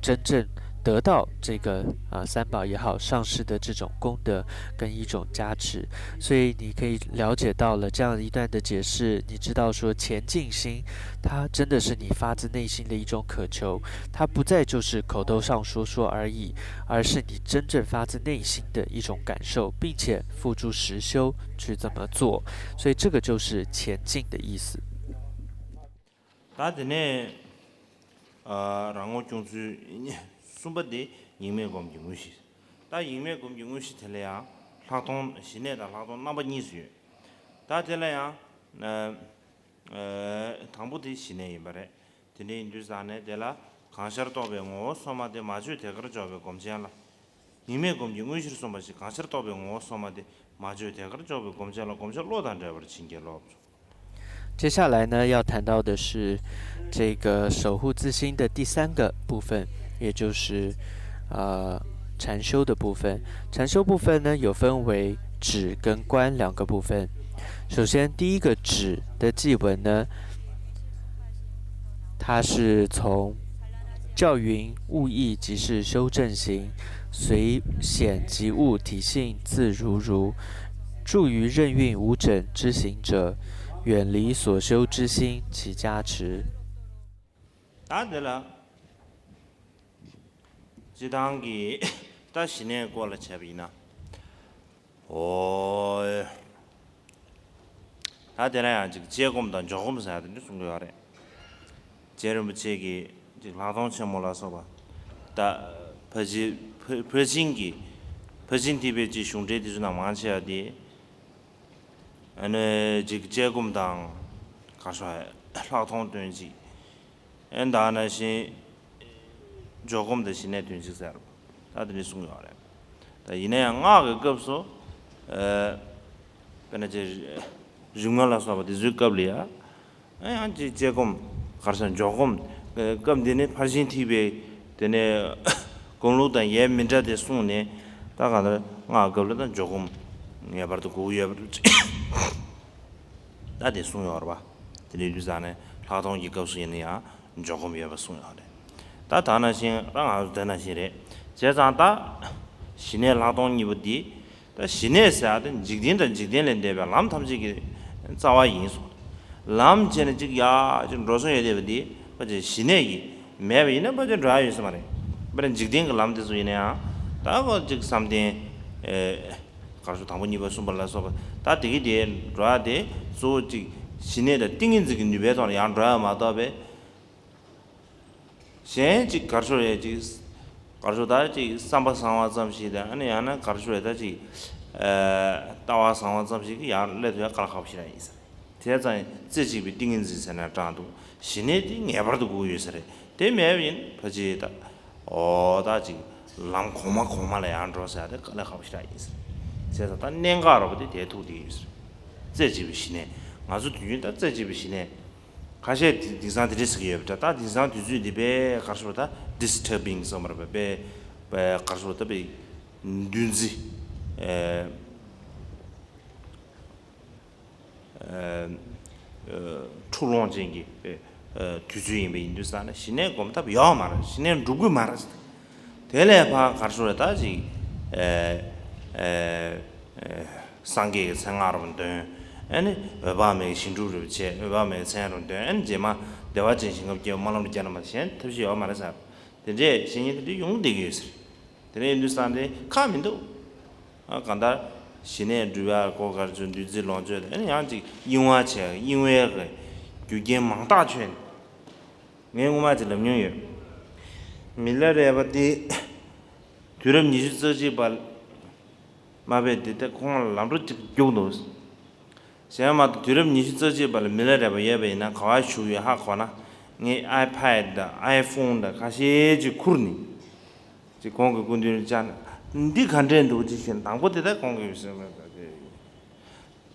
真正得到这个啊、三宝也好，上师的这种功德跟一种加持。所以你可以了解到了这样一段的解释，你知道说虔敬心，它真的是你发自内心的一种渴求，它不再就是口头上说说而已，而是你真正发自内心的一种感受，并且付诸实修去这么做。所以这个就是虔敬的意思。ད་དེ་ནས་ཨ་རང་ངོ་སྐྱོང་ཚུལ་གསུམ་པ་དེ་ཡེངས་མེད་སྒོམ་གྱི་དངོས་གཞི། ད་ཡེངས་མེད་སྒོམ་གྱི་དངོས་གཞི་དེ་ལ་ཡང་ལྷག་མཐོང་ཞི་གནས་དང་ལྷག་མཐོང་རྣམ་པ་གཉིས་སུ་ཡོད། ད་དེ་ལ་ཡང་ཨ་ཨ་དང་པོ་དེ་ཞི་གནས་ཡིན་པ་རེད། དེ་འདྲ་ཡིན་དུས་ཙང་ནས་དེ་ལ་གང་ཤར་རྟོགས་པའི་ངོ་བོ་སོ་མ་དེ་མ་བཅོས་དེ་ཀར་འཇོག་པའི་སྒོམ་ཆེན་ལ། ཡེངས་མེད་སྒོམ་གྱི་དངོས་གཞིར་གསུངས་པ་ཞིག་གང་ཤར་རྟོགས་པའི་ངོ་བོ་སོ་མ་དེ་མ་བཅོས་དེ་ཀར་འཇོག་པའི་སྒོམ་ཆེན་ལ་སྒོམ་ཆེན་བློ་དང་འབྲེལ་བར་བྱིན་གྱིས་རློབས་སོ།接下来呢，要谈到的是这个守护自心的第三个部分，也就是呃禅修的部分。禅修部分呢，有分为止跟观两个部分。首先，第一个止的偈文呢，它是从教云：悟意即是修正行，随显即悟，体性自如如。住于任运无整之行者，远离所修之心，其加持。ད་དེ་ལ་སྤྱི་བཏང་གི་ད་ཞི་གནས་སྐོར་ལ་བྱས་པ་ཡིན་ན། ཨོ། ད་དེ་ལ་ཡང་ཅིག་དཔྱད་སྒོམ་དང་འཇོག་སྒོམ་ཟེར་ཡ་དེ་འདྲ་གསུང་གི་ཡོད་རེད། རྗེ་རིན་པོ་ཆེ་གིས་ཅིག་ལྷག་མཐོང་ཆེན་མོ་ལ་སོགས་པ། ད་ཕར་ཕྱིན་ཕར་ཕར་ཕྱིན་གྱི་ཕར་ཕྱིན་ཐེག་པའི་ཅིག་གཞུང་འགྲེལ་དེ་ཚོ་ནང་མང་ཆེ་བ་དེ། ཨ་ནི་ཅིག་དཔྱད་སྒོམ་དང་ག་རེ་ཟེར་ལྷག་མཐོང་དོན་གཅིག་ཨེ་ད་ནང་བཞིན་འཇོག་སྒོམ་དང་ཞི་གནས་དོན་གཅིག་ཟེར། ད་དེ་འདྲ་གསུངས་ཡོད་རེད། ད་ཡིན་ན་ཡང་སྔགས་ཀྱི་སྐབས་སུ་ཨ་དཔེར་ན་ཅིག་རིམ་ལྔ་ལ་སོགས་པ་དེ་ཚོའི་སྐབས་ལ་ཡ། ཨ་ཡང་ཅིག་དཔྱད་སྒོམ་ག་རེ་ཟེར་འཇོག་སྒོམ། སྐབས་འདི་ནི་ཕར་ཕྱིན་ཐེག་པའི་དེ་ནས་སྒོམ་ལུགས་དང་ཡས་མི་འདྲ་དེ་གསུངས་ནས། ད་གང་ལྟར་སྔགས་སྐབས་ལ་ད་འཇོག་སྒོམ་ངེས་པར་དུ་དགོས་ཀྱི་ཡོད་པ་འདུག་ད་དེ་གསུངས་ཡོད་རེད་པ། དེ་འདྲ་ཡིན་དུས་ཙང་ནས་ལྷག་མཐོང་གི་སྐབས་སུ་ཡིན་ན་ཡང་འཇོག་སྒོམ་ཡོད་པ་གསུངས་ཡོད་རེད། ད་ད་ནང་བཞིན་རང་ང་ཚོ་དེ་ནང་བཞིན་རེད། བྱས་ཙང་ད་ཞི་གནས་ལྷག་མཐོང་གཉིས་པོ་འདི། ད་ཞི་གནས་ཟེར་ཡ་དེ་འཇིག་རྟེན་དང་འཇིག་རྟེན་ལས་འདས་པའི་ལམ་ཐམས་ཅད་ཀྱི་རྩ་བ་ཡིན་གསུངས། ལམ་བྱས་ནས་ཅིག་ཡར་ཅིག་འགྲོ་སོང་ཡོད་བསྡད་པ་འདི་ཕལ་ཆེར་ཞི་གནས་ཀྱིས་མེད་པ་ཡིན་ན་ཕལ་ཆེར་འགྲོ་ཡ་ཡོད་ས་མ་རེད། དཔེར་ན་འཇིག་རྟེན་གྱི་ལམ་དེ་ཚོ་ཡིན་ན་ཡང་ད་ཁོ་ཅིག་བསམ་གཏན་ཨེ་ག་རེ་ཟེར་དང་པོ་གཉིས་པ་གསུམ་པ་ལ་སོགས་པ་ད་དེ་གི་དེ་འགྲོ་ཡ་དེ་གཙོ་བོ་ཅིག་ཞི་གནས་དང་ཏིང་ངེ་འཛིན་གྱི་ནུས་པའི་ཐོག་ལ་ཡར་འགྲོ་ཡ་མ་གཏོགས་པའི། གཞན་གཅིག་ག་རེ་ཟེར་རེད་ཅིག་ག་རེ་ཟེར་ད་ཅིག་བསམ་པ་བཟང་བ་ཙམ་ཞིག་དང་ཨ་ནི་ཡང་ན་ག་རེ་ཟེར་རེད་ད་ཅིག་ལྟ་བ་བཟང་བ་ཙམ་ཞིག་གིས་ཡར་སླེབས་ཐུབ་ཡ་དཀའ་ལས་ཁག་པོ་ཞིག་རང་ཡིན་ས་རེད། དེ་ཙང་རྩེ་གཅིག་པའི་ཏིང་ངེ་འཛིན་ཟེར་ན་དྲང་འདུག་ཞི་གནས་དེ་ངེས་པར་དུ་དགོས་ཀྱི་ཡོད་ས་རེད། དེ་མེད་པ་ཡིན་ཕལ་ཆེར་ད་འོ་ད་ཅིག་ལམ་གོང་མ་གོང་མ་ལ་ཡར་འགྲོ་ཟེར་ཡ་དེ་དཀའ་ལས་ཁག་པོ་ཞིག་རང་ཡིན་ས་རེད། བྱས་ཙང་ད་གནད་འགག་རོ་པ་དེ་དེ་ཐུག་བསྡད་ཀྱི་ཡོད་ས་རེད། རྩེ་གཅིག་པའི་ཞི་གནས་ང་ཚོ་དུས་རྒྱུན་ད་རྩེ་གཅིག་པའི་ཞི་གནས། ཁ་ཤས་དེ་དེང་སང་དེ་འདྲས་ཟེར་གྱི་ཡོད་པ་འདྲ། ད་དེང་སང་དུས་ཚོད་འདི་དཔེ་ག་རེ་ཟེར་ད་disturbing ཟེར་མ་རེད་པས། དཔེ་དཔེ་ག་རེ་ཟེར་ད་དཔེ་འདུ་འཛི་ཨེ་ཨེ་འཁྲུག་ལོང་ཅན་གྱི་དཔེ་ཨེ་དུས་ཚོད་ཡིན་པ་ཡིན་དུས་ཙང་ནས་ཞི་གནས་སྒོམ་ཐབས་ཡོད་མ་རེད། ཞི་གནས་འགྲུབ་ཀྱི་མ་རེད། དེ་ལས་ཕར་ག་རེ་ཟེར་ད་ཅིག་ཨེ་ཨེ་ཨེ་སངས་རྒྱས་ཀྱི་མཚན་སྔགས་རབ་འདོན། ཨ་ནི་འོད་དཔག་མེད་ཀྱི་ཞིང་སྒྲུབ་རེ་བྱེད། འོད་དཔག་མེད་ཀྱི་མཚན་རབ་འདོན། ཨ་ནི་རྗེས་མ་བདེ་བ་ཅན་ཞིང་ཁམས་སྐྱེ་བ་སྨོན་ལམ་རེ་བརྒྱབ་ན་མ་གཞན་ཐབས་ཤེས་ཡོད་མ་རེད་ཟེར། དེ་འདྲས་བཤད་མཁན་དེ་འདྲས་ཡོང་བསྡད་ཀྱི་ཡོད་ཟེར། དེ་འདྲས་ཡིན་དུས་ཙང་དེ་ཁག་མི་འདུག་ཨ་གང་ལྟར་ཞི་གནས་སྒྲུབ་ཡ་གོ་གར་ཚོད་འདུ་འཛི་ལོངས་སྤྱོད་དེ་ཨ་ནི་ཡང་ཅིག་གཡེང་བ་བྱས་གཡེང་བའི་རྒྱུ་རྐྱེན་མང་དག་ཆོད་ནས། ངས་སྔོན་མ་ཅིག་ལབ་མྱོང་ཡོད། མི་ལ་རས་པ་དེ་དུས་རབས་ཉི་ཤུ་རྩ་གཅིག་པ་མ་པས་དེ་ལྟ་ཁོང་ལ་ལམ་འགྲོ་གཅིག་རྒྱུགས་འདུག་གཞན་མ་གཏོགས་དུས་རབས་ཉི་ཤུ་རྩ་གཅིག་པ་ལ་མི་ལ་རས་པ་ཡོད་པ་ཡིན་ན་ག་བ་བཞུགས་ཡོད་ཧ་གོ་ན། ངས་ཨའི་ཕད་དང་ཨའི་ཕོན་དང་ཁ་ཤས་ཅིག་ཁུར་ནས་ཅིག་གོང་གི་སྐུ་མདུན་ལ་བཅར་ནས་འདི་ག་འདྲས་འདུག་ཅིག་ཞུས་ན། དང་པོ་དེ་ད་གོང་གི་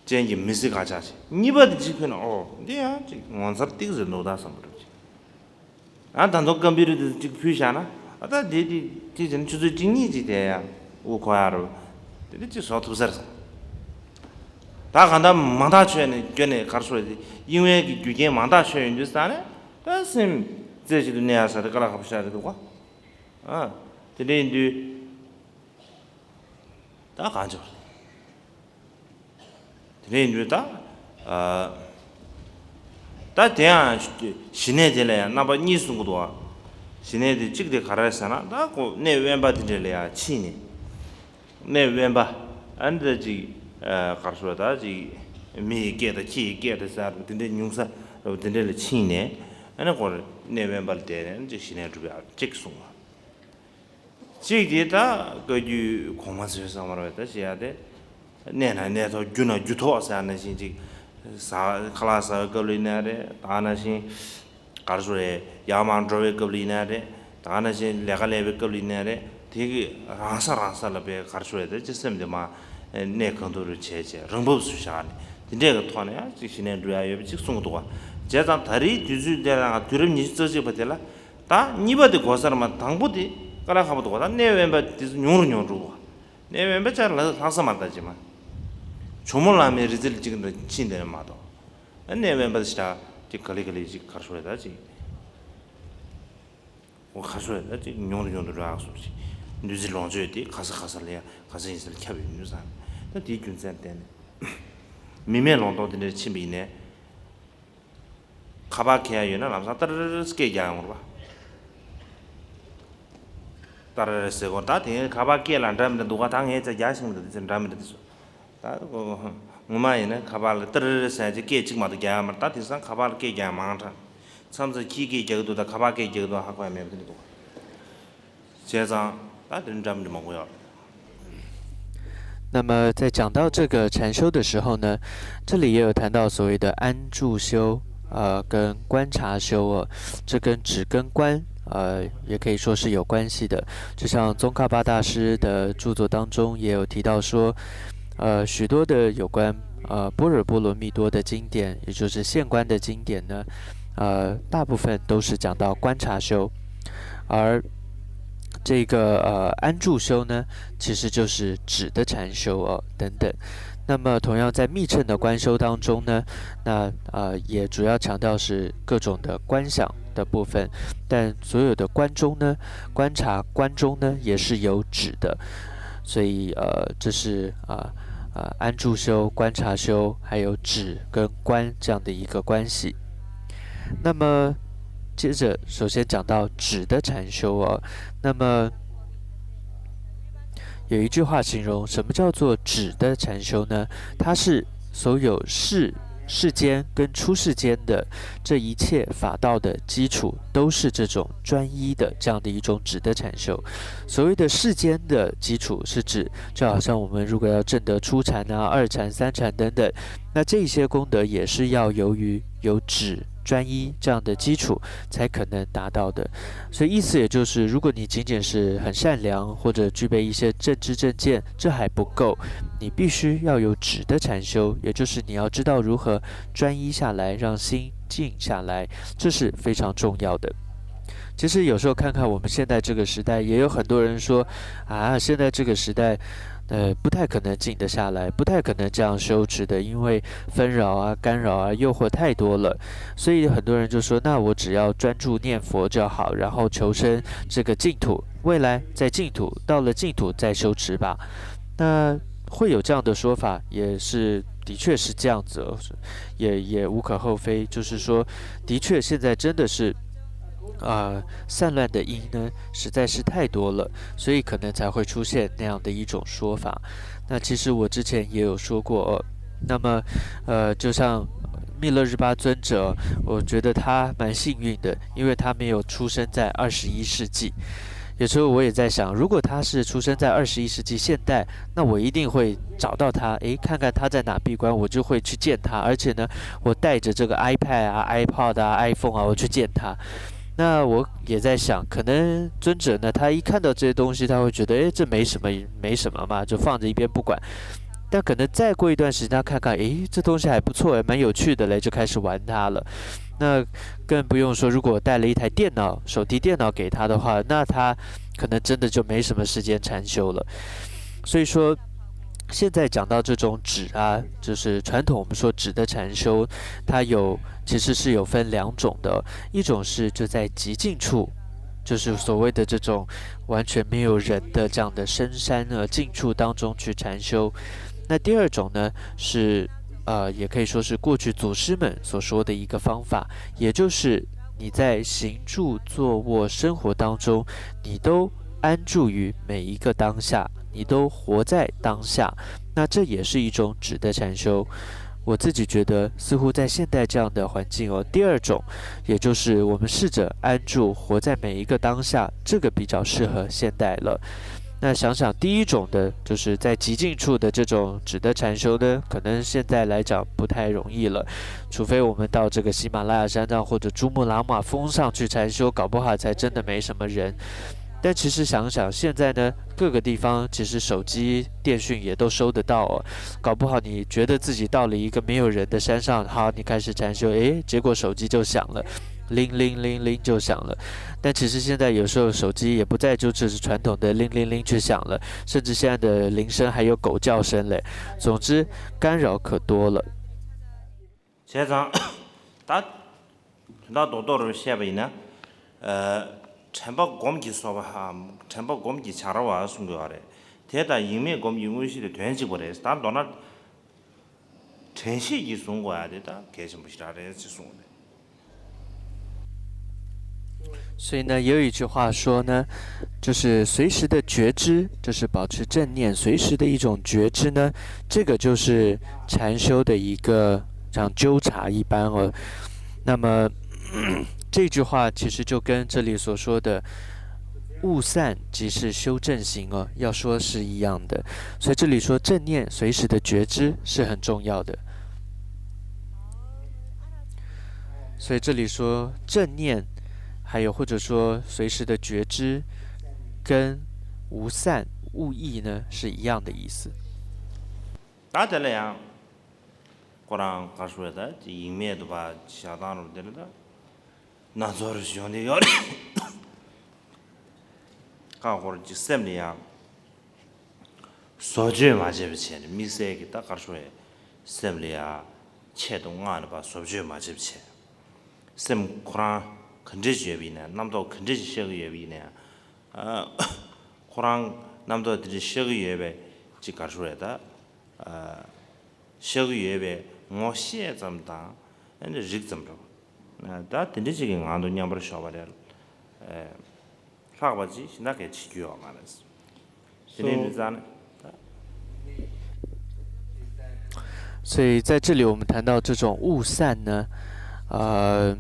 ཅན་གྱི་མི་སྲིད་ཁ་ཆག་ཅིག་གཉིས་པ་དེ་ཅིག་ཕུལ་ན། ཨོ་འདི་ཡང་ཅིག་ངོ་མཚར་ཏོག་ཙམ་འདུག་ད་བསམ་པ་རེད་ཅིག་ཨ་ད་དུང་ཀམ་པུ་ཊར་དེ་གཅིག་ཕུལ་བཞག་ན། ཨ་ད་དེ་དེ་དེ་བྱས་ན་ཆུ་ཚོད་གཅིག་གཉིས་ཅིག་དེ་ཡང་དབུ་འཁོར་ཡག་རེད། དེ་འདྲ་ཅིག་བཟོ་ཐུབ་ས་རེད། ད་གང་ལྟར་མ་ཐག་ཆོད་ནས་སྐྱོན་ནས་གར་སོང་རེད་དེ། དབྱིན་ཝེ་གི་རྒྱུ་རྐྱེན་མ་ཐག་ཆོད་ཡོང་དུས་ས་ནས་ད་སེམས་རྩེ་གཅིག་ཏུ་གནས་ཡག་ས་དེ་དཀའ་ལས་ཁག་པོ་ཞིག་རེད་འདུག་ག་ཨ་དེ་འདྲ་ཡིན་དུས་ད་གང་བྱུང་རེད། དེ་རིང་འདུག་ད། ཨ། ད་དེ་ཡང་ཞི་གནས་དེ་ལ་ཡང་རྣམ་པ་གཉིས་གསུང་གི་འདུག་བ། ཞི་གནས་དེ་གཅིག་དེ་ག་རེ་ཟེར་ན། ད་ཁོ་གནས་དབེན་པ་དེ་འདྲ་ལ་ཡང་ཕྱིན་ནས། གནས་དབེན་པ། ཨ་ནི་ད་ཅིག་ཨ། ག་རེ་ཟེར་ད་ཅིག་མི་ཡི་སྐད་དང་ཁྱི་ཡི་སྐད་དང་ཟེར་དེ་འདྲ་ཉུང་ས་དེ་འདྲ་ལ་ཕྱིན་ནས། ཨ་ནི་ཁོ་གནས་དབེན་པ་ལ་བསྡད་ནས་ཅིག་ཞི་གནས་སྒྲུབ་ཡག་གཅིག་གསུང་བ། གཅིག་དེ་ད་བཀའ་བརྒྱུད་གོང་མ་ཚོའི་བསམ་པར་བས་ད་བྱེད་ཡག་དེ། གནས་ན་གནས་ཐོག་རྒྱུ་ན་རྒྱུ་ཐོག་ཟེར་ཡག་ནང་བཞིན་ཅིག་ཟ་ཁ་ལག་ཟ་བའི་སྐབས་ལ་ཡིན་ན་རེད། ད་ནང་བཞིན་ག་རེ་ཟེར་རེད། ཡར་མར་འགྲོ་བའི་སྐབས་ལ་ཡིན་ན་རེད། ད་ནང་བཞིན་ལས་ཀ་ལས་པའི་སྐབས་ལ་ཡིན་ན་རེད། དེ་གི་རང་ས་རང་ས་ལ་པའི་ག་རེ་ཟེར་རེད། ད་ཅི་སེམས་དེ་མ་གནས་གང་ཐུབ་རུ་བྱས་བྱས་རང་བབས་སུ་བཞག་ནས་དེ་འདྲས་ཀྱི་ཐོག་ནས་ཡང་ཅིག་ཞི་གནས་འགྲུབ་ཡག་ཡོད་པ་ཅིག་གསུང་གི་འདུག་བ། བྱས་ཙང་ད་རེས་དུས་ཚོད་དེ་ལ་ང་དུས་རབས་ཉི་ཤུ་རྩ་གཅིག་པ་དེ་ལ། ད་གཉིས་པ་དེ་གོ་ས་རེད་མ། དང་པོ་དེ་དཀའ་ལས་ཁག་པོ་འདུག་ག་ད་གནས་དབེན་པ་དེ་ཚོ་ཉུང་རུ་ཉུང་རུ་འགྲོ་གི་འདུག་ག་གནས་དབེན་པ་ཅིག་ལ་ལྷག་ས་མ་རེད། ད་ཅིག་མ་ཇོ་མོ་གླང་མའི་རི་རྩེ་ལ་ཅིག་འདྲ་ཕྱིན་བསྡད་ནས་མ་གཏོགས། ཨ་གནས་དབེན་པ་དེ་ཞེ་དྲག་ཅིག་ག་ལེ་ག་ལེ་ཅིག་ག་རེ་ཟེར་རེད། ད་ཅིག་འོ་ག་རེ་ཟེར་རེད། ད་ཅིག་ཉུང་རུ་ཉུང་རུ་འགྲོ་ཡག་སོགས་ཅིག་བདུད་རྩི་ལོངས་སྤྱོད་དེ་ག་ས་ག་ས་ལ་ཡ་ག་ས་ཡིན་ས་ལ་ཁྱབ་ཡོད་ནུས་ས། ད་དེའི་རྒྱུ་མཚན་བརྟེན་ནས་མི་མེད་ལུང་སྟོང་དེ་འདྲར་ཕྱིན་པ་ཡིན་ནའི། ཁ་པར་འཁྱེར་ཡག་ཡོད་ན་ལམ་སང་ཏར་སྐད་རྒྱག་ཡོང་རེད་པ། ཏར་ཟེར་གོ་ད་དེ་ཁ་པར་སྐད་ལ་འདྲ་མི་འདྲ་འདུག་ག་ད་ངས་ཅིག་རྒྱག་ཤེས་མི་འདུག་དེ་ཚོ་འདྲ་མི་འདྲ་དེ་ཚོ། ད་ངོ་མ་ཡིན་ན་ཁ་པར་ལ་ཏར་ཟེར་ཡག་ཅིག་སྐད་གཅིག་མ་གཏོགས་རྒྱག་ཡག་མ་རེད། ད་དེང་སང་ཁ་པར་ལ་སྐད་རྒྱག་ཡག་མང་དྲགས། མཚམས་མཚམས་ཁྱིའི་སྐད་རྒྱག་གི་འདུག་ད་ཁ་པར་སྐད་རྒྱག་གི་འདུག་ཧ་གོ་ཡག་མེད་པ་དེ་འདྲ་འདུག་བྱས་ཙང་ད་དེ་འདྲ་མི་འདྲ་མང་པོ་ཡོད། 那么在讲到这个禅修的时候呢，这里也有谈到所谓的安住修，呃，跟观察修哦，这跟止跟观，呃，也可以说是有关系的。就像宗喀巴大师的著作当中也有提到说，呃，许多的有关呃般若波罗蜜多的经典，也就是现观的经典呢，呃，大部分都是讲到观察修，而这个呃安住修呢，其实就是止的禅修哦等等。那么同样在密乘的观修当中呢，那呃也主要强调是各种的观想的部分，但所有的观中呢，观察观中呢也是有止的，所以呃这是啊呃安住修、观察修，还有止跟观这样的一个关系。那么接着，首先讲到止的禅修哦，那么有一句话形容什么叫做止的禅修呢？它是所有世世间跟出世间的这一切法道的基础，都是这种专一的这样的一种止的禅修。所谓的世间的基础，是指就好像我们如果要证得初禅啊、二禅、三禅等等，那这些功德也是要由于有止专一这样的基础才可能达到的。所以意思也就是，如果你仅仅是很善良或者具备一些正知正见，这还不够，你必须要有止的禅修，也就是你要知道如何专一下来，让心静下来，这是非常重要的。其实有时候看看我们现在这个时代，也有很多人说，啊，现在这个时代，呃，不太可能静得下来，不太可能这样修持的，因为纷扰啊、干扰啊、诱惑太多了。所以很多人就说，那我只要专注念佛就好，然后求生这个净土，未来在净土，到了净土再修持吧。那会有这样的说法，也是的确是这样子哦，也也无可厚非。就是说，的确现在真的是，呃，散乱的因呢实在是太多了，所以可能才会出现那样的一种说法。那其实我之前也有说过哦，那么，呃，就像密勒日巴尊者，我觉得他蛮幸运的，因为他没有出生在二十一世纪。有时候我也在想，如果他是出生在二十一世纪现代，那我一定会找到他，诶，看看他在哪闭关，我就会去见他。而且呢，我带着这个 iPad 啊、iPod 啊、iPhone 啊，我去见他。那我也在想，可能尊者呢，他一看到这些东西，他会觉得，诶，这没什么，没什么嘛，就放着一边不管。但可能再过一段时间，他看看，诶，这东西还不错，蛮有趣的嘞，就开始玩它了。那更不用说，如果我带了一台电脑，手提电脑给他的话，那他可能真的就没什么时间禅修了。所以说，现在讲到这种止啊，就是传统我们说止的禅修，它有其实是有分两种的，一种是就在极静处，就是所谓的这种完全没有人的这样的深山啊静处当中去禅修。那第二种呢是，呃，也可以说是过去祖师们所说的一个方法，也就是你在行住坐卧生活当中，你都安住于每一个当下，你都活在当下。那这也是一种止的禅修。我自己觉得，似乎在现代这样的环境哦，第二种，也就是我们试着安住，活在每一个当下，这个比较适合现代了。那想想第一种的，就是在极静处的这种止的禅修呢，可能现在来讲不太容易了，除非我们到这个喜马拉雅山上或者珠穆朗玛峰上去禅修，搞不好才真的没什么人。但其实想想，现在呢，各个地方其实手机电讯也都收得到哦。搞不好你觉得自己到了一个没有人的山上，好，你开始禅修，诶，结果手机就响了，铃铃铃铃就响了。但其实现在有时候手机也不再就只是传统的铃铃铃去响了，甚至现在的铃声还有狗叫声嘞。总之，干扰可多了。 བྱས་ཙང་། ད། དོན་དག་རྡོག་རྡོག་རེ་བཤད་པ་ཡིན་ན། ཨ། དྲན་པ་སྒོམ་གྱི་སོ་པ། དྲན་པ་སྒོམ་གྱི་བྱ་ར་བ་གསུང་གི་ཡོད་རེད། དེ་དང་ཡིན་མེད་སྒོམ་གྱི་དངོས་གཞི་དེ་དོན་གཅིག་པ་རེད། ད་མདོར་ན། དྲན་ཤེས་ཀྱིས་བཟུང་དགོས་ཡ་དེ་ད་གལ་ཆེན་པོ་ཞིག་རང་རེད་ཅེས་གསུངས་པ་རེད། 所以呢，也有一句话说呢，就是随时的觉知，就是保持正念，随时的一种觉知呢，这个就是禅修的一个像纠察一般哦。那么这句话其实就跟这里所说的勿散即是修正行哦，要说是一样的。所以这里说正念随时的觉知是很重要的。 所以这里说正念，还有或者说随时的觉知，跟无散、无意呢是一样的意思。 ད་དེ་ལ་ཡང་ཁོ་རང་ག་རེ་ཞུ་རེད། ད་ཡིན་མེད་དུ་བ་བཞག་སྟངས་རུ་དེ་ལ་ད་སྣ་ཚོགས་རུ་བྱུང་དེ་ཡོད་རེད། ཁ་ཁོ་རང་གི་སེམས་ལ་ཡང་བཟོ་བཅོས་མ་བྱས་པ་བྱས་ནས། དམིགས་བསལ་གྱི་ད་ག་རེ་ཞུ་རེད། སེམས་ལ་ཡང་ཆེད་དུ་མངགས་ནས་པ་བཟོ་བཅོས་མ་བྱས་པ་བྱས། སེམས་ཁོ་རང་ག་འདྲས་ཡོད་པ་ཡིན་ན། རྣམ་རྟོག་ག་འདྲས་ཤར་གྱི་ཡོད་པ་ཡིན་ན། ཨ། ཁོ་རང་རྣམ་རྟོག་དེ་འདྲས་ཤར་གྱི་ཡོད་པའི་ཅིག་ག་རེ་ཞུ་རེད། ད། ཨ། ཤར་གྱི་ཡོད་པའི་ངོ་ཤེས་ཙམ་དང་། ཨ་ནི་རིག་ཙམ་རེད། ད་དེ་འདྲ་ཅིག་གི་ངང་དུ་མཉམ་པར་ཞོག་པ་རེད། ཨ། ལྷག་པ་ཅིག་གཞན་དག་གིས་བྱེད་རྒྱུ་ཡོད་མ་རེད། དེ་ནས་འདི་ཙང་ནས་ད། 所以在这里我们谈到这种勿散呢，呃，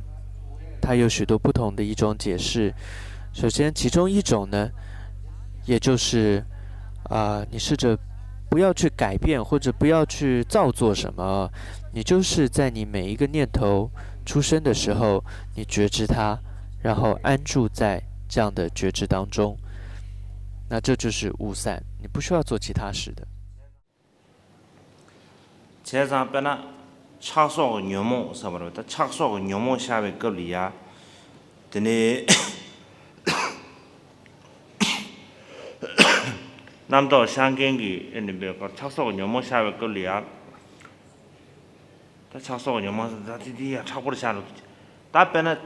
它有许多不同的一种解释。首先，其中一种呢，也就是啊、你试着不要去改变或者不要去造作什么，你就是在你每一个念头出生的时候，你觉知它，然后安住在这样的觉知当中。那这就是勿散，你不需要做其他事的。 བྱས་ཙང་དཔེར་ན་ཆགས་སོགས་ཀྱི་ཉོན་མོངས་ཟེར་བ་རེད། ད་ཆགས་སོགས་ཀྱི་ཉོན་མོངས་ཤར་བའི་སྐབས་ལ་ཡ། དེ་ནས་རྣམ་རྟོག་ཤར་མཁན་གྱི་ཨེ་ནི་ཆགས་སོགས་ཀྱི་ཉོན་མོངས་ཤར་བའི་སྐབས་ལ་ཡ། ད་ཆགས་སོགས་ཀྱི་ཉོན་མོངས་ཟེར་ད་དེ་དེ་ཡ་མཁྲེགས་པོར་ཤར་འགྲོ། ད་དཔེར་ན།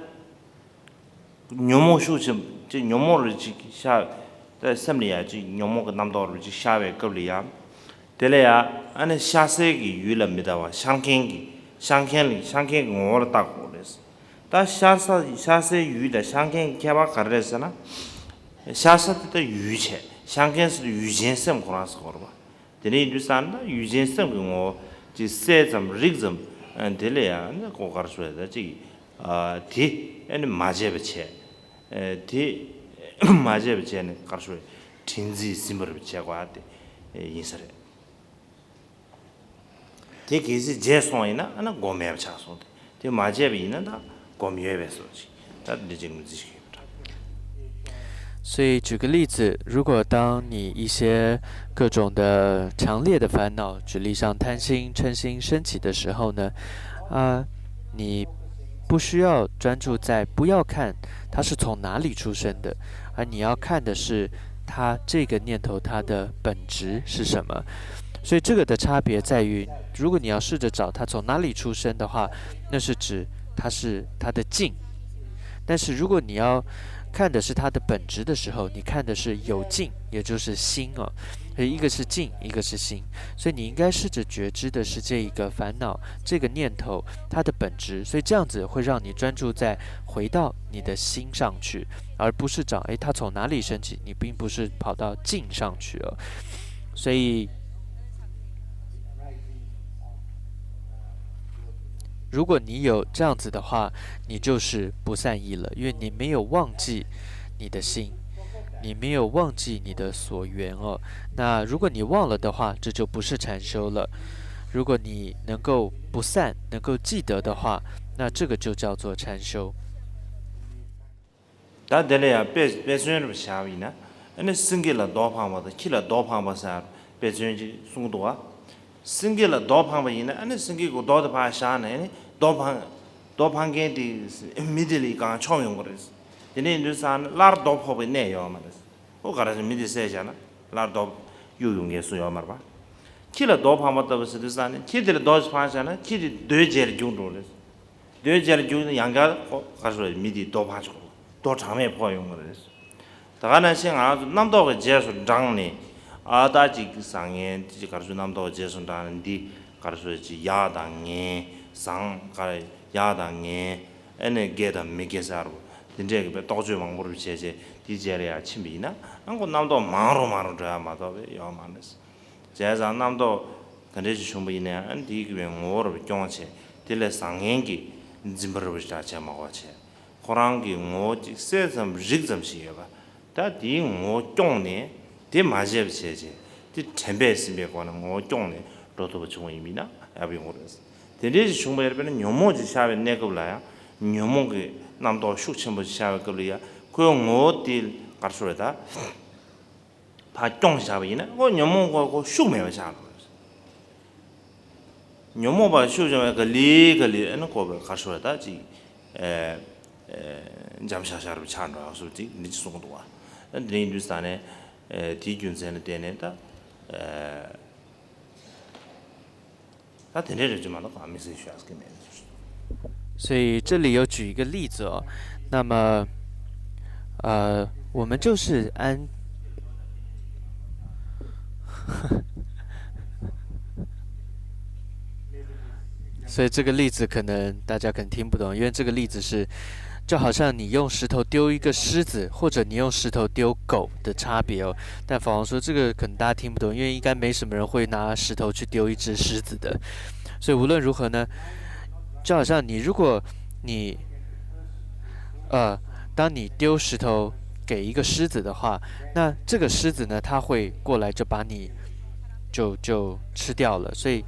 ཉོན་མོངས་ཤུགས་ཆེན་ཅིག་ཉོན་མོངས་རེ་ཅིག་ཤར། ད་སེམས་ལ་ཡ་ཅིག་ཉོན་མོངས་ཀྱི་རྣམ་རྟོག་རེ་ཅིག་ཤར་བའི་སྐབས་ལ་ཡ། དེ་ལ་ཡ་ཨ་ནི་ཤར་སའི་གི་ཡུལ་ལ་མི་ལྟ་བ་ཤར་མཁན་གྱི་ཤར་མཁན་ལ་ཤར་མཁན་གྱི་ངོ་བོ་ལ་བལྟ་དགོས་རེད། ད་ཤར་ས་ཤར་སའི་ཡུལ་དང་ཤར་མཁན་གྱི་ཁྱད་པར་ག་རེ་རེད་ཟེར་ན། ཤར་ས་དེ་ད་ཡུལ་བྱས། ཤར་མཁན་ཟེར་དུས་ཡུལ་ཅན་སེམས་ཁོ་རང་ཟེར་དགོས་རེད་པ། དེ་ནས་ཡིན་དུས་ཙང་ན་ཡུལ་ཅན་སེམས་ཀྱི་ངོ་བོ་ཅིག་གསལ་ཙམ་རིག་ཙམ་ ཨ་དེ་ལས་ཡང་ནི་ཁོ་ག་རེ་ཟེར་ད་ཅིག་ཨ་དེ་ཨ་ནི་མ་བྱས་པ་བྱས། ཨ་དེ་མ་བྱས་པ་བྱས་ནས་ག་རེ་ཟེར་དྲན་རྩིས་ཟིན་པར་བྱས་པ་དེ་ཡིན་ས་རེད། དེ་གལ་སྲིད་བྱས་སོང་ཡིན་ན་ཨ་ན་སྒོམ་མེད་པ་ཆགས་སོང་སྟེ། དེ་མ་བྱས་པ་ཡིན་ན་ད་སྒོམ་ཡོད་པའི་བཟོ་ཅིག་ད་འདི་ཅིག་ངོས་འཛིན་ཞིག་ཡོད་པ་འདྲ། 所以举个例子，如果当你一些各种的强烈的烦恼，举例像贪心、嗔心升起的时候呢，啊，你不需要专注在，不要看它是从哪里出生的，而你要看的是它这个念头它的本质是什么。所以这个的差别在于，如果你要试着找它从哪里出生的话，那是指它是它的境。但是如果你要看的是它的本质的时候，你看的是有境，也就是心啊。所以一个是境，一个是心。所以你应该试着觉知的是这一个烦恼，这个念头，它的本质。所以这样子会让你专注在回到你的心上去，而不是找，诶，它从哪里升起，你并不是跑到境上去啊。所以，如果你有这样子的话，你就是不散逸了，因为你没有忘记你的心，你没有忘记你的所缘哦。那如果你忘了的话，这就不是禅修了。如果你能够不散，能够记得的话，那这个就叫做禅修。 ད་དེ་ལ་ཡང་དཔེ་དཔེ་མཚོན་རུ་བཞག་པ་ཡིན་ན། ཨ་ནི་སེང་གེ་ལ་རྡོ་འཕངས་པ་དང་ཁྱི་ལ་རྡོ་འཕངས་པ་ཟེར་དཔེ་མཚོན་ཅིག་གསུངས་འདུག་བ། སེང་གེ་ལ་རྡོ་འཕངས་པ་ཡིན་ན་ཨ་ནི་སེང་གེ་གི་རྡོ་དེ་ཕར་བཞག་ནས་ཨ་ནི་རྡོ་འཕངས་རྡོ་འཕངས་མཁན་དེ་མི་དེ་ལ་གང་ཆོམ་ཡོང་གི་རེད། དེ་ནས་ཡིན་དུས་ཙང་ནི་སླར་རྡོ་ཕོག་པའི་གནས་ཡོད་མ་རེད། ཨོ་ག་རེ་ཟེར་མི་དེ་བསད་བཞག་ན་སླར་རྡོ་གཡུག་ཡོང་མཁན་སུ་ཡོད་མ་རེད་པ། ཁྱི་ལ་རྡོ་འཕངས་པ་ལྟ་བུ་ཟེར་དུས་ཙང་ནི་ཁྱི་དེ་ལ་རྡོ་ཞིག་འཕངས་བཞག་ན་ཁྱི་དེ་རྡོའི་རྗེས་ལ་རྒྱུག་འགྲོ་རེད། རྡོའི་རྗེས་ལ་རྒྱུག་ནས་ཡང་བསྐྱར་ཁོ་ག་རེ་ཟེར་མི་དེ་རྡོ་འཕངས་ཆོག་རྡོ་གྲངས་མེད་ཕོག་ཡོང་གི་རེད། ད་ག་ནང་བཞིན་ང་རང་ཚོ་རྣམ་རྟོག་གི་རྗེས་སུ་འབྲངས་ནས་ཨ་ད་ཅིག་བཟང་ངན་དེ་ཅིག་ག་རེ་ཟེར་རྣམ་རྟོག་གི་རྗེས་སུ་འབྲངས་ནས་འདི་ག་རེ་ཟེར་ཅིག་ཡག་དང་ངན་བཟང་ག་རེ་ཡག་དང་ངན་ཨ་ནི་དགེ་དང་མི་དགེ་ཟེར་བ་དེ་འདྲས་ཀྱི་པའི་རྟོག་དཔྱོད་མང་པོ་རུ་བྱས་བྱས་དེའི་རྗེས་ལ་ཡར་ཕྱིན་པ་ཡིན་ན་ཨ་ཁོ་རྣམ་རྟོག་མང་རུ་མང་རུ་འགྲོ་ཡ་མ་གཏོགས་པའི་ཡོད་མ་རེད། བྱས་ཙང་རྣམ་རྟོག་ག་འདྲ་ཞིག་བྱུང་བ་ཡིན་ནའང་འདིའི་གི་བའི་ངོ་བོར་སྐྱོང་བྱས་དེ་ལས་བཟང་ངན་གྱི་འཛིན་པ་རུ་བཞག་བྱས་མ་དགོས་བྱས་ཁོ་རང་གི་ངོ་བོ་གཅིག་གསལ་ཙམ་རིག་ཙམ་ཞིག་ཡོད་པ། ད་དེའི་ངོ་བོ་སྐྱོང་ནས་དེ་མ་བྱས་པ་བྱས་བྱས་དེ་དྲན་པས་ཟིན་པའི་སྒོ་ནས་ངོ་བོ་སྐྱོང་ནས་འགྲོ་ཐུབ་པ་བྱུང་བ་ཡིན་མིན་ན་ཡག་པོ་ཡོང་གི་རེད། དེ་འདྲའི་ཞིག་བྱུང་བ་ཡིན་པས་ན་ཉོན་མོངས་ཀྱི་ཤར་བའི་གནས་སྐབས་ལ་ཡང་ཉོན་མོངས་ཀྱི་རྣམ་རྟོག་ཤུགས་ཆེན་པོ་ཤར་བའི་སྐབས་ལ་ཡང་ཁོའི་ངོ་བོ་དེ་ག་རེ་ཟེར་རེད་ད། ཕར་སྐྱོང་བཞག་པ་ཡིན་ན་ཁོ་ཉོན་མོངས་ཁོ་ཁོ་ཤུགས་མེད་པ་ཆགས་འགྲོ། ཉོན་མོངས་པ་ཤུགས་ཆེ་བས་ག་ལེ་ག་ལེ་ཨ་ནི་ཁོ་བའི་ག་རེ་ཟེར་ད་ཅིག་ཨེ་ཨེ་འཇམ་ཤག་ཤག་རུ་ཆགས་འགྲོ་ཡག་སུ་ཅིག་འདི་ཅིག་གསུངས་འདུག་བ། ཨ་འདི་ནས་འདུས་ས་ནས་ཨེ་དེའི་རྒྱུ་མཚན་ལ་བརྟེན་ནས་ད་ཨེ། ད་དེ་འདྲའི་རེ་ཅིག་མ་གཏོགས་གང་མི་སྲིད་ཞུ་ཡག་གི་མེད། 所以这里有举一个例子哦，那么，呃，我们就是安，所以这个例子可能大家可能听不懂，因为这个例子是，就好像你用石头丢一个狮子，或者你用石头丢狗的差别哦。但法王说这个可能大家听不懂，因为应该没什么人会拿石头去丢一只狮子的。所以无论如何呢，就好像你如果你，呃，当你丢石头给一个狮子的话，那这个狮子呢，它会过来就把你就就吃掉了，所以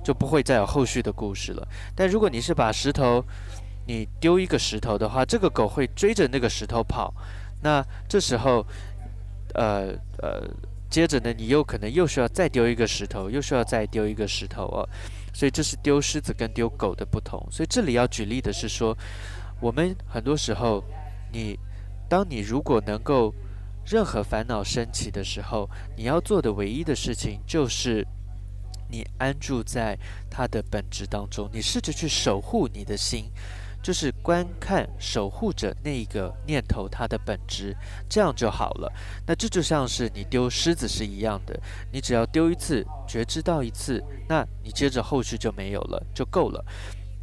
就不会再有后续的故事了。但如果你是把石头，你丢一个石头的话，这个狗会追着那个石头跑，那这时候，呃呃，接着呢，你又可能又需要再丢一个石头，又需要再丢一个石头哦。所以这是丢狮子跟丢狗的不同。所以这里要举例的是说，我们很多时候，你当你如果能够任何烦恼升起的时候，你要做的唯一的事情就是你安住在它的本质当中，你试着去守护你的心，就是观看、守护着那个念头它的本质，这样就好了。那这就像是你丢狮子是一样的，你只要丢一次，觉知到一次，那你接着后续就没有了，就够了。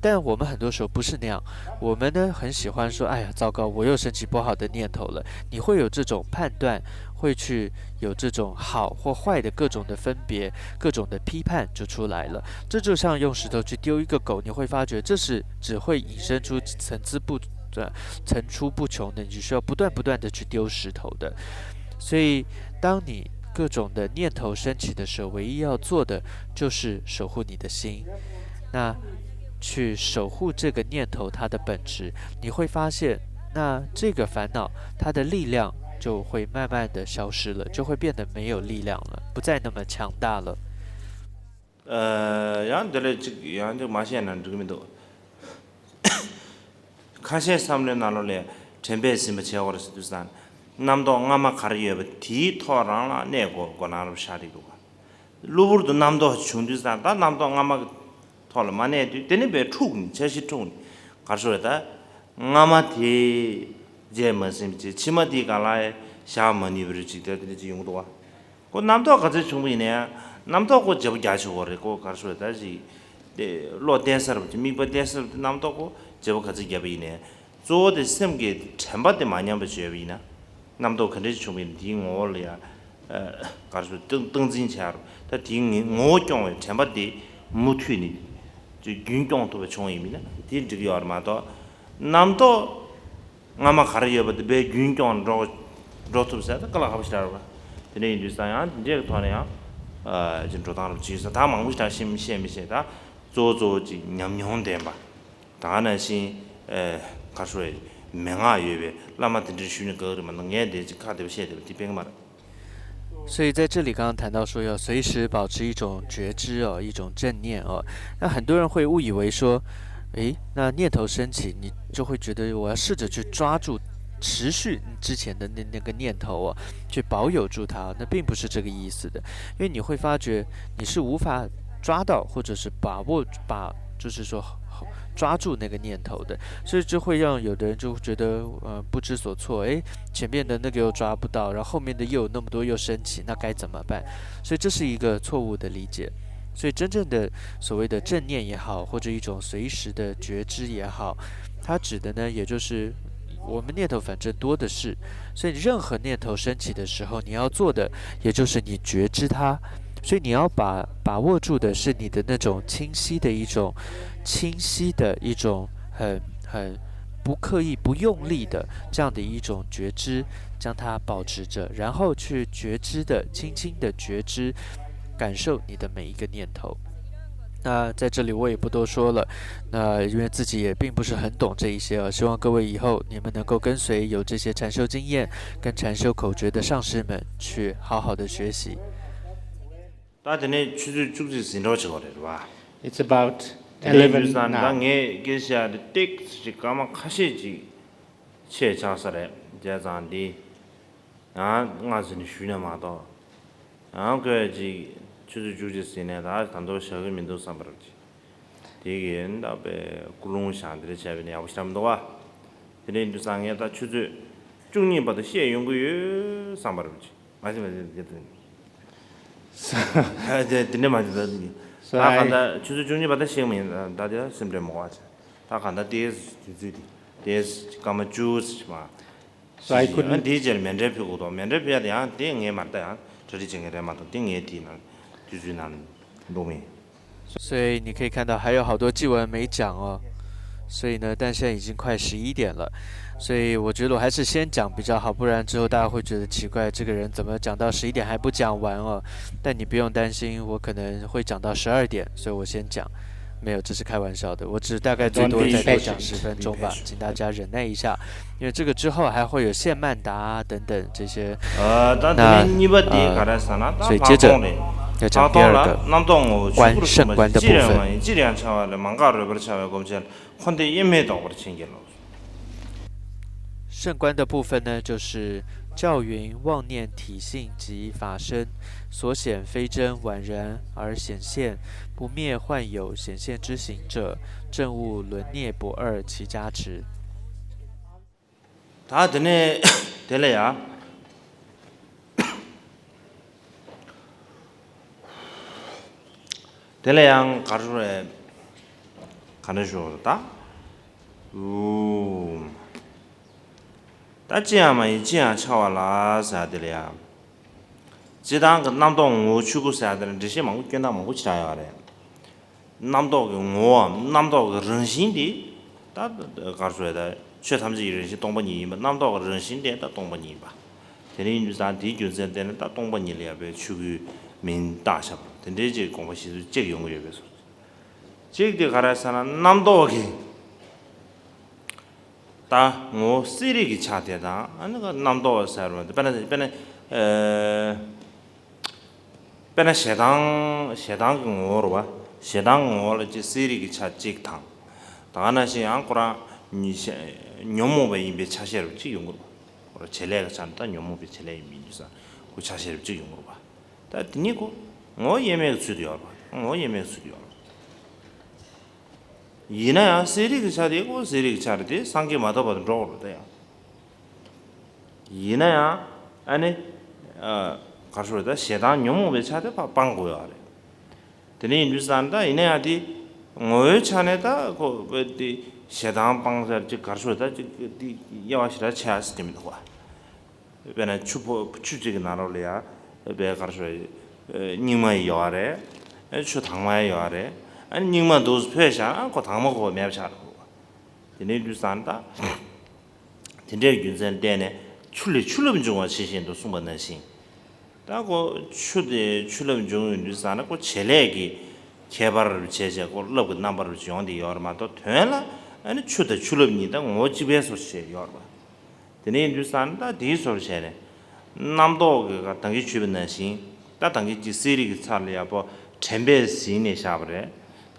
但我们很多时候不是那样，我们呢很喜欢说：“哎呀，糟糕，我又升起不好的念头了。”你会有这种判断，会去有这种好或坏的各种的分别、各种的批判就出来了。这就像用石头去丢一个狗，你会发觉这是只会引申出层次不呃层出不穷的，你需要不断不断的去丢石头的。所以，当你各种的念头升起的时候，唯一要做的就是守护你的心。那去守护这个念头它的本质，你会发现，那这个烦恼它的力量就会慢慢的消失了，就会变得没有力量了，不再那么强大了。 ཡང་འདི་ལས་ཅིག་ཡང་ཅིག་མ་བཤད་ན་འགྲིག་མི་འདུག་ཁ་ཤས་བསམ་བློའི་ནང་ལོགས་ལ་དྲན་པས་ཟིན་པ་བྱེད་དགོས་རེད་ཟེར་དུས་ཙང་རྣམ་རྟོག་སྔ་མ་ག་རེ་ཡོད་པ་དེའི་ཐོག་རང་ལ་གནས་དགོས་དགོས་ན་རབས་ཤ་རིག་འདུག་གློ་བུར་དུ་རྣམ་རྟོག་བྱུང་དུས་ཙང་ད་རྣམ་རྟོག་སྔ་མ་ཐོག་ལ་མ་གནས་དུས་དེ་ནི་བས་འཁྲུགས་ནས་འཆར་གཞི་འཁྲུགས་ནས་ག་རེ་ཞུ་རེད་ད། སྔ་མ་དེ་བརྗེད་མ་ཟིན་པ་བྱས་ཕྱི་མ་དེའི་སྒང་ལ་བཞག་མ་ནུས་པ་རེད་ཅིག་དེ་འདྲ་ཅིག་ཡོང་གི་འདུག་བ། ཁོ་རྣམ་རྟོག་ག་ཚོད་བྱུང་བ་ཡིན་ན་ཡང་རྣམ་རྟོག་ཁོ་བརྗེ་པོ་རྒྱག་ཆོག་གི་རེད། ཁོ་ག་རེ་ཞུ་རེད་ད་ཅིག་དེ་བློ་གཏད་ས་རེད་པ་ཅིག་དམིགས་པ་གཏད་ས་རེད་པ་ཅིག་རྣམ་རྟོག་ཁོ་བརྗེ་པོ་ག་ཚོད་བརྒྱབ་པ་ཡིན་ནའི་གཙོ་བོ་དེ་སེམས་ཀྱི་དྲན་པ་དེ་མ་ཉམས་པ་བྱས་པ་ཡིན་ན། རྣམ་རྟོག་ག་འདྲ་ཞིག་བྱུང་བ་ཡིན་ན་དེའི་ངོ་བོ་ལ་ཡང་ག་རེ་ཞུ་སྟངས་འཛིན་བྱ་རུ་ད་དེའི་ངོ་བོ་སྐྱོང་བའི་དྲན་པ་དེ་མུ་མཐུད་ནས་རྒྱུན་སྐྱོང་ཐུབ་པ་བྱུང་བ་ཡིན་ན་དེ་འགྲིག་ཡོད་རེད་མ་གཏོགས། རྣམ་རྟོག་སྔ་མ་ག་རེ་ཡོད་པ་དེ་བས་རྒྱུན་སྐྱོང་འགྲོ་འགྲོ་ཐུབ་ཟེར་ད་དཀའ་ལས་ཁག་པོ་ཞིག་རེད་བ། དེ་འདྲ་ཡིན་དུས་ཙང་ཡང་འདི་འདྲའི་ཐོག་ནས་ཡང་ཅིག་འགྲོ་སྟངས་རུ་ཅིག་ས་ད་མང་པོ་ཞིག་ད་ཤེས་མི་ཤེས་མི་ཤེས་ད་གཙོ་བོ་གཙོ་བོ་ཅིག་ཉམས་མྱོང་ལྡན་པ། ད་ག་ནང་བཞིན་ག་རེ་ཞུ་རེད། མན་ངག་ཡོད་པའི་བླ་མ་དེ་འདྲར་ཞུས་ནས་དགའ་གི་རེད་མ་གཏོགས་ངས་འདི་ཅིག་ཁ་བདེ་པོ་བཤད་བསྡད་པ་དེ་དཔེ་མ་རེད། 所以在这里刚刚谈到说要随时保持一种觉知哦，一种正念哦。那很多人会误以为说，诶，那念头升起，你就会觉得我要试着去抓住、持续之前的那那个念头哦，去保有住它。那并不是这个意思的，因为你会发觉你是无法抓到或者是把握把，就是说抓住那个念头的，所以就会让有的人就觉得呃不知所措。诶，前面的那个又抓不到，然后后面的又有那么多又升起，那该怎么办？所以这是一个错误的理解。所以真正的所谓的正念也好，或者一种随时的觉知也好，它指的呢，也就是我们念头反正多的是，所以任何念头升起的时候，你要做的也就是你觉知它。所以你要把把握住的是你的那种清晰的一种清晰的一种很很不刻意、不用力的这样的一种觉知，将它保持着，然后去觉知的、轻轻的觉知，感受你的每一个念头。那在这里我也不多说了，那因为自己也并不是很懂这一些啊，希望各位以后你们能够跟随有这些禅修经验跟禅修口诀的上师们去好好的学习。 ད་དེ་ནས་ཆུ་ཚོད་བཅུ་གཅིག་ཟིན་འགྲོ་བྱེད་དགོས་རེད་བ། It's about དེ་ནས་ཡུལ་eleven ས་ད་now. ངས་སྐད་ཆ་དེ་ཏིག་ཙམ་ཅིག་སྐར་མ་ཁ་ཤས་ཅིག་ཆད་ཆགས་ས་རེད། བྱས་ཙང་འདི་ཡང་སྔ་ཟིན་ནས་ཞུས་ན་མ་གཏོགས་ཡང་ཁོས་ཅིག་ཆུ་ཚོད་བཅུ་གཅིག་ཟིན་ནས་ད་ད་དུང་བཞག་གི་མི་འདུག་བསམ་པ་རེད་ཅིག་དེ་གི་ད་པའི་ཀུ་ལུང་བཞག་འདི་འདྲ་བྱས་པས་ན་ཡག་པོ་ཞེ་དྲག་མི་འདུག་བ། དེ་འདྲ་ཡིན་དུས་ཙང་ངས་ད་ཆུ་ཚོད་བཅུ་གཉིས་བར་དུ་བཤད་ཡོང་གི་ཡོད་བསམ་པ་རེད་ཅིག་མ་གཞི་མ་གཞི་འདི་འདྲ། དེ་འདྲ་མ་གཞི་ད་ད་ག་ད་ཆུ་ཚོད་བཅུ་གཉིས་བར་དུ་བཤད་མི་ཡིན་ད་དེ་སེམས་ཁྲལ་མ་དགོས་བྱས། ད་ག་ད་དེ་དུས་ཚོད་དེ་དེ་སྐར་མ་བཅུ་ཙམ་མ། So I couldn't. དེའི་རྗེས་མཎྜལ་ཕུལ་དགོས་དོ། མཎྜལ་ཕུལ་ཡ་དེ་ཡང་དེ་ངས་མ་རེད་ད་ཡང་གྲ་སྒྲིག་བྱེད་མཁན་རེད་མ་གཏོགས་དེ་ངས་དེའི་ནང་དུས་ཚོད་ནང་འགྲོ་མི་ཡིན། 所以你可以看到还有好多偈文没讲哦。所以呢，但现在已经快十一点了，所以我觉得我还是先讲比较好，不然之后大家会觉得奇怪，这个人怎么讲到十一点还不讲完哦？但你不用担心，我可能会讲到十二点，所以我先讲。没有，这是开玩笑的，我只大概最多再多讲十分钟吧，请大家忍耐一下。 因为这个之后还会有谢曼达啊等等这些。ད་དེ་ནས་གཉིས་པ་དེ་ག་རེ་ཟེར་ན་ད་ལྷག་མཐོང་རེད། ལྷག་མཐོང་ལ་རྣམ་རྟོག་ངོ་བོ་ཆོས་སྐུར་གསུངས་པ་ཅིག་ཅི་རེད་མ་ཡིན་ཅི་རེ་ཡང་འཆར་བ་ལས་མ་འགགས་རོལ་པར་འཆར་བའི་སྒོམ་བྱེད་ལ་འཁོར་འདས་དབྱེར་མེད་རྟོགས་པར་བྱིན་གྱིས་རློབས། 圣观的部分呢，就是教云妄念体性即法身，所显非真，宛然而显现，不灭幻有，显现之行者，证悟轮涅不二其加持。 ད་དེ་ནས་དེ་ལ་ཡང་དེ་ལ་ཡང་ག་རེ་རེད། ག་ ག་འདྲ་ཞུ་ད། ཨུ། ད་ཅི་ཡང་མ་ཡིན་ཅི་ཡང་འཆར་བ་ལ་ཟེར་དེ་ལ་ཡ། སྤྱིར་བཏང་གི་རྣམ་རྟོག་ངོ་བོ་ཆོས་སྐུ་ཟེར་དེ་ལ་འགྲེལ་བཤད་མང་པོ་སྐྱོན་སྟངས་མང་པོ་ཅིག་ཆགས་ཡོད་རེད། རྣམ་རྟོག་གི་ངོ་བོའམ་རྣམ་རྟོག་གི་རང་བཞིན་དེ། ད་ག་རེ་ཟེར་ད། ཆོས་ཐམས་ཅད་ཀྱི་རང་བཞིན་སྟོང་པ་ཉིད་ཡིན་པ། རྣམ་རྟོག་གི་རང་བཞིན་དེ་ད་སྟོང་པ་ཉིད་ཡིན་པ། དེ་ནས་ཡིན་དུས་ཙང་དེའི་རྒྱུ་མཚན་བརྟེན་ནས་ད་སྟོང་པ་ཉིད་ལ་ཡ་བའི་ཆོས་སྐུའི་མིང་བཏགས་བཞག་པ་དེ་འདྲའི་ཅིག་དགོངས་པ་བཞེས་ཚུལ་གཅིག་ཡོང་གི་ཡོད་པས་སོ། གཅིག་དེ་ག་རེ་ཟེར་ན་རྣམ་རྟོག་གི། ད་ངོ་བོ་གསལ་རིག་གི་ཆ་དེ་དང་ཨ་ནི་རྣམ་རྟོག་ཟེར་བ་དེ་དཔེར་ན་དཔེར་ན། ཨེ། དཔེར་ན་ཞེ་སྡང་ཞེ་སྡང་གི་ངོ་བོ་རེད་བ། ཞེ་སྡང་ངོ་བོ་ལ་ཅིག་གསལ་རིག་གི་ཆ་གཅིག་དང་། ད་ག་ནང་བཞིན་ཡང་ཁོ་རང་ཉོན་མོངས་པ་ཡིན་པའི་ཆ་ཤས་རུ་གཅིག་ཡོང་གི་རེད་བ། ཁོ་རང་བྱེད་ལས་ཀྱི་ཆ་ནས་ད་ཉོན་མོངས་པའི་བྱེད་ལས་ཡིན་པའི་ཡིན་དུས་ཙང་ཁོ་ཆ་ཤས་རུ་གཅིག་ཡོང་གི་རེད་བ། ད་དེ་གཉིས་ཁོ་ངོ་བོ་དབྱེར་མེད་ཀྱི་ཚུལ་དུ་ཡོད་རེད་བ། ངོ་བོ་དབྱེར་མེད་ཀྱི་ཚུལ་དུ་ཡོད་རེད་བ། ཡིན་ན་ཡང་གསལ་རིག་གི་ཆ་དེ་ཁོ་གསལ་རིག་གི་ཆ་རེད་དེ་སངས་རྒྱས་མ་ཐོབ་བར་དུ་འགྲོ་དགོས་རེད་ད་ཡང་། ཡིན་ན་ཡང་ཨ་ནི། ཨ། ག་རེ་ཟེར་ད་ཞེ་སྡང་ཉོན་མོངས་པའི་ཆ་དེ་ཕར་སྤང་དགོས་ཡོད་རེད། དེ་ནས་ཡིན་དུས་ཙང་ད་ཡིན་ན་ཡང་དེ་ངོ་བོའི་ཆ་ནས་ད་ཁོ་བོད་དེ་ཞེ་སྡང་སྤང་ཟེར་ཅིག་ག་རེ་ཟེར་ད་ཅིག་དེ་དབྱེ་བ་ཞེ་དྲག་ཕྱེ་ཡ་ཟེར་གྱི་མི་འདུག་བ། དཔེར་ན་ཆུ་ཕོ་ཆུ་གཅིག་གི་ནང་ལོགས་ལ་ཡ་དཔེ་ག་རེ་ཟེར། སྙིགས་མ་ཡོད་རེད། ཆུ་དྭངས་མ་ཡོད་རེད། ཨ་ནི་སྙིགས་མ་འདུག་སེ་ཕོས་བཞག་ན་ཁོ་དྭངས་མ་ཁོ་མེད་པ་ཆགས་འགྲོ་གི་རེད་བ། དེ་ནས་དུས་སང་ད། དེ་འདྲའི་རྒྱུ་མཚན་བརྟེན་ནས་ཆུ་ལས་ཆུ་རླབས་འབྱུང་བ་ཇི་བཞིན་དུ་གསུངས་པ་ནང་བཞིན། ད་ཁོ་ཆུ་དེ་ཆུ་རླབས་འབྱུང་ཡོང་དུས་སང་ན་ཁོ་བྱེད་ལས་ཀྱི་ཁྱད་པར་བྱས་བྱས་ཁོ་རླབས་ཀྱི་རྣམ་པར་ཡོང་དེ་ཡོད་རེད་མ་གཏོགས་དོན་ལ་ཨ་ནི་ཆུ་དང་ཆུ་རླབས་གཉིས་ད་ངོ་བོ་གཅིག་པའི་བཟོ་ཞིག་ཡོད་རེད་པ། དེ་ནས་ཡིན་དུས་སང་ན་ད་དེའི་བཟོ་བྱས་ནས། རྣམ་རྟོག་གི་ད་གིན་ཞུས་པ་ནང་བཞིན་ད་ད་གིན་གྱི་གསལ་རིག་གི་ཚད་ལ་ཡག་པོ་དྲན་པས་ཟིན་ནས་བཞག་པ་རེད།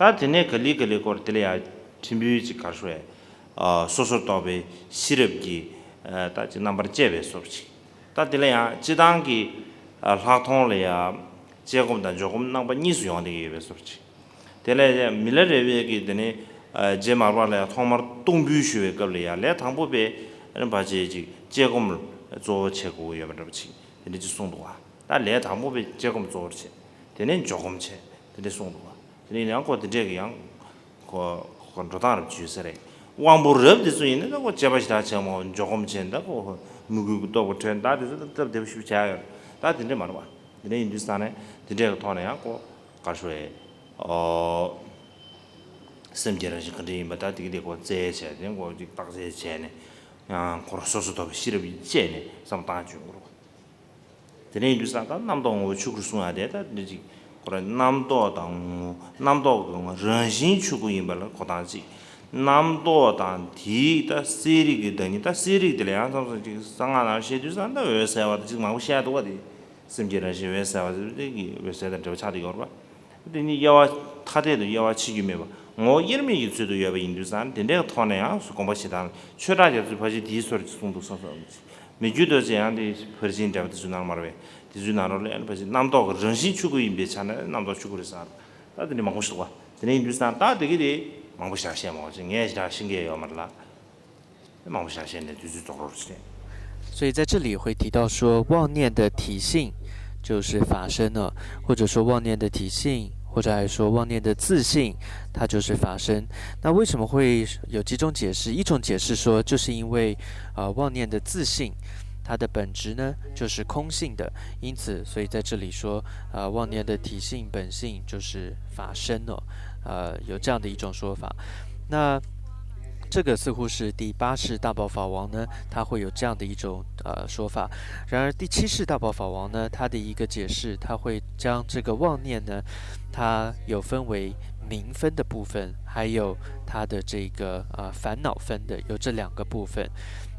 ད་དེ་ནས་ག་ལེ་ག་ལེ་སྐོར་དེ་ལ་ཡང་ཕྲན་བུ་ཅིག་ག་རེ་ཞུ་ཡ། སོ་སོར་རྟོག་པའི་ཤེས་རབ་ཀྱིས་ད་ཅིག་རྣམ་པར་དཔྱད་པའི་བཟོ་ཅིག་ད་དེ་ལ་ཡང་སྤྱིར་བཏང་གི་ལྷག་མཐོང་ལ་ཡང་དཔྱད་སྒོམ་དང་འཇོག་སྒོམ་རྣམ་པ་གཉིས་སུ་ཡོང་བསྡད་ཀྱི་ཡོད་པའི་བཟོ་ཅིག་དེ་ལས་མི་ལ་རས་པའི་གི་དེ་ནི་རྗེ་མར་པ་ལ་ཡང་ཐོག་མར་སྟོང་འབུལ་ཞུ་བའི་སྐབས་ལ་ཡང་ལས་དང་པོ་པའི་རིམ་པ་བྱས་ཅིག་དཔྱད་སྒོམ་གཙོ་བོ་བྱེད་དགོས་ཀྱི་ཡོད་པ་འདྲ་པོ་ཅིག་དེ་འདྲ་ཅིག་གསུངས་འདུག་བ། ད་ལས་དང་པོ་པའི་དཔྱད་སྒོམ་གཙོ་བོར་བྱེད། དེ་ནས་འཇོག་སྒོམ་བྱེད། དེ་འདྲ་གསུངས་འདུག་བ། དེ་ནས་ཡང་ཁོ་དེ་འདྲས་ཀྱི་ཡང་ཁོ་ཁོ་འགྲོ་སྟངས་རབ་བྱུས་ས་རེད། དབང་པོ་རབ་དེ་ཚོ་ཡིན་ན་ད་ཁོ་དཔྱད་པ་ཞེ་དྲག་བྱེད་མོ་འཇོག་སྒོམ་བྱེད་ད་ཁོ་མོས་གུས་ཀྱི་སྟོབས་ཀྱི་ཁྲོད་ད་དེ་ཚོ་ད་སྟབས་བདེ་པོ་ཞིག་བྱ་ཡོད། ད་དེ་འདྲས་མ་རེད་བ། དེ་འདྲས་ཡིན་དུས་ས་ནས་དེ་འདྲས་ཀྱི་ཐོག་ནས་ཡང་ཁོ་ག་རེ་ཞུ་ཨེ། ཨོ། སེམས་ཀྱི་རང་བཞིན་ག་འདྲས་ཡིན་པ་ད་དེ་གི་དེ་ཁོ་རྩད་བྱས་དེ་ཁོ་ཅིག་བརྟག་དཔྱད་བྱས་ནས་ཡང་ཁོ་རང་སོ་སོ་ཐོབ་པའི་ཤེས་རབ་ཀྱིས་དཔྱད་ནས་བསམ་བཏང་བྱུང་བ་རེད། དེ་ནས་ཡིན་དུས་ཙང་ད་རྣམ་རྟོག་ངོ་བོ་ཆོས་སྐུར་གསུངས་ཡ་དེ་ད་འདི་ཅིག་ཁོ་རང་རྣམ་རྟོག་དང་ངོ་རྣམ་རྟོག་གི་ངོ་རང་བཞིན་ཆོས་སྐུ་ཡིན་པ་ལ་གོ་སྟངས་གཅིག་རྣམ་རྟོག་དང་དེའི་ད་གསལ་རིག་གི་བདག་ཉིད་ད་གསལ་རིག་དེ་ལ་ཡང་མཚམས་མཚམས་ཅིག་གསང་སྔགས་ནང་བཤད་དུས་ཙང་ད་འོད་གསལ་བ་དེ་ཅིག་མང་པོ་བཤད་འདུག་བ་དེ། སེམས་ཀྱི་རང་བཞིན་འོད་གསལ་བ་ཟེར་དེ་གི་འོད་གསལ་དང་འབྲེལ་བ་ཆགས་བསྡད་ཡོད་རེད་པ། དེ་ནི་དབྱེ་བ་ཐ་དད་དུ་དབྱེ་བ་ཕྱེ་རྒྱུ་མེད་པ་ངོ་བོ་དབྱེར་མེད་ཀྱི་ཚུལ་དུ་ཡོད་པ་ཡིན་དུས་ཙང་དེ་འདྲའི་ཐོག་ནས་ཡང་དགོངས་པ་བཞེས་སྟངས་ཆོས་གྲགས་རྒྱ་མཚོས་ཕལ་ཆེར་དེའི་སོར་གྱིས་གསུངས་འདུག་བསམ་བསམ། མི་རྒྱུད་དོ་ཅན་ཡང་དེ་ཕར་ཕྱིན་འགྲེལ་པ་དེ་ཚོའི་ནང་མ་རེད་པས། དེ་ཚོའི་ནང་ལོགས་ལ་ཡང་ཕལ་ཆེར་རྣམ་རྟོག་གི་རང་བཞིན་ཆོས་སྐུ་ཡིན་པའི་ཆ་ནས་རྣམ་རྟོག་ཆོས་སྐུ་རེད་ཟེར། ད་དེ་འདྲ་མང་པོ་ཞིག་འདུག་བ། དེ་འདྲ་ཡིན་དུས་ཙང་ད་དེ་གི་དེ་མང་པོ་ཞིག་བཤད་མ་འོང་ཅིག་ངས་ཞེ་དྲག་ཤེས་ཀྱི་ཡོད་མ་རེད་ལ། མང་པོ་ཞིག་བཤད་ནས་དུས་ཚོད་རྫོགས་རོགས་བྱེད། 所以在这里会提到说，妄念的体性就是法身呢，或者说妄念的体性，或者还说妄念的自性，它就是法身。那为什么会有几种解释？一种解释说，就是因为呃妄念的自性，它的本质呢就是空性的，因此，所以在这里说，呃，妄念的体性本性就是法身哦，呃，有这样的一种说法。那这个似乎是第八世大宝法王呢，他会有这样的一种呃说法。然而第七世大宝法王呢，他的一个解释，他会将这个妄念呢，它有分为明分的部分，还有它的这个呃烦恼分的，有这两个部分。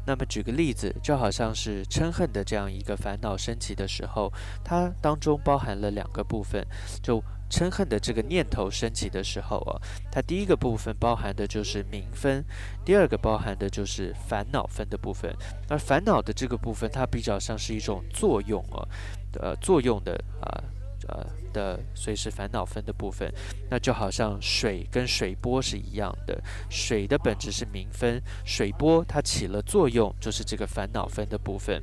那么举个例子，就好像是嗔恨的这样一个烦恼升起的时候，它当中包含了两个部分。就嗔恨的这个念头升起的时候啊，它第一个部分包含的就是明分，第二个包含的就是烦恼分的部分。而烦恼的这个部分，它比较像是一种作用啊，呃，作用的啊。呃的，所以是烦恼分的部分。那就好像水跟水波是一样的，水的本质是明分，水波它起了作用，就是这个烦恼分的部分。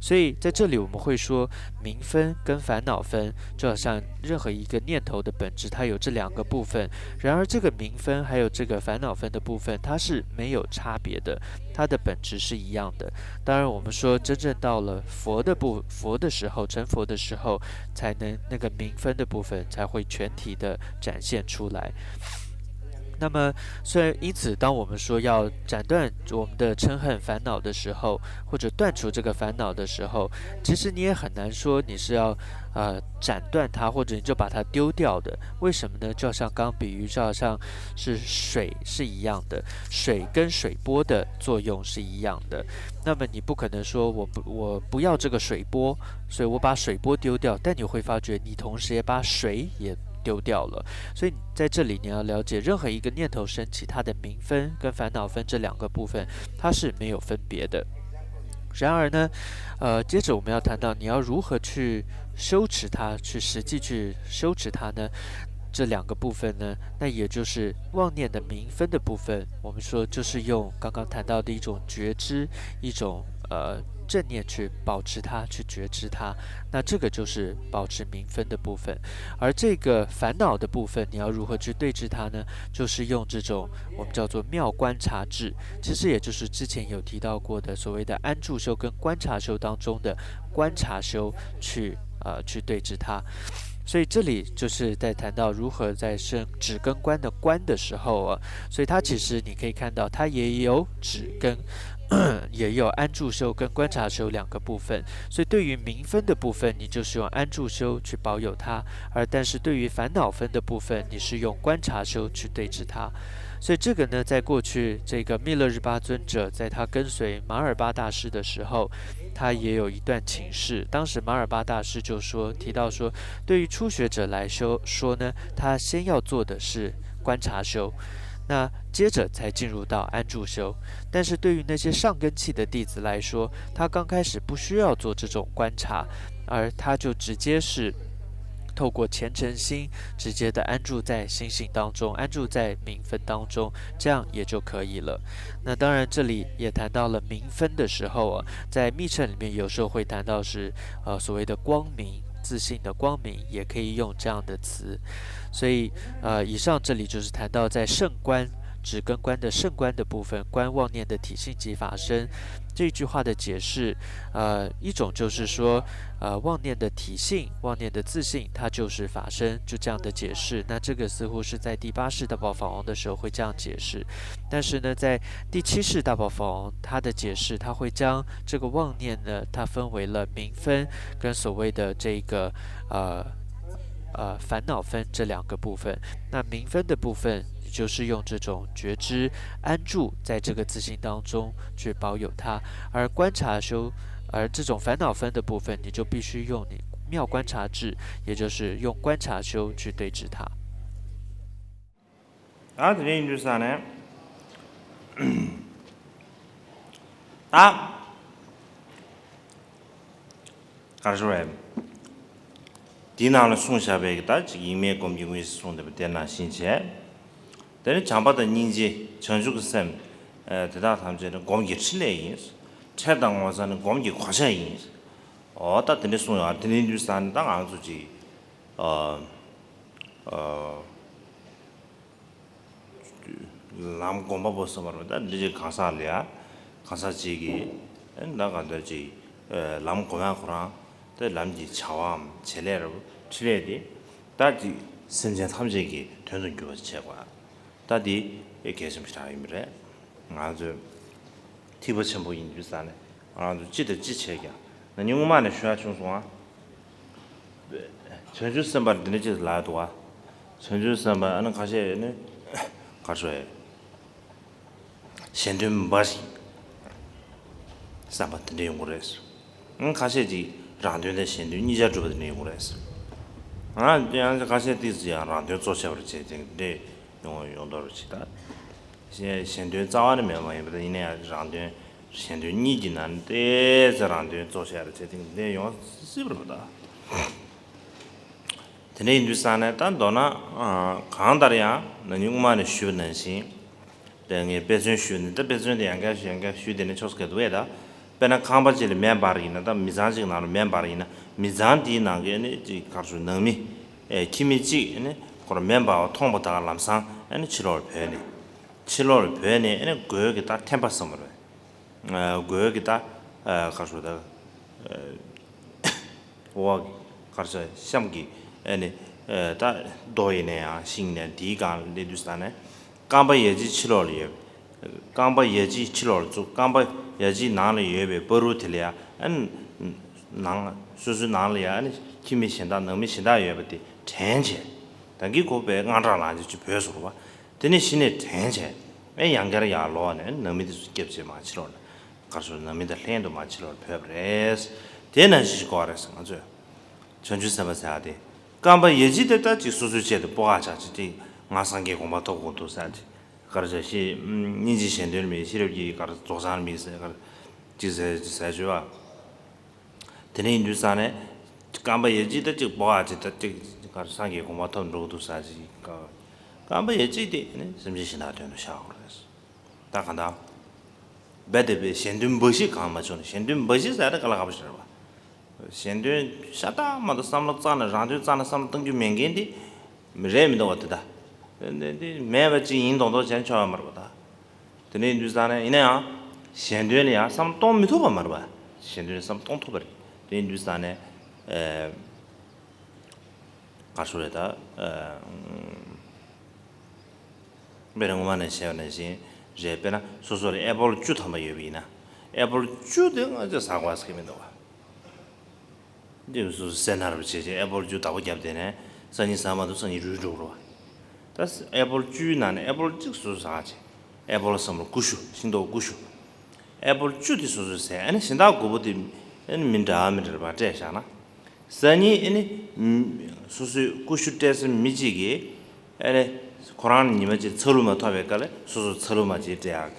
所以在这里我们会说，明分跟烦恼分，就好像任何一个念头的本质，它有这两个部分。然而，这个明分还有这个烦恼分的部分，它是没有差别的，它的本质是一样的。当然，我们说真正到了佛的部佛的时候，成佛的时候，才能那个明分的部分才会全体的展现出来。那么，虽然因此，当我们说要斩断我们的嗔恨烦恼的时候，或者断除这个烦恼的时候，其实你也很难说你是要呃斩断它，或者你就把它丢掉的。为什么呢？就好像刚刚比喻，就好像是水是一样的，水跟水波的作用是一样的。那么你不可能说我不我不要这个水波，所以我把水波丢掉，但你会发觉你同时也把水也丢掉了。所以在这里你要了解，任何一个念头升起，它的明分跟烦恼分这两个部分，它是没有分别的。然而呢，呃，接着我们要谈到你要如何去修持它，去实际去修持它呢？这两个部分呢，那也就是妄念的明分的部分，我们说就是用刚刚谈到的一种觉知，一种呃正念去保持它，去觉知它。那这个就是保持明分的部分。而这个烦恼的部分，你要如何去对治它呢？就是用这种我们叫做妙观察智，其实也就是之前有提到过的所谓的安住修跟观察修当中的观察修去呃去对治它。所以这里就是在谈到如何在生止跟观的观的时候啊，所以它其实你可以看到它也有止跟也有安住修跟观察修两个部分。所以对于明分的部分，你就是用安住修去保有它；而但是对于烦恼分的部分，你是用观察修去对治它。所以这个呢，在过去这个密勒日巴尊者在他跟随马尔巴大师的时候，他也有一段请示。当时马尔巴大师就说，提到说，对于初学者来说说呢，他先要做的是观察修，那接着才进入到安住修。但是对于那些上根器的弟子来说，他刚开始不需要做这种观察，而他就直接是透过虔诚心，直接的安住在心性当中，安住在明分当中，这样也就可以了。那当然，这里也谈到了明分的时候啊，在密乘里面有时候会谈到是呃所谓的光明，自信的光明，也可以用这样的词。所以呃，以上这里就是谈到在圣观，止跟观的圣观的部分，观妄念的体性及法身。这句话的解释，呃，一种就是说，呃，妄念的体性、妄念的自性，它就是法身，就这样的解释。那这个似乎是在第八世大宝法王的时候会这样解释，但是呢，在第七世大宝法王他的解释，他会将这个妄念呢，它分为了明分跟所谓的这个呃呃烦恼分这两个部分。那明分的部分，也就是用这种觉知安住在这个自性当中去保有它，而观察修，而这种烦恼分的部分，你就必须用你妙观察智，也就是用观察修去对治它。 ད་དེ་འདྲ་ཡིན་དུས་ས་ནས་ད། གར་ཞོར་བས། དེའི་ནང་ལ་གསུངས་བཞག་པའི་གི་ད་ཅིག་ཡེངས་མེད་སྒོམ་གྱི་དངོས་གཞི་གསུངས་བསྡད་པ་དེ་ནང་བཞིན་བྱས། དེ་ནི་བྱམས་པ་དང་སྙིང་རྗེ་བྱང་ཆུབ་ཀྱི་སེམས་དེ་དག་ཐམས་ཅད་ནི་སྒོམ་གྱི་ཕྲིན་ལས་ཡིན། ཁྲེལ་དང་ངོ་ཚ་ནི་སྒོམ་གྱི་གོ་ཆ་ཡིན། འོ་ད་དེ་འདྲ་གསུངས་ཡོད། དེ་ནི་དུས་ས་ནི་ད་ང་ཚོ་ཅིག་ལམ་སྒོམ་པ་པོ་ཟེར་བ་རེད། ད་འདི་ཅིག་གང་ཟག་ལ་ཡ་གང་ཟག་ཅིག་གིས་ད་གང་ལྟར་ཅིག་ལམ་སྒོམ་ཡ་ཁོ་རང་དེ་ལམ་གྱི་བྱ་བའམ་བྱེད་ལས་རེད། ཕྲིན་ལས་དེ་ད་ཅིག་སེམས་ཅན་ཐམས་ཅད་ཀྱི་དོན་དུ་འགྱུར་བ་བྱེད་དགོས། ད་འདི་གལ་ཆེན་པོ་ཞེ་དྲག་ཡིན་པ་རེད། ང་ཚོས་ཐེག་པ་ཆེན་པོ་ཡིན་དུས་ཙང་ནས་ང་རང་ཚོ་ཅི་དང་ཅི་བྱས་ཀྱང་ན་ནིང་སྔོན་མ་ནས་ཞུ་ཡ་བྱུང་སོང་ཨ། བྱང་ཆུབ་སེམས་དཔར་འདི་འདྲ་ཅིག་ལབ་འདུག་ཨ། བྱང་ཆུབ་སེམས་དཔར་ཨ་ནི་ཁ་ཤས་ནི་ག་རེ་ཞུ་ཡ། གཞན་དོན་འབའ་ཞིག་བསམ་པ་དེ་འདྲ་ཡོང་གི་རེད། ཨང་ཁ་ཤས་ཅིག་རང་དོན་དང་གཞན་དོན་གཉིས་ཆར་གྲུབ་པ་དེ་འདྲ་ཡོང་གི་རེད། ཨང་ཡང་ཁ་ཤས་ཏོག་ཙམ་ཡང་རང་དོན་གཙོ་ཆེ་བར་བྱེད་དེ་འདྲ་ཡོང་ཡོང་མདོག་རུ་བྱེད་ད། གཞན་དོན་རྩ་བ་ནས་མེད་པ་མ་ཡིན་པ་དང་ཡིན་ན་ཡང་རང་དོན་གཞན་དོན་གཉིས་ཀྱི་ནང་ནས་ཏོག་ཙམ་རང་དོན་གཙོ་ཆེ་བར་བྱེད་དེ་འདྲ་ཡོང་སྲིད་པ་རེད་ད། དེ་འདྲ་ཡིན་དུས་ཙང་ནས་ད་མདོར་ན་གང་ལྟར་ཡང་ན་ནིང་སྔོན་མ་ནས་ཞུས་པ་ནང་བཞིན། དེ་ངས་དཔེ་མཚོན་ཞུས་ནས་ད་དཔེ་མཚོན་དེ་ཡང་བསྐྱར་ཞུས་ཡང་བསྐྱར་ཞུས་དེ་ནས་ཆོག་ས་ག་འདུག་བས་ད། དཔེར་ན་ཁང་པ་གཅིག་ལ་མེ་འབར་ཡིན་ན། ད་མི་ཚང་གཅིག་ནང་ལ་མེ་འབར་ཡིན་ན། མི་ཚང་དེའི་ནང་གི་ཨ་ནི་ཅིག་ག་རེ་ཟེར། ནང་མི་ཨེ་ཁྱིམ་མི་གཅིག་ཨ་ནི་ཁོ་རང་མེ་འབར་བ་མཐོང་པ་དང་ལམ་སང་ཨ་ནི་ཕྱི་ལོགས་ལ་བྲོས་ནས། ཕྱི་ལོགས་ལ་བྲོས་ནས་ཨ་ནི་སྒོའི་གི་ད་ཐེམ་པ་བསམ་པ་རེད། སྒོའི་གི་ད་ག་རེ་ཟེར། ད་འོག་གི་ག་རེ་ཟེར། གཤམ་གི་ཨ་ནི་ད་རྡོ་ཡིན་ན་ཡང་ཤིང་ཡིན་ན་དེའི་སྒང་ལ་སླེབས་དུས་ཙ་ནས། རྐང་པ་ཡ་གཅིག་ཕྱི་ལོགས་ལ་ཡོད། རྐང་པ་ཡ་གཅིག་ཕྱི་ལོགས་ལ་བཙུགས། རྐང་པ་ཡ་གཅིག་ནང་ལ་ཡོད་པའི་བར་དུ་དེ་ལ་ཡ་ཨ་ནི་ནང་སོ་སོའི་ནང་ལ་ཡ་ཨ་ནི་ཁྱིམ་མི་གཞན་དག་ནང་མི་གཞན་དག་ཡོད་པ་དེ་དྲན་བྱས། ད་གིན་ཁོ་དཔེ་དངངས་སྐྲག་ལངས་བྱས་ཅིག་བྲོས་སོང་རེད་པ། དེ་ནས་གཞི་ནས་དྲན་བྱས། ཨེ་ཡང་བསྐྱར་ཡར་ལོག་ནས་ནང་མི་དེ་ཚོ་སྐྱབས་བྱས་མར་ཕྱི་ལོགས་ལ། ག་རེ་ཟེར། ནང་མི་དང་ལྷན་དུ་མར་ཕྱི་ལོགས་ལ་བྲོས་པ་རེད། དེ་ནང་བཞིན་ཞིག་དགོས་རེད་ཟེར། ང་ཚོས་བྱང་ཆུབ་སེམས་དཔའ་ཟེར་ཡ་དེ། རྐང་པ་ཡ་གཅིག་དེ་ད་ཅིག་སོ་སོའི་ཆེད་དུ་སྤོ་བ་བྱས་ཅིག་ཅིག་ང་སངས་རྒྱས་གོ་འཕང་ཐོབ་དགོས་འདུག་ཟེར་ཅིག་ག་རེ་ཟེར། ཤེས་སྙིང་རྗེ་གཞན་དོན་ལ་དམིགས། ཤེས་རབ་ཀྱི་ག་རེ་རྫོགས་བྱང་ལ་དམིགས་ཟེར་ག་རེ་ཅིག་ཟེར་ཅིག་ཟེར་བྱས་པ། དེ་ནས་ཡིན་དུས་ཙ་ནས་རྐང་པ་ཡ་གཅིག་ད་ཅིག་སྤོ་བ་བྱས། ད་ཅིག་ག་རེ་སངས་རྒྱས་གོ་འཕང་ཐོབ་འགྲོ་གི་འདུག་ཟེར་ཅིག་རྐང་པ་ཡ་གཅིག་དེ་ནི་སེམས་ཅན་གཞན་དག་དོན་དུ་བཞག་དགོས་རེད། ད་གང་ལྟར་རྦད་དེ་པའི་གཞན་དོན་འབའ་ཞིག་གང་མ་བྱུང་ན། གཞན་དོན་འབའ་ཞིག་ཟེར་ཡ་དེ་དཀའ་ལས་ཁག་པོ་ཞིག་རེད་པ། གཞན་དོན་ཤ་སྟག་མ་གཏོགས་བསམ་བློ་རྩ་ནས། རང་དོན་རྩ་ནས་བསམ་བློ་གཏོང་རྒྱུ་མེད་མཁན་དེ་རེད་མི་འདུག་པ། དེ་ད་དེ་དེ་མེད་པ་ཅིག་ཡིན་མདོག་མདོག་བྱས་ན་ཆོག་ཡ་མ་རེད་པ། ད་དེ་འདྲ་ཡིན་དུས་ཙ་ནས་ཡིན་ན་ཡང་གཞན་དོན་ལ་ཡང་བསམ་བློ་གཏོང་མི་ཐུབ་པ་མ་རེད་པ། གཞན་དོན་ལ་བསམ་བློ་གཏོང་ཐུབ་པ་རེད། དེ་ཡིན་དུས་ཙ་ནས་ཨེ། ག་རེ་ཟེར་རེད་ད། ཨ། དཔེར་ན་སྔོན་མ་ནས་བཤད་པ་ནང་བཞིན་རེད། དཔེར་ན་སོ་སོ་ལ་ཨེ་པོལ་བཅུ་ཐམ་པ་ཡོད་པ་ཡིན་ན། ཨེ་པོལ་བཅུ་དེ་ང་ཚོས་ཟ་དགོས་ཟེར་གྱི་མི་འདུག་པ། འདི་སོ་སོ་སེར་སྣ་རུ་བྱས་བྱས་ཨེ་པོལ་བཅུ་བདག་པོ་བརྒྱབ་བསྡད་ནས་སང་ཉིན་ཟ་མ་ཐུབ། སང་ཉིན་རུལ་འགྲོ་གི་རེད་པ། ད་ཨེ་པོལ་བཅུའི་ནང་ནས་ཨེ་པོལ་གཅིག་སོ་སོ་ཟ་བྱས། ཨེ་པོལ་ཟེར་ན་ཀུ་ཤུ། ཤིང་ཏོག་ཀུ་ཤུ། ཨེ་པོལ་བཅུ་དེ་སོ་སོས་ཟས། ཨ་ནི་གཞན་དག་དགུ་པོ་དེ་ཨ་ནི་མི་འདྲ་མི་འདྲ་བ་སྤྲད་བཞག་ན། སང་ཉིན་ཨ་ནི་སོ་སོའི་ཀུ་ཤུ་སྤྲད་ས་མི་གཅིག་གིས་ཨ་ནི་ཁོ་རང་ཉི་མ་གཅིག་ཚ་ལུ་མ་ཐོབ་པའི་སྐབས་ལ་སོ་སོ་ཚ་ལུ་མ་གཅིག་སྤྲད་ཡག་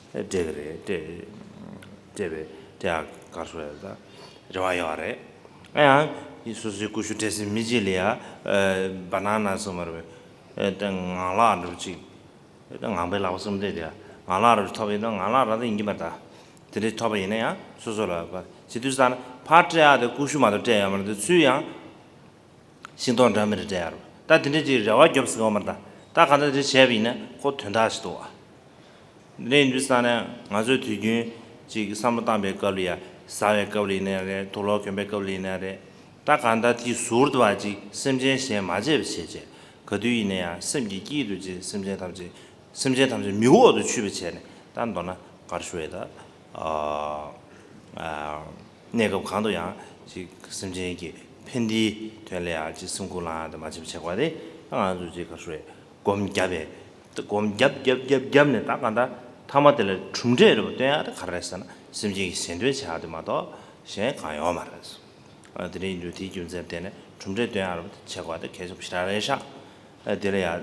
སྤྲད་ཀྱི་རེད། སྤྲད་སྤྲད་པའི་སྤྲད་ཡག་ག་རེ་ཟེར་ད་རེ་བ་ཡོད་རེད། ཨ་ཡང་སོ་སོའི་ཀུ་ཤུ་སྤྲད་ས་མི་གཅིག་ལ་ཡ་ཨ་བ་ན་ན་ཟེར་མ་རེད་པས། ཨ་ད་ངང་ལག་འདྲ་པོ་གཅིག་ད་ངང་པའི་ལག་པ་གསུམ་སྟེ། དེ་ངང་ལག་རུ་ཐོབ་པ་ཡིན་ན་ངང་ལག་རང་ད་ཡིན་གྱི་མ་རེད་ད། དེ་འདྲའི་ཐོབ་པ་ཡིན་ན་ཡང་སོ་སོ་ལ་བྱེད་དུས་ཙ་ན་ཕར་སྤྲད་ཡག་དེ་ཀུ་ཤུ་མ་གཏོགས་སྤྲད་ཡོད་མ་རེད། དེ་ཚུར་ཡང་ཤིང་ཏོག་འདྲ་མི་འདྲ་སྤྲད་ཡག་རེད། ད་དེ་འདྲའི་ཅིག་རེ་བ་རྒྱོབ་ཟེར་གྱི་ཡོད་མ་རེད་ད། ད་གང་ལྟར་དེ་བྱས་པ་ཡིན་ན་ཁོ་དོན་དག་ཞིག་འདུག་པ། དེ་འདྲ་ཡིན་དུས་ཙ་ན་ང་ཚོས་དུས་རྒྱུན་ཅིག་བསམ་བློ་བཏང་པའི་སྐབས་ལ་ཡ། ཟ་བའི་སྐབས་ལ་ཡིན་ན་རེད། དུག་ལོག་གྱོན་པའི་སྐབས་ལ་ཡིན་ན་རེད། ད་གང་ལྟར་དེ་ཟུར་དུ་བ་ཅིག་སེམས་ཅན་གཞན་མ་བྱེད་པ་བྱས་བྱས། ག་དུས་ཡིན་ན་ཡང་སེམས་ཀྱི་དཀྱིལ་དུ་ཅིག་སེམས་ཅན་ཐམས་ཅད་སེམས་ཅན་ཐམས་ཅད་མིག་འོག་ཏུ་ཆུད་པ་བྱས་ནས། ད་མདོར་ན་ག་རེ་ཞུ་ཡས་ད། ཨ་ཨ་གནས་སྐབས་གང་དུ་ཡང་ཅིག་སེམས་ཅན་གྱི་ཕན་བདེའི་དོན་ལ་ཡང་ཅིག་སེམས་ཁུར་བླངས་ཏེ་མ་བྱེད་པ་བྱེད་དགོས་པ་དེ། ད་ང་ཚོས་ཅིག་ག་རེ་ཞུ་ཡས། སྒོམ་བརྒྱབ་པའི། སྒོམ་བརྒྱབ་བརྒྱབ་བརྒྱབ་བརྒྱབ་ནས། ད་གང་ལྟར་མཐའ་མ་དེ་ལ་གྲུབ་འབྲས་རེད་པ། སྟོན་ཡག་དེ་ག་རེ་རེད་ཟེར་ན། སེམས་ཅན་གྱི་གཞན་དོན་བྱེད་ཡག་དེ་མ་གཏོགས་གཞན་གང་ཡོད་མ་རེད། ཨ་དེ་འདྲ་ཡིན་དུས་དེའི་རྒྱུ་མཚན་བརྟེན་ནས་གྲུབ་འབྲས་སྟོན་ཡག་རེད་པ། དེ་བྱེད་དགོས་པ་དེ་གལ་ཆེན་པོ་ཞེ་དྲག་རེད་ཤག་ཨ་དེ་ལ་ཡང་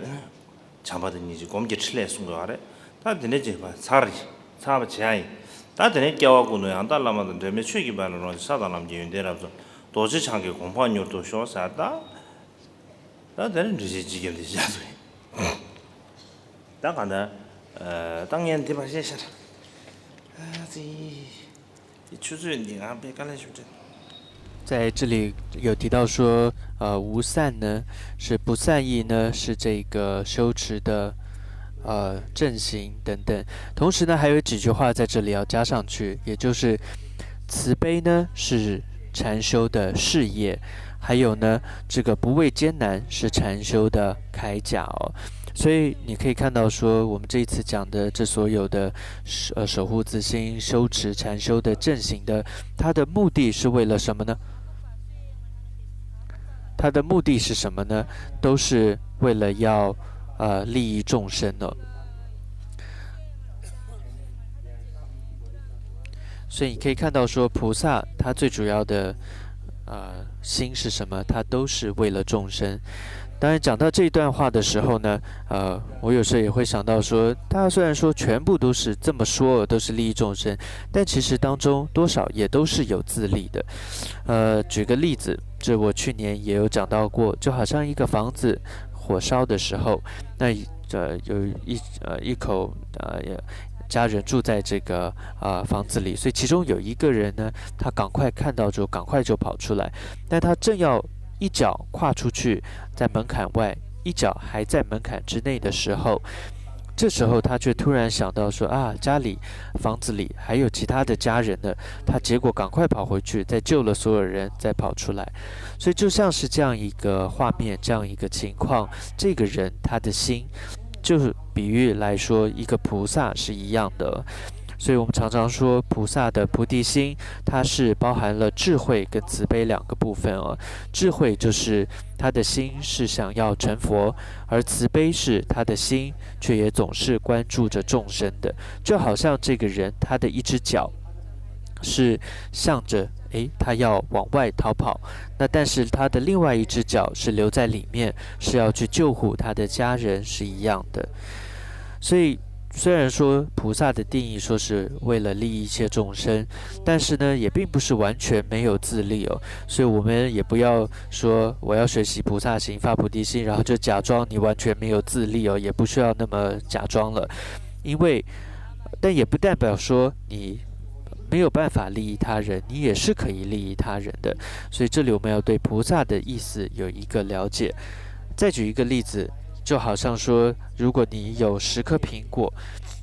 བྱམས་པ་དང་སྙིང་རྗེ་སྒོམ་གྱི་ཕྲིན་ལས་གསུང་དགོས་པ་རེད། ད་དེ་འདྲ་བྱེད་པ་ཚར་རེད། ཚར་བ་བྱེད་ཡག་ཡིན། ད་དེ་ནས་སྐྱེ་བ་ཀུན་ཏུ་ཡང་དག་བླ་མ་དང་། འབྲལ་མེད་ཆོས་ཀྱི་དཔལ་ལ་རོལ་ཅིང་། ས་དང་ལམ་གྱི་ཡོན་ཏན་རབ་རྫོགས། རྡོ་རྗེ་འཆང་གི་གོ་འཕང་མྱུར་ཐོབ་ཤོག་ཟེར། ད་ད་དེ་ནས་འགྲེལ་བཤད་ཅིག་བརྒྱབ་སྟེ་བཞག་འདུག་ད་གང་ལྟར་ཨ་ད་ངས་འདི་མ་བཤད་ཤག་ཨ་ཙི། དེ་ཆུ་ཚོད་འདི་ང་དཔེ་དཀའ་ལས་ཞིག་འཕྲད། 在这里有提到说，呃，无散呢，是不散逸呢，是这个修持的，呃，正行等等。同时呢，还有几句话在这里要加上去，也就是慈悲呢是禅修的事业，还有呢，这个不畏艰难是禅修的铠甲哦。所以你可以看到说，我们这一次讲的这所有的，呃，守护自心、修持禅修的正行的，它的目的是为了什么呢？它的目的是什么呢？都是为了要，呃，利益众生哦。所以你可以看到说，菩萨他最主要的，呃，心是什么？他都是为了众生。当然，讲到这一段话的时候呢，呃，我有时候也会想到说，他虽然说全部都是这么说，都是利益众生，但其实当中多少也都是有自利的。呃，举个例子，这我去年也有讲到过，就好像一个房子火烧的时候，那呃有一呃一口呃家人住在这个呃房子里，所以其中有一个人呢，他赶快看到之后赶快就跑出来，但他正要一脚跨出去，在门槛外，一脚还在门槛之内的时候，这时候他却突然想到说啊，家里房子里还有其他的家人呢，他结果赶快跑回去，再救了所有人，再跑出来。所以就像是这样一个画面，这样一个情况，这个人他的心，就是比喻来说，一个菩萨是一样的。所以我们常常说，菩萨的菩提心，它是包含了智慧跟慈悲两个部分哦。智慧就是他的心是想要成佛，而慈悲是他的心却也总是关注着众生的。就好像这个人，他的一只脚是向着，诶，他要往外逃跑，那但是他的另外一只脚是留在里面，是要去救护他的家人，是一样的。所以，虽然说菩萨的定义说是为了利益一切众生，但是呢，也并不是完全没有自利哦。所以我们也不要说我要学习菩萨行、发菩提心，然后就假装你完全没有自利哦，也不需要那么假装了。因为，但也不代表说你没有办法利益他人，你也是可以利益他人的。所以这里我们要对菩萨的意思有一个了解。再举一个例子，就好像说，如果你有十颗苹果，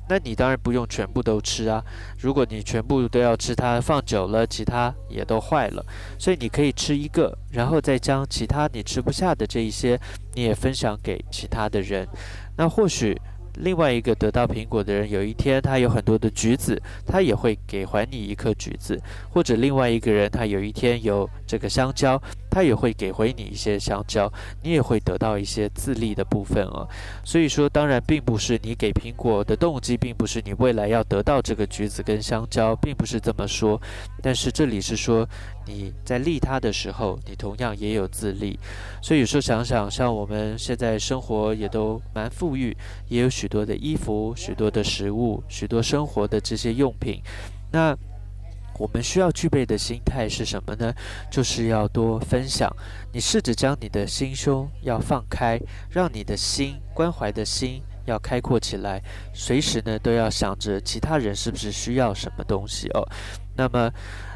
那你当然不用全部都吃啊。如果你全部都要吃它，放久了，其他也都坏了。所以你可以吃一个，然后再将其他你吃不下的这一些，你也分享给其他的人。那或许另外一个得到苹果的人，有一天他有很多的橘子，他也会给还你一颗橘子，或者另外一个人他有一天有这个香蕉，他也会给回你一些香蕉，你也会得到一些自利的部分啊。所以说，当然并不是你给苹果的动机，并不是你未来要得到这个橘子跟香蕉，并不是这么说。但是这里是说，你在利他的时候，你同样也有自利。所以有时候想想，像我们现在生活也都蛮富裕，也有许多的衣服、许多的食物、许多生活的这些用品，那我们需要具备的心态是什么呢？就是要多分享。你试着将你的心胸要放开，让你的心，关怀的心要开阔起来，随时呢都要想着其他人是不是需要什么东西哦。那么，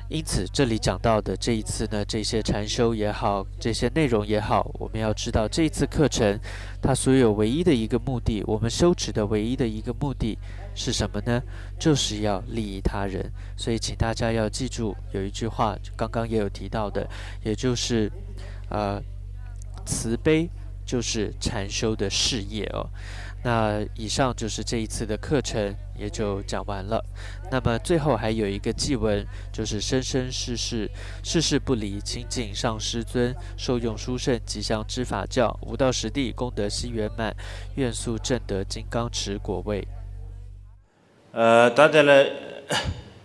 因此这里讲到的这一次呢，这些禅修也好，这些内容也好，我们要知道这一次课程它所有唯一的一个目的，我们修持的唯一的一个目的是什么呢？就是要利益他人。所以请大家要记住有一句话，刚刚也有提到的，也就是，呃，慈悲就是禅修的事业哦。那以上就是这一次的课程，也就讲完了。那么最后还有一个偈文，就是生生世世，世世不离清净上师尊，受用殊胜吉祥之法教，悟道实地功德悉圆满，愿速证得金刚持果位。 ད་དེ་ལ་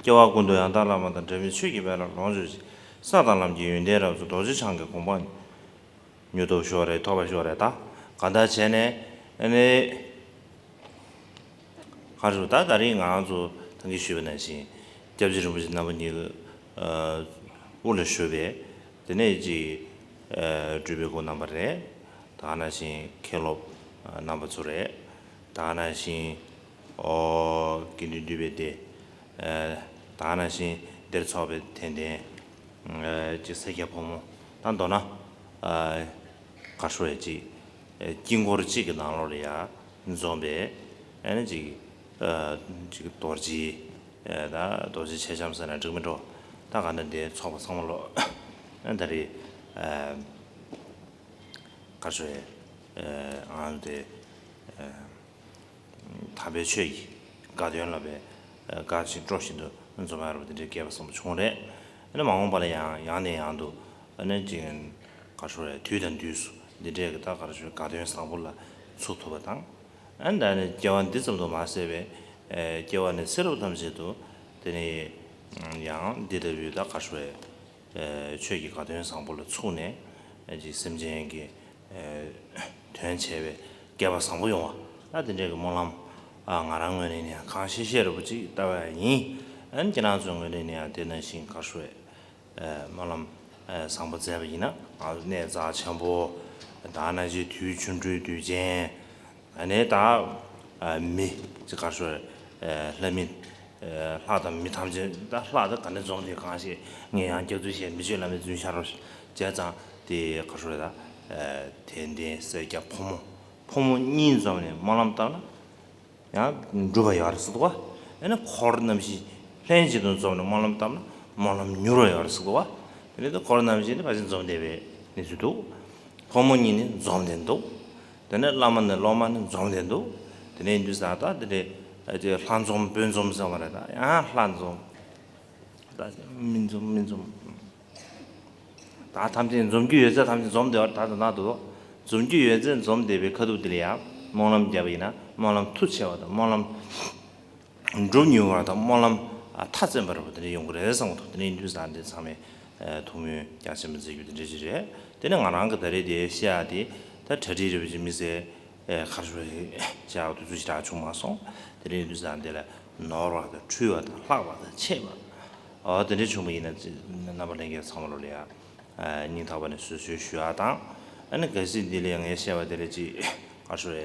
སྐྱེ་བ་ཀུན་ཏུ་ཡང་དག་བླ་མ་དང་འབྲལ་མེད་ཆོས་ཀྱི་དཔལ་ལ་ལོངས་སྤྱོད་ཅིང་། ས་དང་ལམ་གྱི་ཡོན་ཏན་རབ་རྫོགས་རྡོ་རྗེ་འཆང་གི་གོ་འཕང་མྱུར་ཐོབ་ཤོག་རེ་ཐོབ་པ་ཤོག་རེ། ད་གང་ལྟར་བྱས་ནས་ཨ་ནི། ག་རེ་ཞུ། ད་ད་རིང་ང་རང་ཚོ་ད་གིན་ཞུས་པ་ནང་བཞིན་སྐྱབས་རྗེ་རིན་པོ་ཆེ་རྣམ་པ་གཉིས་ཀྱི་དབུ་ལ་བཞུགས་པའི་དེ་ནས་ཅིག་སྤྲུལ་པའི་སྐུ་རྣམ་པ་རེད། ད་ག་ནང་བཞིན་མཁན་སློབ་རྣམ་པ་ཚོ་རེད། ད་ག་ནང་བཞིན་ཨོ་དགེ་འདུན་འདུས་པའི་སྡེ། ད་ག་ནང་བཞིན་འདིར་ཚོགས་པའི་དད་ལྡན་ཅིག་སེར་སྐྱ་ཕོ་མོ་དང་མདོར་ན་ག་རེ་ཞུ་ཡ་ཅིག་དཀྱིལ་འཁོར་གཅིག་གི་ནང་ལོགས་ལ་ཡ་འཛོམས་པའི་ཨ་ནི་ཅིག་ཅིག་རྡོ་རྗེ་ད་རྡོ་རྗེ་མཆེད་ལྕམ་ཟེར་ན་འགྲིག་མི་འགྲོ། ད་ག་འདྲ་འདི་ཚོགས་པ་ཚང་མ་ལོ་ཨ་ད་རེས་ག་རེ་ཞུ་ཡ་ཨ་ནི་དེ། དམ་པའི་ཆོས་ཀྱི་དགའ་སྟོན་ལ་བའི་དགའ་ཞིང་སྤྲོ་བཞིན་དུ་འཛོམས་ཡ་རབ་འདི་འདྲའི་སྐལ་བ་བཟང་པོ་བྱུང་རེད། ཨ་ནི་མ་འོངས་པ་ལ་ཡང་ཡང་ནས་ཡང་དུ་ཨ་ནི་ཅིག་ག་རེ་ཞུ་རེད། དུས་དང་དུས་སུ་འདི་འདྲའི་གི་ད་ག་རེ་ཞུ་དགའ་སྟོན་བཟང་པོ་ལ་ཚུགས་ཐུབ་པ་དང་། ཨ་ནི་ད་ནི་སྐྱེ་བ་འདི་ཙམ་དུ་མ་ཟད་པའི་སྐྱེ་བ་ནས་ཚེ་རབས་ཐམས་ཅད་དུ་དེ་ནི་ཡང་འདི་ལྟ་བུའི་ད་ག་རེ་ཞུ་རེད། ཆོས་ཀྱི་དགའ་སྟོན་བཟང་པོ་ལ་ཚུགས་ནས་ཅིག་སེམས་ཅན་གྱི་དོན་བྱས་པའི་སྐལ་བ་བཟང་པོ་ཡོང་བ་ཨ་དེ་འདྲའི་གི་སྨོན་ལམ་ང་རང་ངོས་ནས་ནི་གང་ཤེས་ཤེས་རབ་པོ་ཅིག་བཏབ་པ་ཡིན། ཨ་ནི་ཁྱེད་རང་ཚོའི་ངོས་ནས་ནི་ཡང་དེ་ནང་བཞིན་ག་རེ་ཞུ་རེད། སྨོན་ལམ་བཟང་པོ་མཛད་པ་ཡིན་ན་ང་ཚོ་གནས་རྩ་ཆེན་པོ་ད་ནང་བཞིན་དུས་ཆུང་གྲོལ་དུས་ཆེན། ཨ་ནི་ད་ཨ་མི་ཅི་ག་ཤོད་ཨ་ལྷ་མི་ཨ་ལྷ་དང་མི་ཐམས་ཅད་ད་ལྷ་ད་ག་ནས་འཛོམས་ཏེ་གང་ཞིག་ངས་ཡང་སྐྱབས་འཛུལ་བྱས་མི་ཆོས་བླ་མའི་རྫུན་ཤར་རོ་བྱས་ཙང་དེ་ག་ཤོད་ད་ཨ་དད་ལྡན་སེར་སྐྱ་ཕོ་མོ་ཕོ་མོ་གཉིས་འཛོམས་ནས་སྨོན་ལམ་བཏབ་ན། ཡང་འགྲུབ་པ་ཡོད་རེད་ཟེར་འདུག་བ། ཨ་ནི་འཁོར་རྣམ་བཞི་ལྷན་ཅིག་ཏུ་འཛོམས་ནས་སྨོན་ལམ་བཏབ་ན་སྨོན་ལམ་མྱུར་བ་ཡོད་རེད་ཟེར་འདུག་བ། དེ་ནས་ད་འཁོར་རྣམ་བཞི་ནི་ཕལ་ཆེར་འཛོམས་བསྡད་པའི་གནས་ཚུལ་འདུག་ཕོ་མོ་གཉིས་ནི་འཛོམས་བསྡད་འདུག་དེ་ནས་བླ་མ་ནས་སློབ་མ་ནི་འཛོམས་བསྡད་འདུག་དེ་ནས་ཡིན་དུས་ཙང་ད་དེ་འདྲའི་ཨ་ཅེ་ལྷ་འཛོམས་དཔོན་འཛོམས་ཟེར་བ་རེད། ད་ཡང་ལྷ་འཛོམས། ད་མི་འཛོམས་མི་འཛོམས། ད་ཐམས་ཅད་འཛོམས་རྒྱུ་ཡོད་ཚད་ཐམས་ཅད་འཛོམས་བསྡད་པ་ད་ད་ན་འདུག་འཛོམས་རྒྱུ་ཡོད་ཚད་འཛོམས་བསྡད་པའི་ཁ་ཐུག་དེ་ལ་ཡང་སྨོན་ལམ་བརྒྱབ་པ་ཡིན་ན་སྨོན་ལམ་མཐུ་ཆེ་བ་དང་སྨོན་ལམ་འགྲུབ་མྱུར་བ་དང་སྨོན་ལམ་མཐའ་བཙན་པ་རེད་པ་དེ་འདྲ་ཡོང་གི་རེད་བསམ་གི་འདུག་དེ་འདྲ་ཡིན་དུས་ཙང་དེ་ཚང་མས་ཐུགས་སྨོན་རྒྱ་ཆེན་པོ་མཛད་རྒྱུ་དེ་འདྲ་ཞིག་རེད། དེ་ནས་ང་རང་གི་ད་རེས་དེ་བཤད་ཡ་དེ་ད་གྲ་སྒྲིག་རེད་པ་ཅིག་མི་ཟེར། ཨེ་ཁ་ཤོ་ཞིག་ཡག་དུས་ཚོད་ཞིག་རག་བྱུང་མ་སོང་། དེ་རིང་དུས་ཙང་འདི་ལ་ནོར་བ་དང་འཁྲུལ་བ་དང་ལྷག་པ་དང་ཆད་པ། ཨོ་དེ་འདྲ་བྱུང་བ་ཡིན་ན་རྣམ་པ་ལྷན་རྒྱས་ཚང་མ་ལོ་ལ་ཡ་སྙིང་ཐག་པ་ནས་བཟོད་གསོལ་ཞུ་ཡ་དང་། ཨ་ནི་གལ་སྲིད་འདི་ལ་ངས་བཤད་པ་དེ་ལ་ཅིག་ཁ་ཤོ་རེ་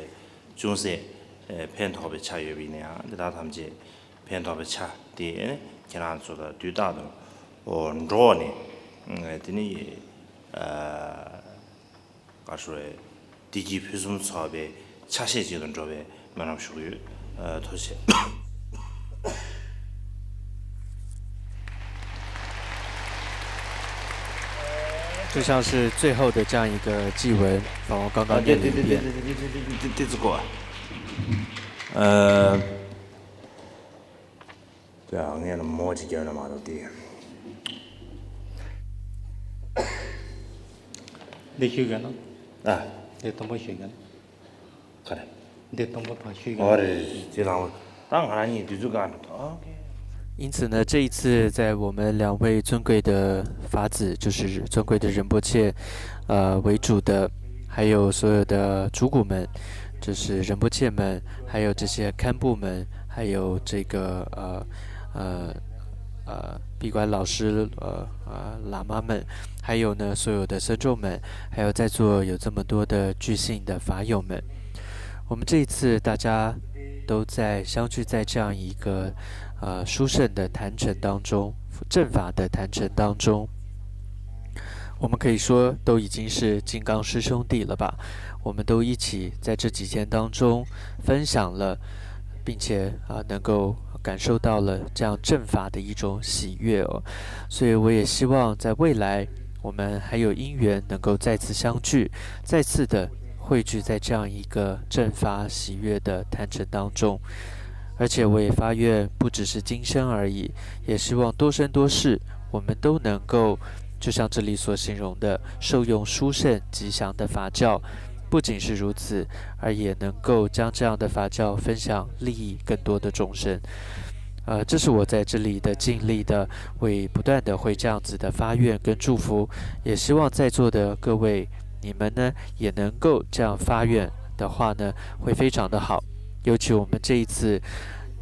ཅུང་ཟད་ཕན་ཐོགས་པའི་ཆ་ཡོད་པ་ཡིན་ན་ཡང་འདི་དག་ཐམས་ཅད་ཕན་ཐོགས་པའི་ཆ་དེ་ཁྱེད་རང་ཚོ་དང་དུས་རྟག་ཏུ་འགྲོགས་ནས་དེ་ནི། ག་རེ་ཞུ་དགོས་རེད། བདེ་སྐྱིད་ཕུན་སུམ་ཚོགས་པའི་ཆ་ཤས་ཅིག་ཏུ་འགྲོ་བའི་སྨོན་ལམ་ཞུ་གི་ཡོད། ཨ། ཐུགས་རྗེ་ཆེ། 就像是最后的这样一个祭文，法王刚刚念了一遍。 དེ་ཚོ་གོ་བ། ཨ། 对啊，ངས་ལ་མོ་ཅིག་བརྒྱབ་ན་མ་གཏོགས་དེ། འདི་ཞུས་ག་ན། ཨ། འདི་དང་པོ་ཞུས་ག་ན། ག་རེ། འདི་དང་པོ་ཕར་ཞུས་ག་ན། ཨོ་རེད་རེད་དེ་ལང་བ། ད་ང་རང་གཉིས་དུས་ཚོད་བཀག་འགྲོ་ད། ཨོ་ཁེ། 因此呢，这一次在我们两位尊贵的法子，就是尊贵的仁波切，呃为主的，还有所有的主顾们，就是仁波切们，还有这些堪布们，还有这个呃呃呃闭关老师，呃呃喇嘛们，还有呢所有的僧众们，还有在座有这么多的具信的法友们，我们这一次大家都在相聚在这样一个呃殊胜的坛城当中，正法的坛城当中。我们可以说都已经是金刚师兄弟了吧？我们都一起在这几天当中分享了，并且啊能够感受到了这样正法的一种喜悦哦。所以我也希望在未来我们还有因缘能够再次相聚，再次的汇聚在这样一个正法喜悦的坛城当中。而且我也发愿，不只是今生而已，也希望多生多世，我们都能够，就像这里所形容的，受用殊胜吉祥的法教。不仅是如此，而也能够将这样的法教分享，利益更多的众生。呃，这是我在这里的尽力的，会不断的会这样子的发愿跟祝福，也希望在座的各位，你们呢也能够这样发愿的话呢，会非常的好。尤其我们这一次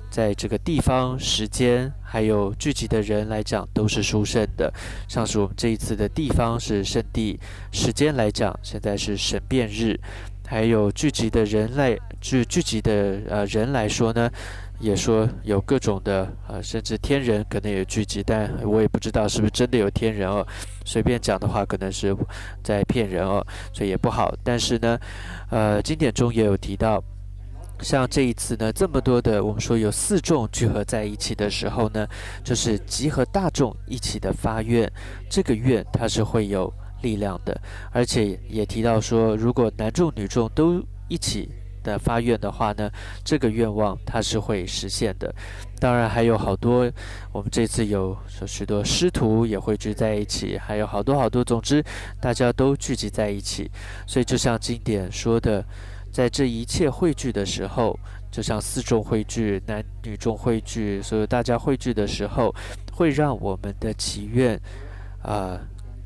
在这个地方、时间还有聚集的人来讲，都是殊胜的。像是我们这一次的地方是圣地，时间来讲，现在是神变日，还有聚集的人来聚聚集的呃人来说呢，也说有各种的呃，甚至天人可能也聚集，但我也不知道是不是真的有天人哦。随便讲的话，可能是在骗人哦，所以也不好。但是呢，呃，经典中也有提到。像这一次呢，这么多的我们说有四众聚合在一起的时候呢，就是集合大众一起的发愿，这个愿它是会有力量的，而且也提到说，如果男众女众都一起的发愿的话呢，这个愿望它是会实现的。当然还有好多，我们这次有许多师徒也汇聚在一起，还有好多好多，总之大家都聚集在一起。所以就像经典说的，在这一切汇聚的时候，就像四众汇聚、男女众汇聚，所有大家汇聚的时候，会让我们的祈愿，啊、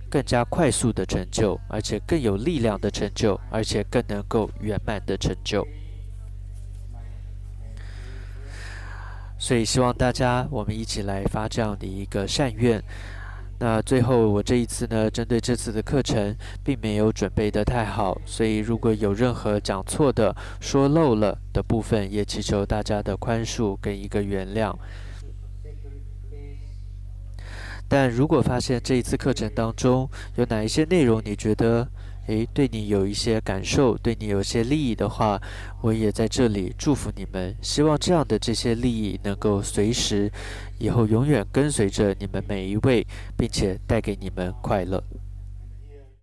更加快速的成就，而且更有力量的成就，而且更能够圆满的成就。所以希望大家，我们一起来发这样的一个善愿。那最后，我这一次呢，针对这次的课程，并没有准备得太好，所以如果有任何讲错的、说漏了的部分，也祈求大家的宽恕跟一个原谅。但如果发现这一次课程当中有哪一些内容你觉得，诶，对你有一些感受，对你有一些利益的话，我也在这里祝福你们。希望这样的这些利益能够随时，以后永远跟随着你们每一位，并且带给你们快乐。